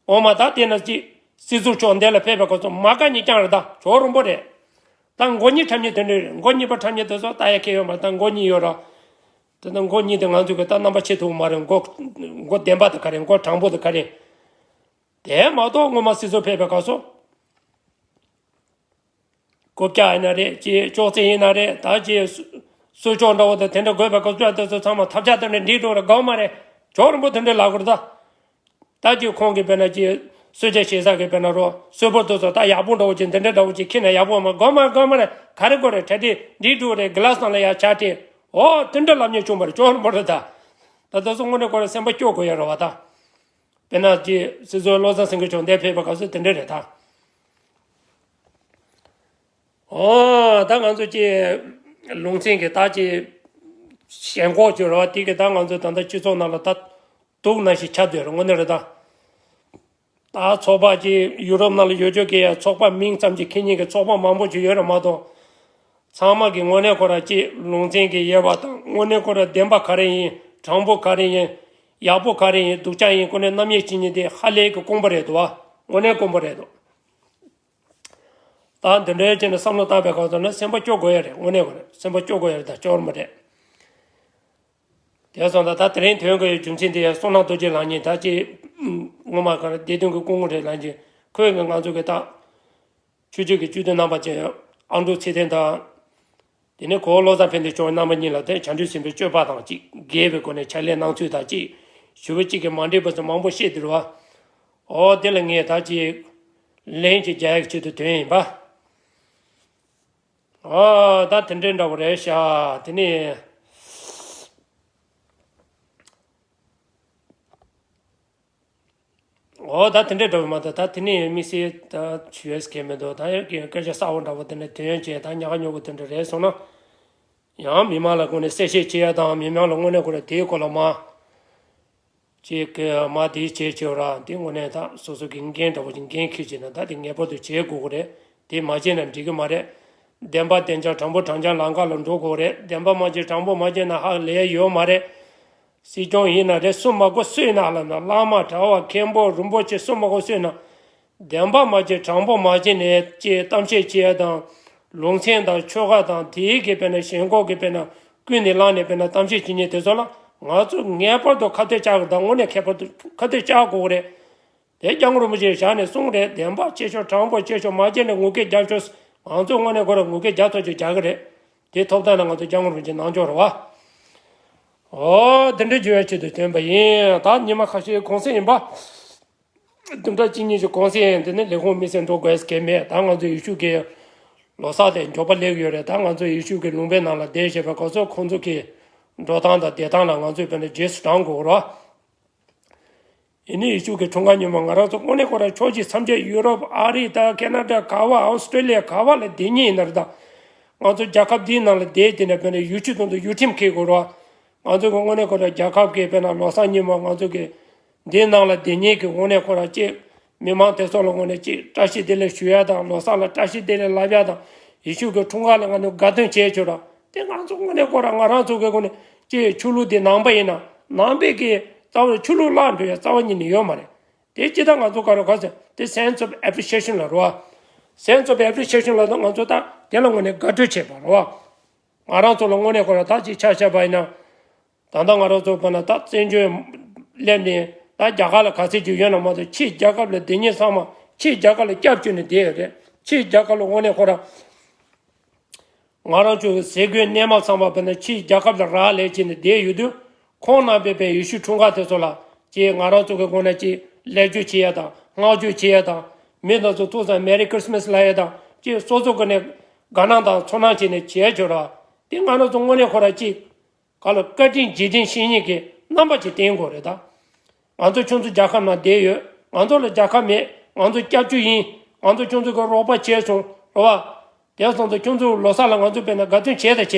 འོ་མ་ད་དེ་ན་ཅི་སྲིད་ཟུར་མཆོག་འདི་ལ་ཕེབས་པའི་སྐབས་སུ་མ་དགའ་མཁན་རྐྱང་རེད། ད་ཇོ་རིན་པོ་རེད། ད་མགོ་གཉིས་འཁྲབ་མཁན་དེ་འདྲ་རེད། མགོ་གཉིས་པ་འཁྲབ་མཁན་དེ་ཚོ་ལྟ་ཡ་ཁེལ་ཡོད་མ་རེད། ད་མགོ་གཉིས་ཡོད་ར། དེ་ན་མགོ་གཉིས་དེ་ང་ཚོ་གི་ད་རྣམ་པ་ཕྱེ་ཐུབ་མ་རེད། མགོ་མགོ་བདེན་པ་དེ་ག་རེད། མགོ་དྲང་པོ་དེ་ག་རེད། དེ་མ་གཏོགས་སྔོན་མ་སྲིད་ཟུར་ཕེབས་པའི་སྐབས་སུ། རྐུབ་བཀྱག་ཡིན་ན་རེད། ཅེས་ཅོག་ཙེ་ཡིན་ན་རེད། ད་ཅེས་གསོལ་ལྕོག་འདྲ་བོ་དང་དེ་འདྲ་དགོས་པའི་སྐབས་སུ་དེ་ཚོ་ཚང་མ་ཐབས་ཆག་དེ་འདྲ་འགྲིག་འགྲོ་རེད། དགོས་མ་རེད། ཇོ་རིན་པོ་དེ་འདྲ་ལབ་དགོས་རེད་ད། ད་ཅེས་ཁོང་གིས་དཔེར་ན་ཅེས་གསོལ་ཇ་བཞེས་ས་གི་དཔེར་ན་རོ་གསོལ་ཕོར་དེ་ཚོ་ད་ཡག་པོ་འདྲ་བོ་ཅིག་འདི་འདྲ་འདྲ་བོ་ཅིག་ཁྱེར་ན་ཡག་པོ་མ་དགོས་མ་དགོས་མ་རེད། ག་རེ་དགོས་རེད། གྲ་སྒྲིག་འགྲིག་འགྲོ་རེད། གི་ལ་སི་ནང་ལ་ཡར་ཇ་སྤྲད། འོ་དེ་འདྲ་ལབ་མཁན་བྱུང་བ་རེད། ཇོ་རིན་པོ་རེད་ད། ད་དེ་ཚོ་དངོས་གནས་ཁོ་རང་སེམས་པ་སྐྱོ་དགོས་ཡ་རེད་བ་ད། དཔེར་ན་ཅིག་སྲིད་ཟུར་བློ་བཟང་སེང་གེ་མཆོག་འདིར་ཕེབས་པའི་སྐབས་སུ་དེ་འདྲ་རེད་ད། ཨོ་ད་ང་ཚོ་ཅིག་ལུང་ཚན་གྱི་ད་ཅིག་ཞེན་ཁོག་ཅིག་རེད་བ། དེ་གི་ད་ང་ཚོ་ད་ལྟ་སྤྱི་ཚོགས་ནང་ལ་ད་དུག་ནང་བཞིན་ཁྱབ་བསྡད་རེད། དངོས་གནས་རེད་ད། ད་ཚོགས་པ་ཅིག་ཡུ་རོབ་ནང་ལ་ཡོད་ཆོག་གི་ཡ་ཚོགས་པ་མིང་ཙམ་ཅིག་འཁྱེར་མཁན་གྱི་ཚོགས་པ་མང་པོ་ཅིག་ཡོད་རེད་མ་གཏོགས། ཚང་མ་གི་དངོས་གནས་ཁོ་རང་ཅིག་ལུང་ཚན་གྱི་དབྱེ་བ་དང་དངོས་གནས་ཁོ་རང་བདེན་པ་ག་རེ་ཡིན། དྲང་པོ་ག་རེ་ཡིན། ཡག་པོ་ག་རེ་ཡིན། སྡུག་ཅག་ཡིན། ཁོ་ནས་རྣམ་དབྱེ་ཕྱེ་མཁན་དེ་ཧ་ལས་ཀྱི་དཀོན་པོ་རེད་འདུག་བ། དངོས་གནས་དཀོན་པོ་རེད་འདུག་ད་འདི་འདྲའི་ཅིག་ནས་བསམ་བློ་བཏང་པའི་སྐབས་སུ་ན་སེམས་པ་སྐྱོ་དགོས་ཡ་རེད། དངོས་གནས་ཁོ་རང་སེམས་པ་སྐྱོ་དགོས་ཡ་རེད། ད་སྐྱོ་ར་མ་རེད། དེ་སོང་ཙང་ད་དེ་རིང་ཐོན་དགོས་ཡའི་རྒྱུ་མཚན་དེ་ཡང་བསོད་ནམས་རྡོ་རྗེ་ལགས་ཉིད་ད་ཅིག་སྔོན་མ་ག་རེ་བདེ་དོན་གྱི་སྐུ་ངོ་རེད་ལབ་ཀྱི། ཁོས་ཀྱི་ང་ཚོ་གི་ད་ཆོས་བརྒྱུད་ཀྱི་བཅུད་ལྡན་རྣམ་པ་ཅན་ཨ་འབྲུག་ཚེ་བརྟན་དང་། དེ་ནས་གོ་བོ་བློ་བཟང་ཕན་བདེ་མཆོག་རྣམ་པ་གཉིས་ལ་དེ་བྱང་ཆུབ་སེམས་དཔའི་སྤྱོད་པ་དང་གཅིག་འགལ་བའི་སྒོ་ནས་ཕྱག་ལས་གནང་ཚུལ་དང་གཅིག་ཞུ་བ་གཅིག་གིས་མ་འགྲིག་པ་ཚོ་མང་པོ་བཤད་དེ་རེད་བ། ཨོ་དེ་ལ་ངས་ད་ཅིག་ལན་ཅིག་རྒྱག་ཡག་ཆེད་དུ་ཐོན་ཡིན་པ། ཨོ་ད་དེ་འདྲའི་འདྲ་བོ་རེད་ཤག་དེ་ནས། འོ་ད་དེ་འདྲའི་འདྲ་བོ་མ་གཏོགས་ད་དེ་ནས་དམིགས་བསལ་ད་ཞུ་ཡས་གང་མི་འདུག་ད་ཡང་སྐད་ཆ་གསར་བ་འདྲ་བོ་དེ་འདྲ་དོན་ཡོད་ཅེས་ད་ཉག་ག་ཉོག་ག་དེ་འདྲ་རེད་སོང་ན། ཡང་མི་མང་ལ་དངོས་གནས་གསལ་བཤད་བྱེད་ཡ་དང་མི་མང་ལ་དངོས་གནས་ཁོ་ར་དེའི་སྐོར་ལ་མ། ཅིག་གི་མ་དེའི་བྱེད་བྱེད་ར་དེ་དངོས་གནས་ད་སོ་སོ་གི་འགན་འདྲ་བོ་ཅིག་འགན་འཁྱེར་བྱས་ན་ད་དེ་ངེས་པར་དུ་བྱེད་དགོས་ཀྱི་རེད། དེ་མ་བྱས་ན་འགྲིག་གི་མ་རེད། བདེན་པ་བདེན་རྐྱང་དྲང་པོ་དྲང་རྐྱང་ལམ་ཁ་ལ་འགྲོ་དགོས་རེད། བདེན་པ་མ་བྱས་དྲང་པོ་མ་བྱས་ན་ཧ་ལས་ཡ་ཡོད་མ་རེད། སྲིད་སྐྱོང་ཡིན་ན་རེད། སུ་མ་དགོས་སུ་ཡིན་ན་ལབ་ན། བླ་མ་གྲྭ་བ་མཁན་པོ་རིན་པོ་ཆེ་སུ་མ་དགོས་སུ་ཡིན་ན། བདེན་པ་མ་བྱེད་དྲང་པོ་མ་བྱེད་ནས་ཅེས་གཏམ་བཤད་བྱེད་ཡ་དང་། ལུང་ཚན་དང་ཆོལ་ཁ་དང་དེའི་གི་དཔེར་ན་ཞེན་ཁོག་གི་དཔེར་ན་ཀུན་ནས་བསླངས་ནས་དཔེར་ན་གཏམ་བཤད་བྱེད་མཁན་དེ་ཚོ་ལ་ང་ཚོ་ངེས་པར་དུ་ཁ་གཏད་བཅག་དགོས། ད་དངོས་གནས་ཁྱད་པར་དུ་ཁ་གཏད་བཅག་དགོས་རེད། དེ་སྐྱབས་མགོན་རིན་པོ་ཆེས་བཞག་ནས་གསུངས་རེད། བདེན་པ་བྱེད་ཤོག་དྲང་པོ་བྱེད་ཤོག་མ་བྱས་ནས་ངུ་སྐད་རྒྱབ་ཤོག་ང་ཚོ་དངོས་གནས་ཁོ་རང་ངུ་སྐད་རྒྱབ་ཐུབ་ཆོག་རྒྱག་གི་རེད། དེ་ཐོབ་ཐང་ལ་ང་ཚོ་སྐྱབས་མགོན་རིན་པོ་ཆེ་གནང་ཆོག་རེད་བ། ཨོ་དེ་འདྲ་བརྗོད་ཡ་ཆེད་དུ་བཏོན་པ་ཡིན། ད་ཉི་མ་ཁ་ཤས་གུང་སེང་ཡིན་པ། བདུན་ཕྲག་གཅིག་གཉིས་ཀྱི་གུང་སེང་ཡིན། དེ་ནི་ལས་ཁུངས་མི་སེར་འགྲོ་དགོས་གལ་མེད། ད་ང་ཚོ་ཡེ་ཤུ་གི་ལོ་གསར་དེ་མགྱོགས་པ་སླེབས་ཡོད་རེད། ད་ང་ཚོ་ཡེ་ཤུ་གི་ལུང་པའི་ནང་ལ་བསྡད་བྱས་པའི་སྐབས་སུ་ཁོང་ཚོ་གི་འགྲོ་སྟངས་དང་བསྡད་སྟངས་ལ་ང་ཚོས་དཔེར་ན་རྗེས་སུ་འབྲང་དགོས་རེད་བ། ཡིན་ནའི་ཡེ་ཤུ་གི་འཁྲུངས་སྐར་ཉིན་མོ་ང་རང་ཚོ་དངོས་གནས་ཁོ་རང་ཕྱོགས་གཅིག་མཚམས་བཅད་ཡུ་རོབ་ཨ་རི་དང་ཁེ་ན་ཌ་ག་བ་ཨོ་སི་ཀྲི་ལི་ཡ་ག་བ་ལ་བསྡད་མཁན་ཡིན་ན་རེད། ད་ང་ཚོ་རྒྱལ་ཁབ་འདིའི་ནང་ལ་བསྡད་དེ་ནས་དཔེར་ན་ཡུལ་ཆུ་དང་དུ་ཡུལ་ཁྲིམས་འཁྱེར་དགོས་རེད་བ། ང་ཚོ་གི་དངོས་གནས་ཁོ་རང་རྒྱལ་ཁབ་ཀྱི་དཔེར་ན་ལོ་གསར་ཉིན་མོ་ང་ཚོ་གི་འདིའི་ནང་ལ་བསྡད་མཁན་གྱི་དངོས་གནས་ཁོ་རང་གཅིག་མི་མང་དེ་ཚོ་ལ་དངོས་གནས་གཅིག་བཀྲ་ཤིས་བདེ་ལེགས་ཞུ་ཡ་དང་། ལོ་གསར་ལ་བཀྲ་ཤིས་བདེ་ལེགས་ལབ་ཡ་དང་། ཡེ་ཤུ་གི་འཁྲུངས་སྐར་ལ་ང་ཚོ་དགའ་སྟོན་བྱས་ཆོག་ར། དེ་ང་ཚོ་དངོས་གནས་ཁོ་རང་ང་རང་ཚོ་གི་སྒོ་ནས་ཅིག་ཆོས་ལུགས་དེ་ནང་པ་ཡིན་ན་ནང་པའི་གི་རྩ་བ་ཆོས་ལུགས་བརླག་འགྲོ་ཡ་རྩ་བ་ཉིད་ནས་ཡོད་མ་རེད། དེ་ཅི་ལྟར་ང་ཚོ་ག་རེ་ག་ཟེར་དེ་sense of appreciation ལ་རོ། Sense of appreciation ལ་ད་ང་ཚོ་ད་དེ་ལ་དངོས་གནས་དགའ་སྤྲོ་བྱེད་པ་རོ། ང་རང་ཚོ་ལ་དངོས་གནས་ཁོ་རང་ད་ཅིག་ཆ་བཞག་པ་ཡིན་ན། ད་ལྟ་ང་རང་ཚོ་དཔེར་ན་ད་བཙན་བྱོལ་སླེབས་ནས་ད་རྒྱ་གར་ལ་ག་ཚད་ཅིག་ཡོད་ན་མ་གཏོགས་ཕྱིའི་རྒྱལ་ཁབ་ལ་སྡོད་མཁན་ཚང་མ་ཕྱིའི་རྒྱལ་ཁབ་ལ་སྐྱབས་བཅོལ་ནས་བསྡད་ཡོད་རེད། ཕྱིའི་རྒྱལ་ཁབ་ལ་དངོས་གནས་ཁོ་རང་ང་རང་ཚོ་གི་ཟས་གོས་གནས་མལ་ཚང་མ་དཔེར་ན་ཕྱིའི་རྒྱལ་ཁབ་ལ་རག་ལས་བྱས་ནས་བསྡད་ཡོད་དུས། ཁོང་རྣམ་པས་པའི་ཡེ་ཤུ་འཁྲུངས་སྐར་དེ་ཚོ་ལ་ཅིག་ང་རང་ཚོ་གི་སྒོ་ནས་ཅིག་སླེབས་བྱོལ་བྱེད་ཡ་དང་བསྔགས་བརྗོད་བྱེད་ཡ་དང་། མི་དེ་ཚོ་ཐུག་ཙང་Merry Christmas ལབ་ཡ་དང་ཅིག་སོ་སོ་གི་ནས་དགའ་སྣང་དང་ཚོར་སྣང་བྱས་ནས་བྱས་ཆོག་ར། དེ་ང་རང་ཚོ་དངོས་གནས་ཁོ་རང་ཅིག་ག་ལ་བཀའ་དྲིན་རྗེས་དྲན་ཤེས་ཉིད་ཀྱི་རྣམ་པ་ཅིག་བསྟན་དགོས་རེད་ད། ང་ཚོ་ཁྱོད་ཚོ་རྒྱལ་ཁབ་ནང་བསྡད་ཡོད། ང་ཚོ་ལ་རྒྱལ་ཁབ་མེད། ང་ཚོ་སྐྱབས་བཅོལ་ཡིན། ང་ཚོ་ཁྱོད་ཚོ་གི་རོགས་པ་བྱས་སོང་རེད་བ། དེ་སོང་ཙང་ཁྱོད་ཚོ་ལོ་གསར་ལ་ང་ཚོ་དཔེར་ན་དགའ་སྟོན་བྱས་དང་བྱས་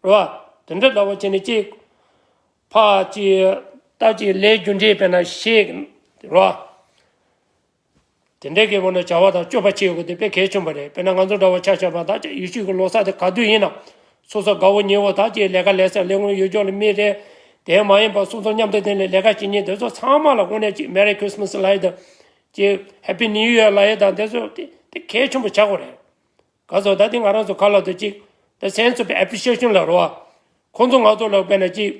རེད་བ། དེ་འདྲ་འདྲ་བོ་བྱས་ནས་ཅིག་ཕ་ཅིག་ད་ཅིག་ལས་རྒྱུ་འབྲས་དཔེར་ན་ཤེས་རེད་བ། དེ་འདྲའི་གི་སྒོ་ནས་བྱ་བ་དང་སྤྱོད་པ་བྱེད་དགོས་དེ་དཔེ་གལ་ཆེན་པོ་རེད། དཔེར་ན་ང་ཚོ་འདྲ་བོ་ཆ་བཞག་པ་ད་ཅིག་ཡེ་ཤུ་གི་ལོ་གསར་དེ་ག་དུས་ཡིན་ན་སོ་སོ་དགའ་བོ་ཉེ་བོ་ད་ཅིག་ལས་ཀ་ལས་ས་ལས་ངོ་ཡོད་ཅོག་ལ་མི་རེད། དེ་མ་ཡིན་པ་སོ་སོ་མཉམ་དུ་དེ་ནས་ལས་ཀ་བྱེད་མཁན་དེ་ཚོ་ཚང་མ་ལ་དངོས་གནས་ཅིག་Merry Christmas ལབ་ཡ་དང་ཅིག་Happy New Year ལབ་ཡ་དང་དེ་ཚོ་དེ་དེ་གལ་ཆེན་པོ་ཆགས་དགོས་རེད། ག་ཚོད་ད་དེ་ང་རང་ཚོ་ག་ལ་དེ་ཅིག་the sense of appreciation ལ་རོ། ཁོང་ཚོ་ང་ཚོ་ལ་དཔེར་ན་ཅིག་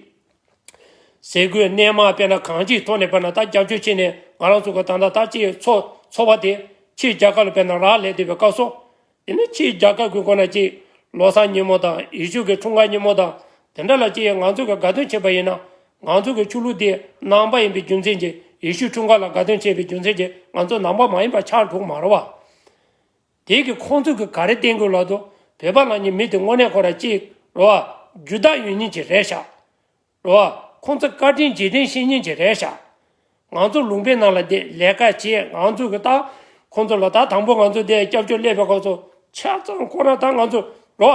ཟས་གོས་གནས་མལ་དཔེར་ན་གང་ཅིའི་ཐོག་ནས་དཔེར་ན་ད་རྒྱབ་སྐྱོར་བྱས་ནས་ང་རང་ཚོ་གི་ད་ལྟ་ད་ཅིག་འཚོ་འཚོ་བ་དེ་ཕྱིའི་རྒྱལ་ཁབ་ལ་དཔེར་ན་རག་ལས་བསྡད་པའི་སྐབས་སུ། དེ་ནི་ཕྱིའི་རྒྱལ་ཁབ་ཀྱི་སྒོ་ནས་ཅིག་ལོ་གསར་ཉིན་མོ་དང་ཡེ་ཤུ་གི་འཁྲུངས་སྐར་ཉིན་མོ་དང་དེ་འདྲ་ལ་ཅིག་ང་ཚོ་གི་དགའ་སྟོན་བྱེད་པ་ཡིན་ན། ང་ཚོ་གི་ཆོས་ལུགས་དེ་ནང་པ་ཡིན་པའི་རྒྱུ་མཚན་གྱིས་ཡེ་ཤུ་འཁྲུངས་སྐར་ལ་དགའ་སྟོན་བྱས་པའི་རྒྱུ་མཚན་གྱིས་ང་ཚོ་ནང་པ་མ་ཡིན་པ་ཆགས་འགྲོ་གི་མ་རེད་བ། དེ་གི་ཁོང་ཚོ་གི་ག་རེ་བསྟན་དགོས་ལབ་དུས་བོད་པ་ལབ་མཁན་མི་དེ་དངོས་གནས་ཁོ་རང་གཅིག་རེད་བ། རྒྱུ་དག་ཡོད་མཁན་ཅིག་རེད་ཤག་རེད་བ། ཁོང་ཚོ་བཀའ་དྲིན་རྗེས་དྲན་ཤེས་མཁན་ཅིག་རེད་ཤག་ང་ཚོ་ལུང་པའི་ནང་ལ་བསྡད་ལས་ཀ་བྱེད། ང་ཚོ་གི་ད་ཁོང་ཚོ་ལ་ད་དང་པོ་ང་ཚོ་དེ་སྐྱབས་བཅོལ་སླེབས་པའི་སྐབས་སུ་ཆ་ཚང་ཁོ་རང་ད་ང་ཚོ་རེད་བ།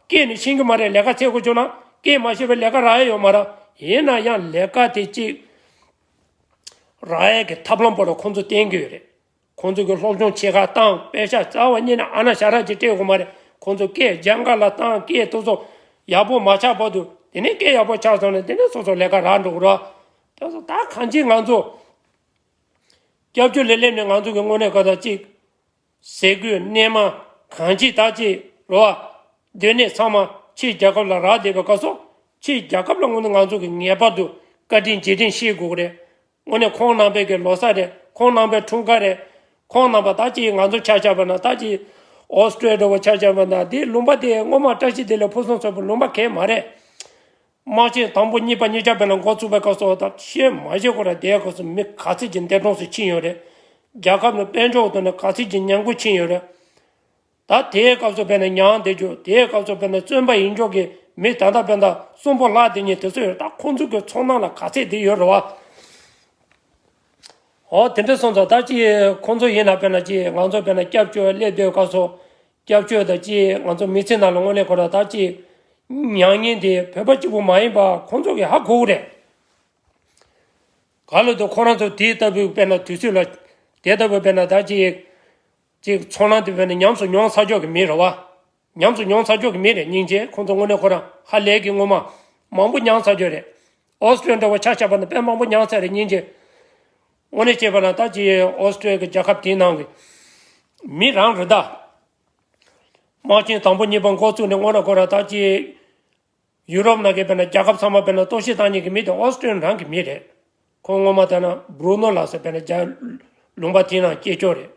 སྐད་ནི་ཤེས་ཀྱི་མ་རེད། ལས་ཀ་བྱེད་དགོས་བྱུང་ན་སྐད་མ་ཤེས་པའི་ལས་ཀ་རག་ཡ་ཡོད་མ་རེད། ཡིན་ན་ཡང་ལས་ཀ་དེ་གཅིག་རག་ཡ་གི་ཐབས་ལམ་པོ་ར་ཁོང་ཚོ་བསྟན་གྱི་ཡོད་རེད། ཁོང་ཚོ་གི་སློབ་སྦྱོང་བྱེད་ག་བཏང་པེ་ཤ་རྩ་བ་ཉིད་ནས་ཨ་ན་ཞ་ར་ཅིག་སྤྲད་དགོས་མ་རེད། ཁོང་ཚོ་སྐད་སྦྱང་ག་ལ་བཏང་། སྐད་དེ་ཚོ་ཡག་པོ་མ་ཆགས་བར་དུ་དེ་ནས་སྐད་ཡག་པོ་ཆགས་སོང་ནས་དེ་ནས་སོ་སོ་ལས་ཀ་རག་འགྲོ་གི་རེད། དེ་ཚོ་ད་གང་ཅི་ང་ཚོ་སྐྱབས་བཅོལ་ལ་སླེབས་ནས་ང་ཚོ་གི་དངོས་གནས་ག་ད་ཅིག་ཟས་གོས་གནས་མལ་གང་ཅི་ད་ཅིག་རེད་བ། སྡོད་གནས་ཚང་མ་ཕྱིའི་རྒྱལ་ཁབ་ལ་རག་བསྡད་པའི་སྐབས་སུ་ཕྱིའི་རྒྱལ་ཁབ་ལ་དངོས་གནས་ང་ཚོ་གི་ངེས་པར་དུ་བཀའ་དྲིན་རྗེས་དྲན་ཤེས་དགོས་ཀྱི་རེད། དངོས་གནས་ཁོང་རྣམ་པའི་གི་ལོ་གསར་རེད། ཁོང་རྣམ་པའི་འཁྲུངས་སྐར་རེད། ཁོང་རྣམ་པ་ད་ཅིག་ང་ཚོ་ཆ་བཞག་པ་ན་ད་ཅིག་ཨོ་སི་ཀྲི་ལི་ཡ་འདྲ་བོ་ཆ་བཞག་པ་ན་འདི་ལུང་པ་དེ་སྔོན་མ་བཀྲ་ཤིས་བདེ་ལེགས་ཕུན་སུམ་ཚོགས་པའི་ལུང་པ་གང་ཡང་མ་རེད། དམག་ཆེན་དང་པོ་གཉིས་པ་གཉིས་ཆ་དཔེར་ན་འགོ་ཚུགས་པའི་སྐབས་སུ་ད་ཤེས་མ་ཤེས་ཁོ་ར་དེའི་སྐབས་སུ་མི་ག་ཚད་ཀྱི་འདས་གྲོངས་སུ་ཕྱིན་ཡོད་རེད། རྒྱལ་ཁབ་ནས་དཔལ་འབྱོར་ཐོག་ནས་ག་ཚད་ཀྱི་ཉམས་རྒུད་ཕྱིན་ཡོད་རེད། ད་དེའི་སྐབས་སུ་དཔེར་ན་མྱངས་བསྡད་རྒྱུ། དེའི་སྐབས་སུ་དཔེར་ན་བཙོན་པ་ཡིན་ཆོག་གི་མི་ད་ལྟ་དཔེར་ན་གསོན་པོ་ལྷག་བསྡད་མཁན་དེ་ཚོ་ཡོད། ད་ཁོང་ཚོ་གི་ཚོར་སྣང་ལ་ག་ཚད་དེ་ཡོད་རེད་བ། འོ་དེ་འདྲ་སོང་ཙང་ད་ཅི་ཁོང་ཚོ་ཡིན་ན་དཔེར་ན་ཅི་ང་ཚོ་དཔེར་ན་སྐྱབས་བཅོལ་སླེབས་དུས་སྐབས་སུ་སྐྱབས་བཅོལ་དང་ཅི་ང་ཚོ་མི་ཚེ་ནང་ལ་དངོས་གནས་ཁོ་ར་ད་ཅི་མྱངས་མཁན་དེ་བོད་པ་གཅིག་པུ་མ་ཡིན་པ་ཁོང་ཚོ་གི་ཧ་གོ་གི་རེད། ག་ལ་དུ་ཁོ་རང་ཚོ་དེ་ལྟ་བུའི་དཔེར་ན་དུས་ཚོད་ལ་དེ་ལྟ་བུའི་དཔེར་ན་ད་ཅི་ཅིག་ཚོར་སྣང་དེ་དཔེར་ན་ཉམས་སུ་མྱོང་ཚར་ཆོག་གི་མི་རེད་བ། ཉམས་སུ་མྱོང་ཚར་ཆོག་གི་མི་རེད། སྙིང་རྗེ། ཁོང་ཚོ་དངོས་གནས་ཁོ་རང་ཧ་ལས་ཀྱི་སྔོན་མ་མང་པོ་མྱངས་ཚར་ཆོག་རེད། ཨོ་སི་ཀྲི་ཡ་འདྲ་བོ་ཆ་བཞག་པ་ན་དཔེ་མང་པོ་མྱངས་ཚར་རེད་སྙིང་རྗེ། དངོས་གནས་བྱས་པ་ན་ད་ཅི་ཨོ་སི་ཀྲི་ཡ་གི་རྒྱལ་ཁབ་དེའི་ནང་གི་མི་རང་རེད་ད། དམག་ཆེན་དང་པོ་གཉིས་པ་འགོ་བཙུགས་ནས་དངོས་གནས་ཁོ་རང་ད་ཅི་ཡུ་རོབ་ནང་གི་དཔེར་ན་རྒྱལ་ཁབ་ཚང་མ་དཔེར་ན་གཏོར་བཤིག་བཏང་མཁན་གྱི་མི་དེ་ཨོ་སི་ཀྲི་ཡ་རང་གི་མི་རེད། ཁོ་སྔོན་མ་ལྟར་ན་སྦྲུ་ནོ་ལགས་སུ་དཔེར་ན་རྒྱ་ལུང་པ་དེའི་ནང་སྐྱེས་ཕྱོགས་རེད།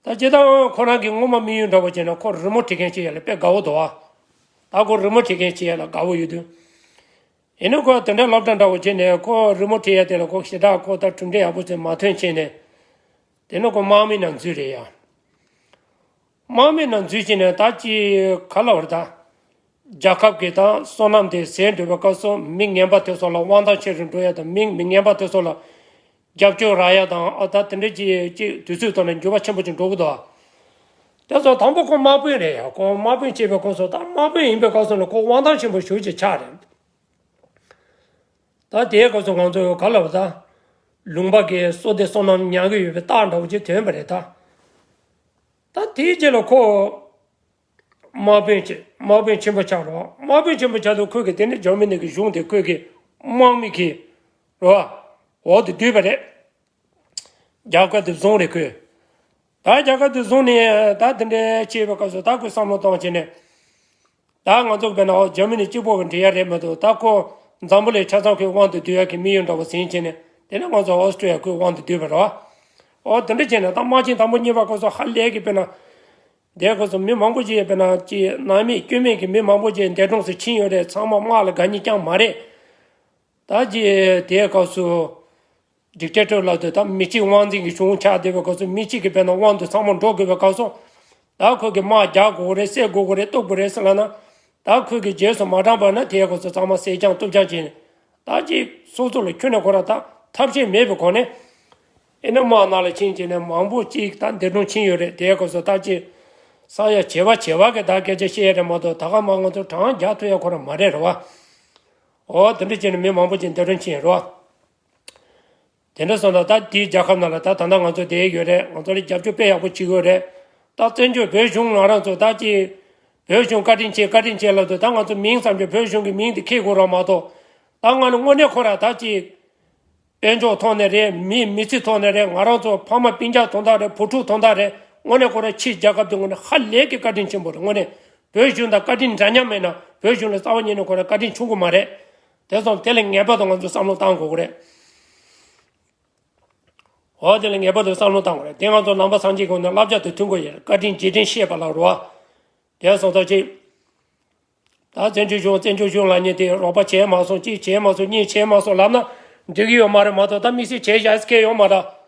ད་སྤྱིར་བཏང་ཁོ་རང་གི་སྔོན་མ་དམིགས་ཡུལ་འདྲ་བོ་བྱས་ན་ཁོ་རི་མོ་བྲིས་མཁན་ཞིག་ཡིན་ལ་དཔེ་དགའ་བོ་འདུག་ཨ། ད་ཁོ་རི་མོ་བྲིས་མཁན་ཞིག་ཡིན་ལ་དགའ་བོ་ཡོད་དུས། ཡིན་ན་ཁོ་དེ་འདྲའི་སློབ་གྲྭ་འདྲ་བོ་བྱས་ནས་ཁོ་རི་མོ་བྲིས་ཡ་དེ་ལ་ཁོ་ཞེ་དྲག་ཁོ་ད་གྲུབ་འབྲས་ཡག་པོ་ཅིག་མ་ཐོན་བྱས་ནས། དེ་ནས་ཁོ་དམག་མི་ནང་འཛུལ་རེད་ཡ། དམག་མི་ནང་འཛུལ་བྱས་ནས་ད་ཅི་ག་ལ་བར་ད། རྒྱལ་ཁབ་ཀྱི་ད་སོ་ནམ་དེ་ཟད་འགྲོ་བའི་སྐབས་སུ་མི་ངན་པ་དེ་ཚོ་ལ་དབང་ཐང་ཆེ་རུ་འགྲོ་ཡ་དང་མི་མི་ངན་པ་དེ་ཚོ་ལ་རྒྱབ་སྐྱོར་རག་ཡ་དང་ཨ་ད་དེ་འདྲ་ཅིག་ཅིག་དུས་ཚོད་ཐོག་ནས་འགྱུར་བ་ཆེན་པོ་ཅིག་འགྲོ་གི་འདུག་དེ་ཚོ་དང་པོ་ཁོ་དམག་དཔོན་རེད་ཡ། ཁོ་དམག་དཔོན་བྱས་པའི་སྐབས་སུ་ད་དམག་དཔོན་ཡིན་པའི་སྐབས་སུ་ནི་ཁོ་དབང་ཐང་ཆེན་པོ་ཞེ་ཅིག་ཆགས་རེད། ད་དེའི་སྐབས་སུ་ང་ཚོ་ག་ལ་བ་ད། ལུང་པ་གི་སོ་དེ་སོ་ནམ་ཉར་གི་ཡོད་པའི་རྟགས་འདྲ་བོ་ཅིག་ཐོན་པ་རེད་ད། ད་དེའི་རྗེས་ལ་ཁོ། དམག་དཔོན་ཆེ་དམག་དཔོན་ཆེན་པོ་ཆགས་རོགས། དམག་དཔོན་ཆེན་པོ་ཆགས་དུས་ཁོས་གི་དེ་ནི་འཇར་མ་ནི་གི་གཞུང་དེ་ཁོས་གི་དམག་མི་གི་རོ། འོག་ཏུ་བསྡུས་པ་རེད། རྒྱལ་ཁབ་དེ་བཟུང་རེད་ཁོས། ད་རྒྱལ་ཁབ་དེ་བཟུང་ནས་ད་དེ་འདྲའི་བྱས་པའི་སྐབས་སུ་ད་ཁོས་བསམ་བློ་བཏང་བྱས་ནས། ད་ང་ཚོ་དཔེར་ན་འཇར་མ་ནི་གཅིག་པོ་གི་འབྲེལ་ཡ་རེད་མ་གཏོགས་ད་ཁོ་འཛམ་བུ་གླིང་ཆ་ཚང་ཁོའི་དབང་དུ་བསྡུ་ཡ་གི་དམིགས་ཡུལ་འདྲ་བོ་ཟིན་བྱས་ནས་དེ་ནས་ང་ཚོ་ཨོ་སི་ཀྲི་ཡ་ཁོའི་དབང་དུ་བསྡུས་པ་རེད་བ། ཨོ་དེ་འདྲ་བྱས་ནས་ད་དམག་ཆེན་དང་པོ་གཉིས་པ་སྐབས་སུ་ཧ་ལས་གི་དཔེར་ན། དེའི་སྐབས་སུ་མི་མང་པོ་ཅིག་དཔེར་ན་ཅིག་ནང་མི་སྐྱོན་མེད་ཀྱི་མི་མང་པོ་ཅིག་འདས་གྲོངས་སུ་ཕྱིན་ཡོད་རེད། ཚང་མ་དམག་ལ་དགའ་ཉེ་རྐྱང་མ་རེད། ད་ཅིག་དེའི་སྐབས་སུ་ཌིག་ཊེ་ཊར་ལབ་དུས་ད་མི་གཅིག་དབང་འཛིན་གྱི་གཞུང་ཆགས་བསྡད་པའི་སྐབས་སུ་མི་གཅིག་གི་དཔེར་ན་དབང་དུ་ཚང་མ་འགྲོ་དགོས་པའི་སྐབས་སུ། ད་ཁོས་ཀྱི་དམག་རྒྱག་དགོས་ཀྱི་རེད། བསད་དགོས་ཀྱི་རེད། གཏུབ་དགོས་རེད་ཟེར་ལབ་ན། ད་ཁོས་ཀྱི་རྗེས་སུ་མ་འབྲངས་པ་ན་དེའི་སྐབས་སུ་ཚང་མ་བསད་རྐྱང་གཏུབ་རྐྱང་བྱས་ནས། ད་ཅིག་སོ་སོ་ལ་ཁྱོན་ནས་ཁོ་རང་ད་ཐབས་ཤེས་མེད་པའི་སྒོ་ནས། ཨེ་ནི་དམག་ནང་ལ་ཕྱིན་བྱས་ནས་མང་པོ་ཅིག་ད་འདས་གྲོངས་ཕྱིན་ཡོད་རེད། དེའི་སྐབས་སུ་ད་ཅིག་ས་ཡ་བྱེ་བ་བྱེ་བ་གི་ད་སྐད་ཆ་བཤད་ཡ་རེད་མ་གཏོགས་ད་ག་མ་ང་ཚོ་གྲངས་རྒྱག་ཐུབ་ཡ་ཁོ་རང་མ་རེད་རེད་བ། འོ་དེ་འདྲ་བྱས་ནས་མི་མང་པོ་ཅིག་འདས་གྲོངས་ཕྱིན་ཡོད་རེད་བ། དེ་འདྲ་སོང་ཙང་ད་དེའི་རྒྱལ་ཁབ་ནང་ལ་ད་ད་ལྟ་ང་ཚོ་བསྡད་ཡོད་རེད། ང་ཚོ་ལ་རྒྱབ་སྐྱོར་དཔེ་ཡག་པོ་བྱེད་ཀྱི་ཡོད་རེད། ད་བཙན་བྱོལ་བོད་གཞུང་ང་རང་ཚོ་ད་ཅིག་བོད་གཞུང་བཀའ་དྲིན་ཆེ་བཀའ་དྲིན་ཆེ་ལབ་དུས་ད་ང་ཚོ་མིང་ཙམ་གྱི་བོད་གཞུང་གི་མིང་དེ་འཁྱེར་དགོས་རེད་མ་གཏོགས། ད་ང་ནི་དངོས་གནས་ཁོ་ར་ད་ཅིག་དཔལ་འབྱོར་ཐོག་ནས་རེད། མི་མི་ཚེ་ཐོག་ནས་རེད། ང་རང་ཚོ་ཕ་མ་སྤུན་ཀྱག་དོན་དག་རེད། བུ་ཕྲུག་དོན་དག་རེད། དངོས་གནས་ཁོ་ར་ཕྱིའི་རྒྱལ་ཁབ་དེ་དངོས་གནས་ཧ་ལས་ཀྱི་བཀའ་དྲིན་ཆེན་པོ་རེད། དངོས་གནས་བོད་གཞུང་དང་བཀའ་དྲིན་འདྲ་མཉམ་མེད་ན་བོད་གཞུང་ལ་རྩ་བ་ཉིད་ནས་ཁོ་ར་བཀའ་དྲིན་ཆུང་གི་མ་རེད། དེ་ཙང་དེ་ལ་ངེས་པར་དུ་ང་ཚོས་བསམ་བློ་བཏང་དགོས་ཀྱི་རེད། འོ་དེ་ལ་ངེས་པར་དུ་བསམ་བློ་བཏང་དགོས་རེད། དེ་ང་ཚོ་ནང་པ་སངས་རྒྱས་ཀྱི་ནང་བསླབ་བྱ་དེ་མཐུན་དགོས་ཡོད་རེད། བཀའ་དྲིན་རྗེས་དྲན་བཤད་པ་ལ་རོ། དེ་སོང་ཙང་ཅིག་ད་བཙན་བྱོལ་གཞུང་བཙན་བྱོལ་གཞུང་ལབ་མཁན་དེ་རོགས་པ་བྱས་མ་སོང་། གཅིག་བྱས་མ་སོང་། གཉིས་བྱས་མ་སོང་ལབ་ན་འགྲིག་གི་ཡོད་མ་རེད་མ་གཏོགས། ད་དམིགས་བསལ་བྱས་བཞག་ས་གང་ཡོད་མ་རེད།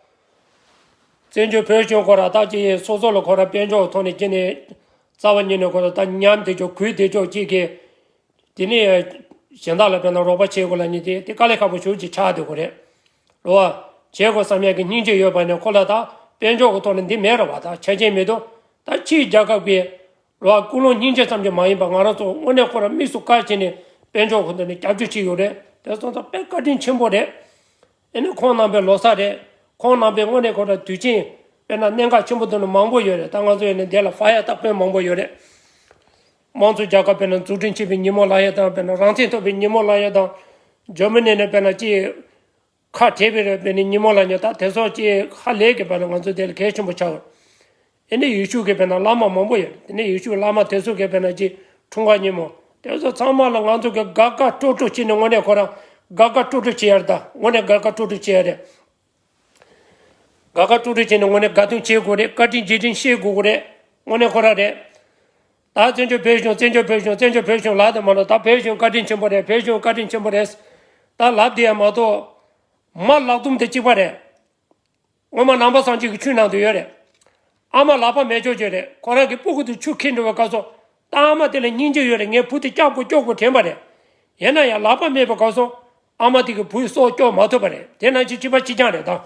བཙན་བྱོལ་བོད་གཞུང་ཁོ་ར་ད་ཅིག་སོ་སོ་ལ་ཁོ་ར་དཔལ་འབྱོར་ཐོག་ནས་ཅི་ནས་རྩ་བ་ཉིད་ནས་ཁོ་ར་ད་ཉམས་བསྡད་ཆོག་གུད་བསྡད་ཆོག་ཅིག་གི། དེ་ནས་གཞན་དག་ལ་དཔེར་ན་རོགས་པ་བྱེད་དགོས་ལབ་མཁན་དེ་དེ་དཀའ་ལས་ཁག་པོ་ཞེ་པོ་ཅིག་ཆགས་བསྡད་ཀྱི་རེད། རེད་བ། བྱེད་དགོས་བསམ་ཡག་གི་སྙིང་རྗེ་ཡོད་པ་ནས་ཁོ་ལ་ད་དཔལ་འབྱོར་གྱི་ཐོག་ནས་འདི་མེད་རེད་བ། ད་ཆ་རྐྱེན་མེད་དོ། ད་ཕྱིའི་རྒྱལ་ཁབ་ཀྱི་རེད་བ། ཀུན་སློང་སྙིང་རྗེ་ཙམ་གྱིས་མ་ཡིན་པ་ང་རང་ཚོ་དངོས་གནས་ཁོ་ར་དམིགས་སུ་བཀར་བྱས་ནས་དཔལ་འབྱོར་གྱི་ཐོག་ནས་རྒྱབ་སྐྱོར་བྱེད་ཀྱི་ཡོད་རེད། དེ་སོང་ཙང་དཔེ་བཀའ་དྲིན་ཆེན་པོ་རེད། ཨེ་ནི་ཁོང་རྣམ་པའི་ལོ་གསར་རེད། ཁོང་རྣམ་པའི་དངོས་གནས་ཁོ་ར་དུས་ཆེན་དཔེར་ན་གནད་འགག་ཆེན་པོ་འདུག་ན་མང་པོ་ཡོད་རེད། ད་ང་ཚོ་ཡོད་ནས་འདི་ལ་ཧྥ་ཡ་ཏག་དཔོན་མང་པོ་ཡོད་རེད། དམངས་གཙོ་རྒྱལ་ཁབ་དཔེར་ན་འཛུགས་སྐྲུན་བྱེད་པའི་ཉིན་མོ་ལབ་ཡ་དང་། དཔེར་ན་རང་བཙན་ཐོབ་པའི་ཉིན་མོ་ལབ་ཡ་དང་། འཇར་མ་ནི་ནས་དཔེར་ན་ཅིག་ཁ་བྲལ་བའི་རེད། དཔེར་ན་ཉིན་མོ་ལབ་ཡ་ད་དེ་ཚོ་ཅིག་ཧ་ལས་ཀྱི་དཔེར་ན་ང་ཚོ་དེ་ལ་གལ་ཆེན་པོ་ཆགས་ཡོད། ཨེ་ནི་ཡུལ་ཤུལ་གྱི་དཔེར་ན་བླ་མ་མང་པོ་ཡོད། དེ་ནས་ཡུལ་ཤུལ་བླ་མ་དེ་ཚོ་གི་དཔེར་ན་ཅིག་འཁྲུངས་སྐར་ཉིན་མོ་དེ་ཚོ་ཚང་མ་ལ་ང་ཚོ་གི་དགའ་དགའ་སྤྲོ་སྤྲོ་བྱས་ནས་དངོས་གནས་ཁོ་རང་དགའ་དགའ་སྤྲོ་སྤྲོ་བྱེད་ཡ་རེད། ད་དངོས་གནས་དགའ་དགའ་སྤྲོ་སྤྲོ་བྱེད་ཡ་རེད། དགའ་དགའ་སྤྲོ་སྤྲོ་བྱས་ནས་དངོས་གནས་དགའ་སྟོན་བྱེད་དགོས་རེད། བཀའ་དྲིན་རྗེས་དྲན་བཤད་དགོས་ཀྱི་རེད། དངོས་གནས་ཁོ་རང་རེད། ད་བཙན་བྱོལ་བོད་གཞུང་། བཙན་བྱོལ་བོད་གཞུང་། བཙན་བྱོལ་བོད་གཞུང་ལབ་དེ་མ་གཏོགས། ད་བོད་གཞུང་བཀའ་དྲིན་ཆེན་པོ་རེད། བོད་གཞུང་བཀའ་དྲིན་ཆེན་པོ་རེད། ད་ལབ་དེ་ཡང་མ་གཏོགས། མ་ལག་རྡུམ་དེ་གཅིག་པ་རེད། སྔོན་མ་ནང་པ་སངས་རྒྱས་ཀྱི་ཆོས་ནང་དུ་ཡོད་རེད། ཨ་མ་ལག་པ་མེད་ཅོག་ཅོག་རེད། ཁོ་རང་གི་སྤུ་གུ་དེ་ཆུ་འཁྱེར་འགྲོ་བའི་སྐབས་སུ། ད་ཨ་མ་དེ་ལ་སྙིང་རྗེ་ཡོད་རེད། ངའི་བུ་དེ་སྐྱོབ་དགོས་སྐྱོབ་དགོས་དྲན་པ་རེད། ཡིན་ན་ཡང་ལག་པ་མེད་པའི་སྐབས་སུ། ཨ་མ་དེ་གི་བུའི་སྲོག་སྐྱོབ་མ་ཐུབ་པ་རེད། དེ་ནང་བཞིན་གཅིག་པ་གཅིག་རྐྱང་རེད་ད།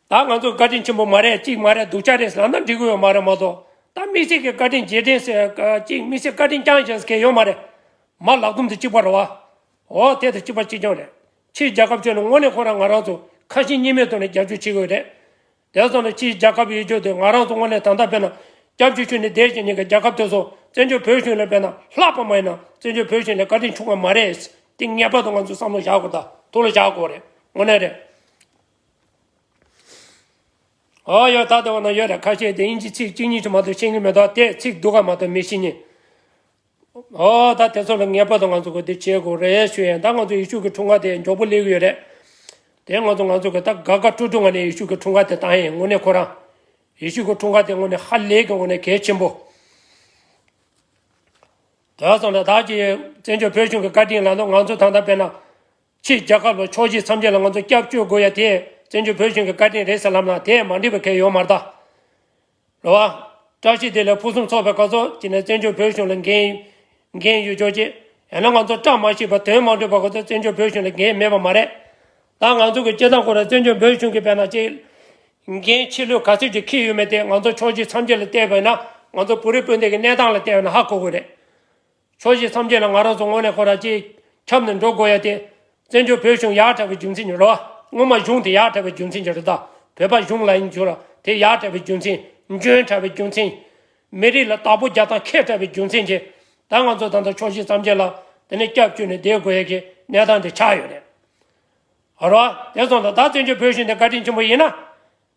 ད་ང་ཚོ་བཀའ་དྲིན་ཆེན་པོ་མ་རེད། གཅིག་མ་རེད། སྡུག་ཅག་རེད་ཟེར་ན་འགྲིག་གི་ཡོད་མ་རེད་མ་གཏོགས། ད་དམིགས་བསལ་གྱི་བཀའ་དྲིན་རྗེས་དྲན་ཟེར་གཅིག་དམིགས་བསལ་བཀའ་དྲིན་བསྐྱངས་བཞག་ཟེར་མཁན་ཡོད་མ་རེད། མ་ལག་རྡུམ་དེ་གཅིག་པ་རེད་བ། འོ་དེ་དང་གཅིག་པ་གཅིག་རྐྱང་རེད། ཕྱིའི་རྒྱལ་ཁབ་ཚོ་ནི་དངོས་གནས་ཁོ་རང་ང་རང་ཚོ་ཁ་ཞེ་གཉིས་མེད་ཐོག་ནས་རྒྱབ་སྐྱོར་བྱེད་དགོས་རེད། དེ་སོང་ནས་ཕྱིའི་རྒྱལ་ཁབ་ཡོད་རྒྱུ་དེ་ང་རང་ཚོ་དངོས་གནས་ད་ལྟ་དཔེར་ན་ སྐྱབས་བཅོལ་ཞུས་ནས་བསྡད་བྱས་ཉེན་ཁ་རྒྱལ་ཁབ་དེ་ཚོ་བཙན་བྱོལ་བོད་གཞུང་ལ་དཔེར་ན་ལྷག་པ་མ་ཡིན་ན་བཙན་བྱོལ་བོད་གཞུང་ལ་བཀའ་དྲིན་ཆུང་བ་མ་རེད། དེ་ངེས་པར་དུ་ང་ཚོས་བསམ་བློ་བཞག་དགོས་ད་ཐུགས་ལ་བཞག་དགོས་རེད། དངོས་གནས་རེད། ཨོ་ཡོད་ད་དེ་བ་ན་ཡོད་རེད། ཁ་ཤས་དེ་དབྱིན་ཇི་ཚིག་གཅིག་གཉིས་ཀྱི་མ་གཏོགས་ཤེས་ཀྱི་མེད་ད་དེ་ཚིག་སྡུག་ག་མ་གཏོགས་མི་ཤེས་ཉེ། ཨོ་ད་དེ་ཚོ་ལ་ངེས་པར་དུ་ང་ཚོ་གི་དེ་བྱེད་དགོས་རེད་ཞུ་ཡས། ད་ང་ཚོ་ཡེ་ཤུ་གི་འཁྲུངས་སྐར་དེ་མགྱོགས་པོ་སླེབས་ཀྱི་ཡོད་རེད། དེ་ང་ཚོ་ང་ཚོ་གི་ད་དགའ་དགའ་སྤྲོ་སྤྲོ་ངང་ནས་ཡེ་ཤུ་གི་འཁྲུངས་སྐར་དེ་བཏང་ཡིན། དངོས་གནས་ཁོ་རང་ཡེ་ཤུ་གི་འཁྲུངས་སྐར་དེ་དངོས་གནས་ཧ་ལས་ཀྱི་དངོས་གནས་གལ་ཆེན་པོ། དེ་སོང་ལ་ད་ཀྱི་བཙན་བྱོལ་བོད་གཞུང་གི་བཀའ་དྲིན་ལ་ནོ་ང་ཚོ་ད་ལྟ་དཔེར་ན་ཕྱི་རྒྱལ་ཁབ་ལ་ཕྱོགས་བཞི་མཚམས་བརྒྱད་ལ་ང་ཚོ་སྐྱབས་བཅོལ་དགོས་ཡ་དེ་བཙན་བྱོལ་བོད་གཞུང་གི་བཀའ་དྲིན་རེད་ཟེར་ལབ་ན་དེ་མ་འགྲིག་པ་གལ་ཡོད་མ་རེད་ད། རེད་བ། བཀྲ་ཤིས་བདེ་ལེགས་ཕུན་སུམ་ཚོགས་པའི་སྐབས་སུ་ཅི་ནས་བཙན་བྱོལ་བོད་གཞུང་ལ་འགན་འགན་ཡོད་ཆོག་ཅེས། ཡང་ན་ང་ཚོ་བཀྲ་མ་ཤིས་པ་དོན་མ་འགྲུབ་པ་སྐབས་སུ་བཙན་བྱོལ་བོད་གཞུང་ལ་འགན་མེད་པ་མ་རེད། ད་ང་ཚོ་གི་སྤྱི་བཏང་ཁོ་ར་བཙན་བྱོལ་བོད་གཞུང་གི་དཔེར་ན་ཅིག་འགན་ཆེ་ལོས་ག་ཚོད་ཅིག་འཁྱེར་ཡོད་མེད་དེ་ང་ཚོ་ཕྱོགས་བཞི་མཚམས་བརྒྱད་ལ་བལྟས་པ་ཡིན་ན་ང་ཚོ་བོད་རིགས་སྤུན་ཟླ་གི་གནས་སྟངས་ལ་བལྟས་པ་ཡིན་ན་ཧ་གོ་གི་རེད། ཕྱོགས་བཞི་མཚམས་བརྒྱད་ལ་ང་རང་ཚོ་དངོས་གནས་ཁོ་ར་ཅིག་ཁྱབ་ནས་འགྲོ་དགོས་ཡ་དེ། བཙན་བྱོལ་བོད་གཞུང་ཡར་དྲག་པའི་རྒྱུ་མཚན་ཉིད་རེད་བ། སྔོན་མ་གཞུང་དེ་ཡར་དྲག་པའི་རྒྱུ་མཚན་ཉིད་རེད་ད། བོད་པ་གཞུང་ལ་ཡིན་རྒྱུ་ལ་དེ་ཡར་དྲག་པའི་རྒྱུ་མཚན། འཇོན་དྲག་པའི་རྒྱུ་མཚན། མི་རིགས་ལ་བདག་པོ་རྒྱག་སྟངས་མཁས་དྲགས་པའི་རྒྱུ་མཚན་གྱིས། ད་ང་ཚོ་ད་ལྟ་ཕྱོགས་བཞི་མཚམས་བརྒྱད་ལ་དེ་ནས་སྐྱབས་བཅོལ་ནས་བསྡད་དགོས་ཡ་གི་གནས་སྟངས་དེ་ཆགས་ཡོད་རེད། ཨ་རོ། དེ་སོང་ད་ད་བཙན་བྱོལ་བོད་གཞུང་དེ་བཀའ་དྲིན་ཆེན་པོ་ཡིན་ན།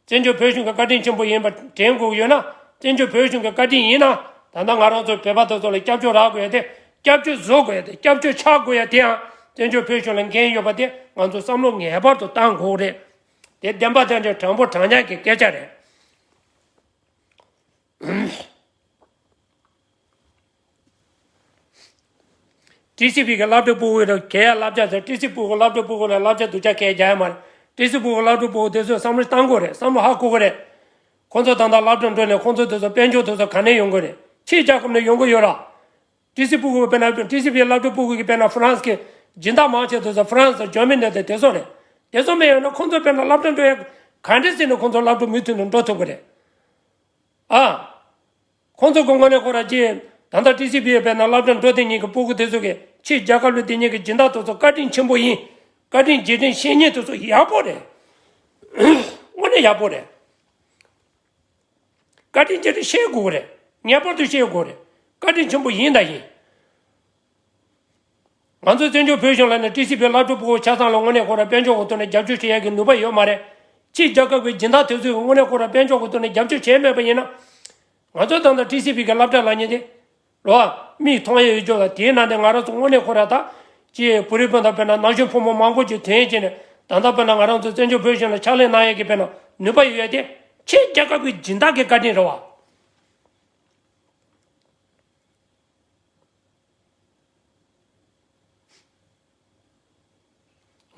བཙན་བྱོལ་བོད་གཞུང་གི་བཀའ་དྲིན་ཆེན་པོ་ཡིན་པ་དྲན་དགོས་ཡོད་ན། བཙན་བྱོལ་བོད་གཞུང་གི་བཀའ་དྲིན་ཡིན་ན། ད་ལྟ་ང་རང་ཚོ་བོད་པ་དེ་ཚོ་ལ་སྐྱབས་བཅོལ་རག་དགོས་ཡ་དེ། སྐྱབས་བཅོལ་བཟོ་དགོས་ཡ་དེ། སྐྱབས་བཅོལ་ཆགས་དགོས་ཡ་དེའང་བཙན་བྱོལ་བོད་གཞུང་ལ་འགན་ཡོད་པ་དེ་ང་ཚོ་བསམ་བློ་ངེས་པར་དུ་བཏང་དགོས་རེད། དེ་བདེན་པ་དོན་གྱི་དྲང་པོ་དྲང་སྙམ་གྱི་སྐད་ཆ་རེད། ཊི་སི་ཝི་གི་སློབ་གྲྭ་ཕྲུ་གུ་རེད། གལ་ཡ་བསླབ་བྱ་ཟེར། ཊི་སི་ཝི་གི་སློབ་གྲྭ་ཕྲུ་གུ་ལ་བསླབ་བྱ་སྡུག་ཅག་གལ་རྒྱག་ཡ་མ་རེད། ཊི་སི་ཝི་གི་སློབ་གྲྭ་ཕྲུ་གུ་དེ་ཚོས་བསམ་བློ་བཏང་དགོས་རེད། བསམ་བློ་ཧ་གོ་གི་རེད། ཁོང་ཚོ་ད་ལྟ་སློབ་གྲྭ་འགྲོ་ནས་ཁོང་ཚོ་དེ་ཚོ་དཔལ་འབྱོར་དེ་ཚོ་ག་ནས་ཡོང་གི་རེད། ཕྱིའི་རྒྱལ་ཁབ་ནས་ཡོང་གི་ཡོད་ར། ཊི་སི་ཕྲུ་གུ་དཔེར་ན་ཊི་སི་ཝི་སློབ་གྲྭ་ཕྲུ་གུ་གི་དཔེར་ན་ཧྥ་རན་སི་གི་སྦྱིན་བདག་མང་ཆེ་དེ་ཚོ་ཧྥ་རན་སི་དང་ཇར་མ་ནི་དང་དེ་ཚོ་རེད། དེ་ཚོ་མེད་ཡོད་ན་ཁོང་ཚོ་དཔེར་ན་སློབ་གྲྭ་འགྲོ་ཡ་ག་འདྲ་བྱས་ནས་ཁོང་ཚོ་སློབ་གྲྭ་མུ་མཐུད་ནས་འགྲོ་ཐུབ་གི་རེད། ཨ། ཁོང་ཚོ་གི་ངོས་ནས་ཁོ་ར་ཅིག་ད་ལྟ་ཊི་སི་ཝི་དཔེར་ན་སློབ་གྲྭ་འགྲོ་དེ་ཉིད་ཀྱི་ཕྲུ་གུ་དེ་ཚོ་གིས་ཕྱིའི་རྒྱལ་ཁབ་ལ་དེ་ཉིད་ཀྱི་སྦྱིན་བདག་དེ་ཚོ་བཀའ་དྲིན་ཆེན་པོ་ཡིན། བཀའ་དྲིན་རྗེས་དྲན་བཤད་མཁན་དེ་ཚོ་ཡག་པོ་རེད། དངོས་གནས་ཡག་པོ་རེད། བཀའ་དྲིན་རྗེས་དྲན་བཤད་དགོས་རེད། ངེས་པར་དུ་བཤད་དགོས་རེད། བཀའ་དྲིན་ཆེན་པོ་ཡིན་དང་ཡིན། ང་ཚོ་བཙན་བྱོལ་བོད་གཞུང་ལ་ནི་ཊི་སི་ཝི་སློབ་ཕྲུག་ཕྲུ་གུ་ཆ་ཚང་ལ་དངོས་གནས་ཁོ་ར་དཔལ་འབྱོར་གྱི་ཐོག་ནས་རྒྱབ་སྐྱོར་བྱེད་ཡག་གི་ནུས་པ་ཡོད་མ་རེད། ཕྱིའི་རྒྱལ་ཁབ་ཀྱི་སྦྱིན་བདག་དེ་ཚོས་དངོས་གནས་ཁོ་ར་དཔལ་འབྱོར་གྱི་ཐོག་ནས་རྒྱབ་སྐྱོར་བྱས་མེད་པ་ཡིན་ན། ང་ཚོ་ད་ལྟ་ཊི་སི་ཝི་གི་སློབ་གྲྭ་ལབ་མཁན་དེ། རོ། མིག་མཐོང་ཡས་ཡོད་ཅོག་ལ་དེའི་ནང་དེ་ང་རང་ཚོ་དངོས་གནས་ཁོ་ར་ད། ཅེས་བོད་རིགས་སྤུན་ཟླ་དཔེར་ན་ན་གཞོན་ཕོ་མོ་མང་པོ་ཅིག་ཐོན་ཡས་བྱས་ནས་ད་ལྟ་དཔེར་ན་ང་རང་ཚོ་བཙན་བྱོལ་བོད་གཞུང་ལ་ཕྱག་ལས་གནང་ཡས་ཀྱི་དཔེར་ན་ནུས་པ་ཡོད་ཡས་དེ་ཕྱིའི་རྒྱལ་ཁབ་ཀྱི་སྦྱིན་བདག་གི་བཀའ་དྲིན་རེད་བ།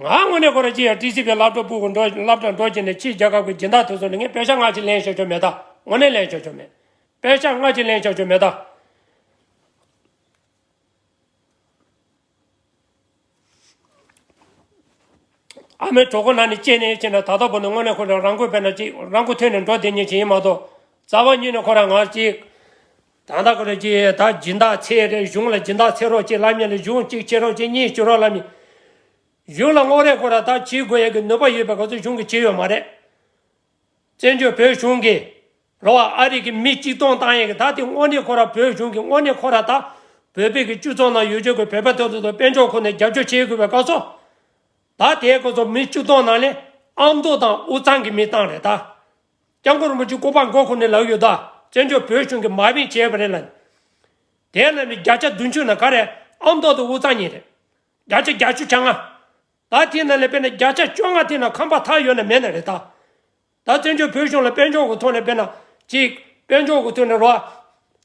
ང་དངོས་གནས་ཁོ་ར་ཅི་ཡ་ཊི་སི་ཝི་སློབ་གྲྭ་ཕྲུ་གུ་འགྲོ་སློབ་གྲྭ་འགྲོ་བྱས་ནས་ཕྱིའི་རྒྱལ་ཁབ་ཀྱི་སྦྱིན་བདག་དེ་ཚོ་ནས་ངས་པེ་ཤག་སྔ་ཕྱི་ལེན་ཆོག་ཆོག་མེད་ད། དངོས་གནས་ལེན་ཆོག་ཆོག་མེད། པེ་ཤག་སྔ་ཕྱི་ལེན་ཆོག་ཆོག་མེད་ད། ཨ་མའི་གྲོད་ཁོག་ནང་ནས་སྐྱེས་ནས་བྱས་ན་ད་ལྟ་བར་དུ་དངོས་གནས་ཁོ་རང་རང་མགོ་དཔེར་ན་ཅིག་རང་མགོ་ཐོན་ནས་འགྲོ་བསྡད་མཁན་ཅིག་ཡིན་མ་གཏོགས། རྩ་བ་ཉིད་ནས་ཁོ་རང་ང་ཅིག་ད་ལྟ་ཁོ་རང་ཅིག་ད་སྦྱིན་བདག་འཚོལ་རེད། གཞུང་ལ་སྦྱིན་བདག་འཚོལ་རོགས་ཅིག་ལབ་མཁན་ལ་གཞུང་གཅིག་བྱེད་རོགས་ཅིག་གཉིས་བྱེད་རོགས་ལབ་མཁན། གཞུང་ལ་དངོས་གནས་ཁོ་རང་ད་བྱེད་དགོས་ཡ་གི་ནུས་པ་ཡོད་པའི་སྐབས་སུ་གཞུང་གིས་བྱེད་ཡོད་མ་རེད། བཙན་བྱོལ་བོད་གཞུང་གིས། རེད་བ། ཨ་རི་གི་མི་གཅིག་སྟོང་བཏང་ཡས་ཀྱི་ད་དེ་དངོས་གནས་ཁོ་ར་བོད་གཞུང་གི་དངོས་གནས་ཁོ་ར་ད་བོད་པའི་གི་སྤྱི་ཚོགས་ནང་ཡོད་ཆོག་གི་བོད་པ་དེ་ཚོ་དང་དཔལ་འབྱོར་ཁོ་ནས་རྒྱབ་སྐྱོར་བྱེད་དགོས་པའི་སྐབས་སུ། ད་དེའི་སྐབས་སུ་མི་གཅིག་སྟོང་ནང་ལས་ཨ་མདོ་དང་དབུས་གཙང་གི་མི་བཏང་རེད་ད། སྐྱབས་མགོན་རིན་པོ་ཆེ་སྐུ་པར་མགོ་ཁུར་ནས་ལབ་ཡོད་ད། བཙན་བྱོལ་བོད་གཞུང་གིས་མ་བིང་བྱས་པ་རེད་ལ། དེ་ལ་ནི་བརྒྱ་ཆ་བདུན་ཅུ་ན་ག་རེ་ཨ་མདོ་དང་དབུས་གཙང་གཉིས་རེད། བརྒྱ་ཆ་བརྒྱད་ཅུ་གྱ་ལྔ། ད་དེ་ནང་ལས་དཔེར་ན་བརྒྱ་ཆ་བཅོ་ལྔ་དེ་ན་ཁང་པ་ཐག་ཡོད་ན་མེད་ན་རེད་ད། ད་བཙན་བྱོལ་བོད་གཞུང་ལ་དཔལ་འབྱོར་གྱི་ཐོག་ནས་དཔེར་ན་ཅིག་དཔལ་འབྱོར་གྱི་ཐོག་ནས་རོ།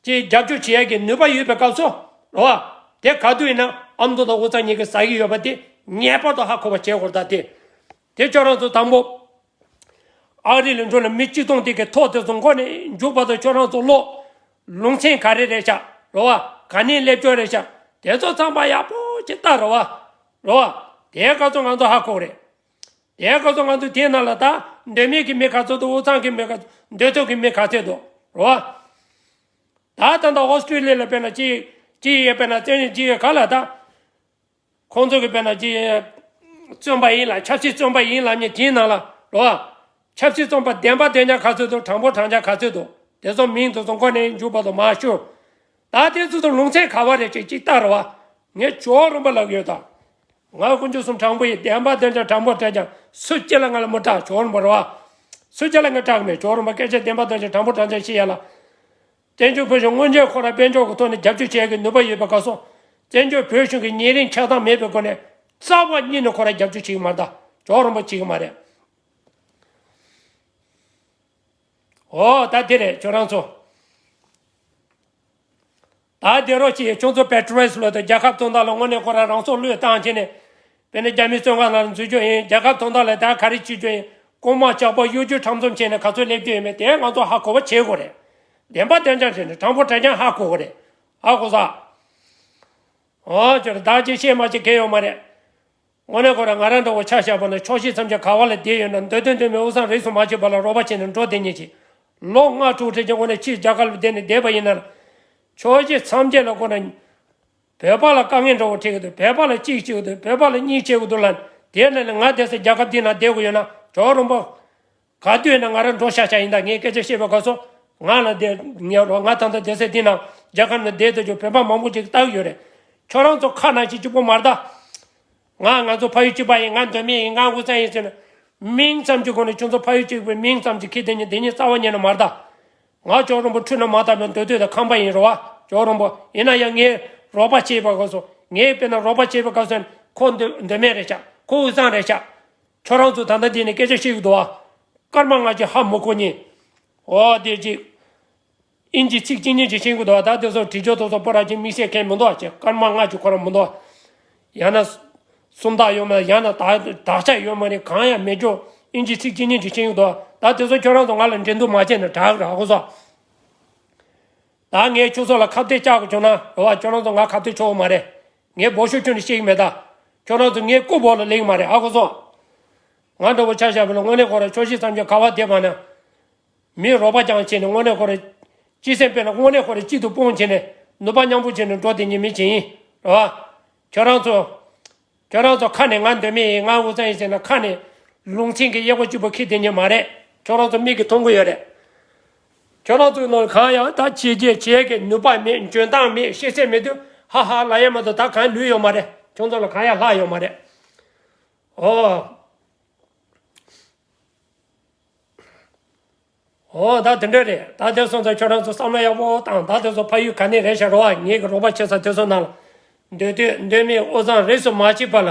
ཅིག་རྒྱབ་སྐྱོར་བྱེད་ཡ་གི་ནུས་པ་ཡོད་པའི་སྐབས་སུ་རོ། དེ་ག་དུས་ཡིན་ན་ཨ་མདོ་དང་དབུས་གཙང་གཉིས་ཀྱིས་ཟ་གི་ཡོད་པ་དེ་ངེས་པར་དུ་ཧ་གོ་བ་བྱེད་དགོས་ད་དེ། དེ་ཁྱོད་རང་ཚོ་དང་པོ། ཨ་རི་ལ་འགྲོ་ནས་མི་གཅིག་སྟོང་དེ་གི་ཐོག་དེ་ཚོ་མགོ་ནས་མཇུག་བར་དུ་ཁྱོད་རང་ཚོ་ཀློག་ལུང་ཚན་ག་རེ་རེད་ཤག་རོ་བ། ག་ནས་སླེབས་ཀྱོག་རེད་ཤག་དེ་ཚོ་ཚང་མ་ཡག་པོ་ཅིག་ལྟ་རོ་བ། རོ་བ། དེ་ག་ཚོད་ང་ཚོ་ཧ་གོ་རེད། དེ་ག་ཚོད་ང་ཚོ་དེ་ནང་ལ་ད་འདོད་མེད་ཀྱི་མི་ག་ཚོད་འདུག་དབུས་གཙང་གི་མི་ག་ཚོད་འདོད་ཐོག་གི་མི་ག་ཚོད་འདུག་རོ་བ། ད་ད་ད་ཨོ་སི་ཀྲི་ལི་ཡ་ལ་དཔེར་ན་ཅི་ཅི་ཡས་དཔེར་ན་བཙན་ཉིན་ཅི་ཡས་ག་ལ་ད། ཁོང་ཚོ་གི་དཔེར་ན་ཅི་བཙོན་པ་ཡིན་ལ་ཆབ་སྲིད་བཙོན་པ་ཡིན་ལབ་མཁན་དེའི་ནང་ལ་རོ། ཆབ་སྲིད་བཙོན་པ་བདེན་པ་བདེན་རྐྱང་ག་ཚོད་འདུག་དྲང་པོ་དྲང་རྐྱང་ག་ཚོད་འདུག་དེ་ཚོ་མིང་དེ་ཚོ་མགོ་ནས་མཇུག་བར་དུ་མ་ཤོད། ད་དེ་ཚོ་དང་ལུང་ཚན་ག་བ་རེད་ཅེས་ཅིག་ལྟ་རེད་བ། ངས་ཇོ་བོ་རིན་པོ་ལབ་ཡོད་ད། ང་དཀོན་མཆོག་གསུམ་དྲང་པོ་ཡིན། བདེན་པ་བདེན་ཅང་དྲང་པོ་དྲང་ཅང་སུ་སྐྱེ་ལ་ང་ལ་མི་སྐྲག་ཇོ་བོ་རིན་པོ་རེད་བ། སུ་སྐྱེ་ལ་ངས་སྐྲག་མེད། ཇོ་བོ་རིན་པོ་སྐད་ཆ་བདེན་པ་བདེན་ཅང་དྲང་པོ་དྲང་ཅང་བཤད་ཡ་ལ། བཙན་བྱོལ་བོད་གཞུང་དངོས་འབྲེལ་ཁོ་ར་དཔལ་འབྱོར་གྱི་ཐོག་ནས་རྒྱབ་སྐྱོར་བྱེད་ཀྱི་ནུས་པ་ཡོད་པའི་སྐབས་སུ། བཙན་བྱོལ་བོད་གཞུང་གི་ཉེ་རིང་ཆགས་སྡང་མེད་པའི་སྒོ་ནས་རྩ་བ་ཉིད་ནས་ཁོ་ར་རྒྱབ་སྐྱོར་བྱེད་ཀྱི་མ་རེད་ད། ཇོ་བོ་རིན་པོ་བྱེད་ཀྱི་མ་རེད། ཨོ་ད་དེ་རེད་ཁྱོད་རང་ཚོ། ད་དེ་རོགས་ཀྱིས་ཁྱོད་ཚོ་པེ་ཏྲོ་རེས་ལོ་དང་རྒྱལ་ཁབ་དོན་དག་ལ་དངོས་གནས་ཁོ་རང་རང་སྲོག་བློས་བཏང་བྱས་ནས། དཔེར་ན་རྒྱ་མིའི་བཙོན་ཁང་ནང་ལ་འཛུལ་རྒྱུ་ཡིན། རྒྱལ་ཁབ་དོན་དག་ལ་ད་ག་རེ་བྱེད་རྒྱུ་ཡིན། རྐུན་མ་ཇག་པ་གཡོ་སྒྱུ་ཁྲམ་གསུམ་བྱས་ནས་ག་ཚོད་སླེབས་རྒྱུ་ཡིན་མིན་དེ་ང་ཚོ་ཧ་གོ་བ་བྱེད་དགོས་རེད། བདེན་པ་བདེན་ཅང་བྱས་ནས་དྲང་པོ་དྲང་རྐྱང་ཧ་གོ་དགོས་རེད། ཧ་གོ་ས། ཨོ་ཅོ་རེད། བདག་གཅིག་བཤད་མ་བྱེད་མཁན་ཡོད་མ་རེད། དངོས་གནས་ཁོ་རང་ང་རང་འདྲ་བོ་ཆ་བཞག་པ་ན་ཕྱོགས་བཞི་མཚམས་བརྒྱད་ག་བ་ལ་བསྡད་ཡོད་ན་འདོད་དོན་འདོད་མེད་དབུས་གཙང་རིས་སུ་མ་ཆད་པ་ལ་རོགས་པ་བྱས་ནས་འགྲོ་བསྡད་མཁན་ཅིག་ལོ་ལྔ་དྲུག་ཁྲི་ཅན་དངོས་གནས་ཕྱིར་རྒྱ་གར་ལ་བསྡད་ནས་བསྡད་པ་ཡིན་ན། ཕྱོགས་བཞི་མཚམས་བརྒྱད་ལ་ཁོ་རང་བོད་པ་ལ་དཀའ་ངལ་འདྲ་བོ་འཕྲད་ཀྱི་འདུག་བོད་པ་ལ་གཅིག་བྱེད་ཀྱི་འདུག་བོད་པ་ལ་གཉིས་བྱེད་ཀྱི་འདུག་ལབ་ནས་དེ་ནས་ང་བསྡད་ས་རྒྱལ་ཁབ་འདི་ནང་བསྡད་དགོས་ཡོད་ན་ཇོ་བོ་རིན་པོ། ག་དུས་ན་ང་རང་འགྲོ་ཤག་ཤག་ཡིན་ད། ངས་སྐད་ཆ་བཤད་པའི་སྐབས་སུ་ང་ལ་བསྡད་ངས་རོགས་ང་ད་ལྟ་བསྡད་ས་འདི་ན་རྒྱལ་ཁབ་ནང་བསྡད་དུ་རྒྱུ་བོད་པ་མང་པོ་ཅིག་ལྟ་གི་ཡོད་རེད། ཁྱོད་རང་ཚོ་ཁ་ནང་བཞིན་གཅིག་པོ་མ་རེད་ད། ང་ང་ཚོ་ཕ་ཡུལ་གཅིག་པ་ཡིན། ང་མདོ་སྨད་ཡིན། ང་དབུས་གཙང་ཡིན་ཟེར་ན། མིང་ཙམ་གྱི་སྒོ་ནས་ཁྱོད་ཚོ་ཕ་ཡུལ་གཅིག་པའི་མིང་ཙམ་གྱི་ཁྱི་དེ་ཉིད་དེ་ཉིད་རྩ་བ་ཉིད་ནས་མ་རེད་ད། ང་ཇོ་བོ་རིན་པོ་འཁྲུལ་ན་མ་དག་པའི་མདོ་སྟོད་དང་ཁམས་པ་ཡིན་རེད་བ། ཇོ་བོ་རིན་པོ་ཡིན་ན་ཡང་ངས་རོགས་པ་བྱེད་པའི་སྐབས་སུ་ངས་དཔེར་ན་རོགས་པ་བྱེད་པའི་སྐབས་སུ་ཁོ་མདོ་མདོ་སྨད་རེད་ཤག་ཁོ་དབུས་གཙང་རེད་ཤག་ཁྱོད་རང་ཚོ་ད་ལྟ་འདི་ནས་སྐད་ཆ་བཤད་ཀྱི་འདུག་བ། སྐར་མ་ལྔ་ཅིག་ཧ་མི་གོ་ཉིན། འོ་དེ་ཅིག་ཨིན་ཇི་ཚིག་གཅིག་གཉིས་ཅིག་ཤེས་ཀྱི་འདུག་བ། ད་དེ་ཚོ་བྲིས་ཆོག་དེ་ཚོ་པོ་ར་ཅིག་དམིགས་བསལ་མཁན་མི་འདུག་བ། ཅིག་སྐར་མ་ལྔ་ཅིག་ཁོ་རང་མི་འདུག་བ། ཡང་ན་སུམ་རྟགས་ཡོད་མ་ཡང་ན་དག་དག་ཆ་ཡོད་མ་རེད། གང་ཡང་མེད་ཅོ། ཨིན་ཇི་ཚིག་གཅིག་གཉིས་ཅིག་ཤེས་ཀྱི་འདུག་བ། ད་དེ་ཚོ་ཁྱོད་རང་ཚོ་ང་ལ་འགྲན་བསྡུར་མ་བྱས་ན་དྲག་ར་ཧ་གོ་སོང་། ད་ངས་ཁྱོད་ཚོ་ལ་ཁ་གཏད་བཅག་དགོས་བྱུང་ན་རེད་བ། ཁྱོད་རང་ཚོ་ང་ཁ་གཏད་ཆོག་གི་མ་རེད། ངས་འབོ་ཤོག་ཁྱོན་ནས་བཤད་ཀྱི་མེད་ད། ཁྱོད་རང་ཚོ་ངའི་སྐུ་འབོ་ལ་ལེགས་མ་རེད་ཧ་གོ་སོང་། ང་འདྲ་བོ་ཆ་བཞག་པ་ན་དངོས་གནས་ཁོ་ར་ཕྱོགས་བཞི་མཚམས་བརྒྱད་ག་བ་བསྡད་པ་ན། མི་རོགས་པ་རྐྱང་བྱས་ནས་དངོས་གནས་ཁོ་ར་སྤྱི་སེམས་དཔེར་ན་དངོས་གནས་ཁོ་ར་གཅིག་ཏུ་སྤུངས་བྱས་ནས་ནུས་པ་མཉམ་སྤུངས་བྱས་ནས་འགྲོ་བསྡད་མཁན་མི་ཅིག་ཡིན་རེད་བ། ཁྱོད་རང་ཚོ། ཁྱོད་རང་ཚོ་ཁ་ནས་ང་མདོ་སྨད་ཡིན་ང་དབུས་གཙང་ཡིན་ཟེར་ན་ཁ་ནས་ལུང་ཚན་གྱི་དབྱེ་བ་གཅིག་པོ་འཁྱེར་བསྡད་མཁན་མ་རེད། ཁྱོད་རང་ཚོ་མིག་གིས་མཐོང་གི་ཡོད་རེད། ཁྱོད་རང་ཚོའི་ནང་གང་ཡང་ད་བྱས་རྗེས་བྱེད་ཀྱི་ནུས་པ་མེད། འཇོན་ཐང་མེད། ཤེས་ཚད་མེད་དུས་ཧ་ཧ་ལབ་ཡ་མ་གཏོགས་ད་གང་ལུས་ཡོད་མ་རེད། ཁྱོད་ཚོ་ལ་གང་ཡང་ལྷག་ཡོད་མ་རེད། ཨོ། ཨོ་ད་དེ་འདྲ་རེད། ད་དེ་སོང་ཙང་ཁྱོད་རང་ཚོ་བསམ་བློ་ཡག་པོ་བཏང་། ད་དེ་ཚོ་ཕ་ཡུལ་ག་ནས་རེད་ཤག་རོ་བ། ངེད་ཀྱི་རོགས་པ་བྱེད་ས་དེ་ཚོ་ནང་ལ་འདོད་འདོད་འདོད་མེད་དབུས་གཙང་རིས་སུ་མ་ཆད་པ་ལ།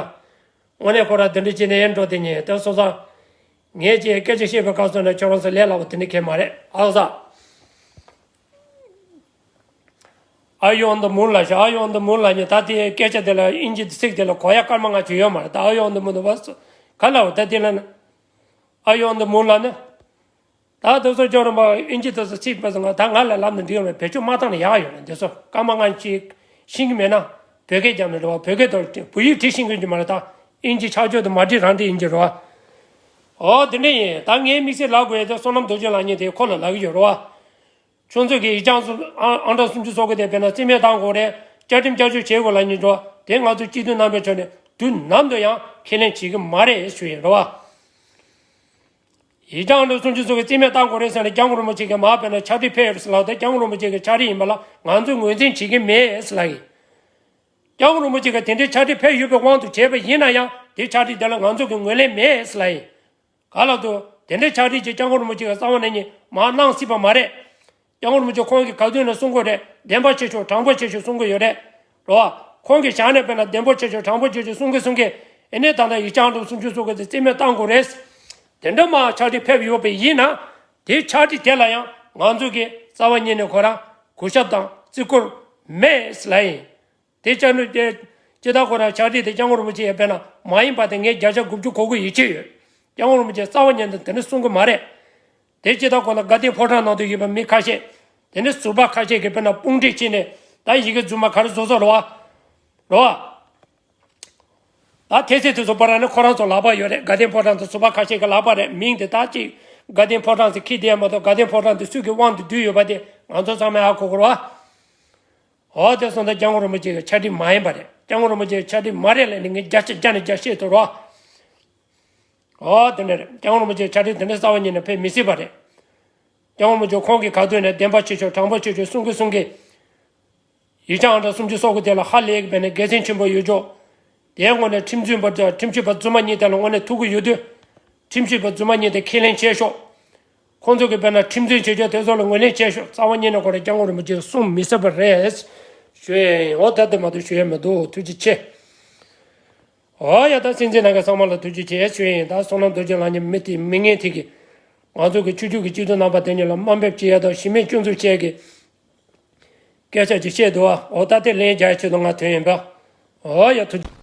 དངོས་གནས་ཁོ་ར་འདི་འདྲ་བྱས་ནས་ཡར་འགྲོ་དེ་ཉིད་དེ་སོང་ཙང་། ངས་ཀྱིས་སྐད་ཆ་བཤད་པའི་སྐབས་སུ་ནས་ཁྱོད་རང་ཚོ་ལས་སླ་བོ་དེ་འདྲ་གང་མ་རེད་ཨ་ཟ། Are you on the moon ལ་ཤ། Are you on the moon ལ་ཉེ་ད་དེ་སྐད་ཆ་དེ་ལ་ཨིན་ཇི་ཚིག་དེ་ལ་གོ་ཡ་སྐར་མ་ལྔ་བཅུ་ཡོད་མ་རེད། ད་Are you on the moon ལ་བ་ག་ལ་བ་ད་དེ་ལ་ནི། Are you on the moon ལ་ནི། ད་དེ་ཚོ་ཇོ་རོ་མ་ཨིན་ཇི་དེ་ཚོ་ཚིག་པ་ང་ད་ང་ལ་ལབ་ནས་འགྲིག་ཡོད་མེད། བེད་སྤྱོད་མ་བཏང་ན་ཡག་ཡོད་རེད། འདི་ཚོ་སྐར་མ་ལྔ་ཅིག་ཤེས་ཀྱི་མེད་ན་བོད་སྐད་རྒྱབ་ནས་རེད་བ། བོད་སྐད་དང་བོད་ཡིག་བྲིས་ཤེས་ཀྱི་མ་རེད། ད་ཨིན་ཇི་ཆགས་ཆོག་དེ་མ་བྲིས་རང་བྲིས་ཨིན་ཇི་རེད་བ། ཨོ་དེ་འདྲ་ཡིན། ད་ངའི་དམིགས་བསལ་ལབ་དགོས་ཡ་དེ་བསོད་ནམས་རྡོ་རྗེ་ལགས་ཉིད་དེ་ཁོ་ལ་ལབ་ཀྱི་ཡོད་རེད་བ། ཁྱོད་ཚོ་གིས་ཡིག་ཆ་སུ་ཨང་ཨང་གྲངས་སུམ་ཅུ་སོ་དགུ་དེ་དཔེར་ན་རྩིས་མེད་བཏང་དགོས་རེད། བསྐྱར་ཁྲིམས་བསྐྱར་བཅོས་བྱེད་དགོས་ལབ་ཉིན་འགྲོ་དེ་ང་ཚོ་སྤྱི་འཐུས་རྣམ་པའི་ཁྲོད་ནས་དུས་ནམ་དུ་ཡང་ཁས་ལེན་བྱེད་ཀྱི་མ་རེད་ཞུ་ཡིན་རེད་བ། ཡིག་ཆ་ཨང་གྲངས་སུམ་ཅུ་སོ་དགུ་རྩིས་མེད་བཏང་དགོས་རེད་ཟེར་ནས་སྐྱབས་མགོན་རིན་པོ་ཆེ་གིས་མ་དཔེར་ན་ཕྱག་བྲིས་ཕེབས་ཡོད་ཟེར་ལབ་དེ་སྐྱབས་མགོན་རིན་པོ་ཆེ་གི་ཕྱག་བྲིས་ཡིན་པ་ལ་ང་ཚོས་ངོས་འཛིན་བྱེད་ཀྱི་མེད་ཟེར་ལབ་ཡིན། སྐྱབས་མགོན་རིན་པོ་ཆེ་གིས་དེ་འདྲའི་ཕྱག་བྲིས་ཕེབས་ཡོད་པའི་དབང་དུ་བྱས་པ་ཡིན་ན་ཡང་དེ་ཕྱག་བྲིས་དེ་ལ་ང་ཚོ་གི་ངོས་ལེན་མེད་ཟེར་ལབ་ཡིན། ག་ལ་དུ་དེ་འདྲའི་ཕྱག་བྲིས་ཀྱི་སྐྱབས་མགོན་རིན་པོ་ཆེ་གི་རྩ་བ་ནས་ཉིད་མ་གནང་སྲིད་པ་མ་རེད། སྐྱབས་མགོན་རིན་པོ་ཆེ་ཁོང་གིས་ག་དུས་ནས་གསུང་གི་རེད། བདེན་པ་བྱེད་ཆོག་དྲང་པོ་བྱེད་ཆོག་གསུང་གི་ཡོད་རེད། རེད་བ། ཁོང་གིས་བཞག་ནས་དཔེར་ན་བདེན་པོ་བྱེད་ཆོག་དྲང་པོ་བྱེད་ཆོག་གསུང་གི་གསུང་གི་ཨེ་ནས་ད་ལྟ་ཡིག་ཆ་ཨང་གྲངས་སུམ་ཅུ་སོ་དགུ་དེ་རྩིས་མེད་བཏང་དགོས་རེད། དེ་འདྲ་མ་ཕྱག་བྲིས་ཕེབས་ཡོད་པ་ཡིན་ན། དེའི་ཕྱག་བྲིས་དེ་ལ་ཡང་ང་ཚོ་གིས་རྩ་བ་ཉིད་ནས་ཁོ་རང་གུས་ཞབས་དང་བརྩི་བཀུར་མེད་ལབ་ཡིན། དེ་ཅག་ནུས་དེ་ཇི་ལྟར་ཁོ་རང་ཕྱག་བྲིས་དེ་སྐྱབས་མགོན་རིན་པོ་ཆེ་ཡང་དཔེར་ན་མ་ཡིན་པ་དེ་ངས་བརྒྱ་ཆ་དགུ་བཅུ་གོ་དགུ་ཡིད་ཆེས་ཡོད། སྐྱབས་མགོན་རིན་པོ་ཆེ་རྩ་བ་ཉིད་དུ་དེ་འདྲ་གསུང་གི་མ་རེད། དེ་ཇི་ལྟར་ཁོ་ན་དགའ་ལྡན་ཕོ་བྲང་ནང་དུ་ཡོད་པའི་མི་ཁ་ཤས། དེ་ནི་ཟུར་པ་ཁ་ཤས་ཀྱིས་དཔེར་ན་དཔུང་སྒྲིག་བྱས་ནས་ད་ཡི་གེ་རྫུན་མ་ག་རེ་བཟོ་བཟོ་རེད་བ། རེད་བ། ད་ཐེལ་ཙེ་དེ་ཚོ་པ་ར་ནི་ཁོ་རང་ཚོ་ལག་པ་ཡོད་རེད། དགའ་ལྡན་ཕོ་བྲང་དུ་ཟུར་པ་ཁ་ཤས་ཀྱི་ལག་པ་རེད། མིང་དེ་ད་ཅིག་དགའ་ལྡན་ཕོ་བྲང་ཟེར་ཁྱེར་བསྡད་ཡ་མ་གཏོགས་དགའ་ལྡན་ཕོ་བྲང་དེ་སུ་གི་དབང་དུ་བསྡུས་ཡོད་པ་དེ་ང་ཚོ་ཚང་མས་ཧ་གོ་དགོས་རེད་བ། འོ་དེ་སོང་ཙང་སྐྱབས་མགོན་རིན་པོ་ཆེ་གི་ཕྱག་བྲིས་མ་ཡིན་པ་རེད། སྐྱབས་མགོན་རིན་པོ་ཆེ་གི་ཕྱག་བྲིས་མ་རེད་ལབ་ནས་ངས་བརྒྱ་ཆ་བརྒྱ་ནས་བརྒྱ་བཤད་ཐུབ་རོགས། འོ་དེ་འདྲ་རེད། སྐྱབས་མགོན་རིན་པོ་ཆེ་གི་ཕྱག་བྲིས་དེ་འདྲ་རྩ་བ་ཉིད་ནས་ཕེབས་མི་སྲིད་པ་རེད། སྐྱབས་མགོན་མི་འགྱུར་ཁོང་གི་ཁ་ཐུག་ནས་བདེན་པ་ཆེ་ཤོས་དྲང་པོ་ཆེ་ཤོས་གསུང་གི་གསུང་གི། ཡིག་ཆ་ཨང་གྲངས་སུམ་ཅུ་སོ་དགུ་དེ་ལ་ཧ་ལས་ཀྱི་བས་ནས་དགེ་མཚན་ཆེན་པོ་ཡོད་ཅོག་དེའི་ངོས་ནས་ཁྲིམས་རྩོད་པ་ཁྲིམས་ཞིབ་པ་རྫུན་མ་གཉིས་དེ་ལ་དངོས་གནས་ཐུག་གི་ཡོད་དུས། ཁྲིམས་ཞིབ་པ་རྫུན་མ་གཉིས་དེ་ཁས་ལེན་བྱས་ཤོག་ཁོང་ཚོ་གིས་དཔེར་ན་ཁྲིམས་རྩོད་བྱེད་ཕྱོགས་དེ་ཚོ་ལ་ངོས་ལེན་བྱས་ཤོག་རྩ་བ་ཉིད་ནས་ཁོ་རང་སྐྱབས་མགོན་རིན་པོ་ཆེ་གསུང་མི་སྲིད་པ་རེད། ཞུ་ཡས་ཡིན། འོ་ད་དེ་མ་གཏོགས་ཞུ་ཡས་མི་འདུག་ཐུགས་རྗེ་ཆེ། འོ་ཡ། ད་སྲིད་འཛིན་ནང་གི་ཚང་མ་ལ་ཐུགས་རྗེ་ཆེ་ཞུ་ཡས་ཡིན། ད་བསོད་ནམས་རྡོ་རྗེ་ལགས་ཉིད་མི་དེ་མི་ངན་དེ་གིས་ང་ཚོ་གི་ཆོས་བརྒྱུད་ཀྱི་སྤྱི་འཐུས་རྣམ་པ་དེ་ཉིད་ལ་དམའ་འབེབས་བྱེད་ཡས་དང་གཞི་མེད་སྐྱོན་འཛུགས་བྱེད་ཀྱི་སྐད་ཆ་ཅིག་བཤད་འདུག་ཨ། འོ་ད་དེ་ལན་རྒྱག་ཡས་ཆེད་དུ་ང་ཐོན་ཡིན་པ། འོ་ཡ། ཐུགས་རྗེ།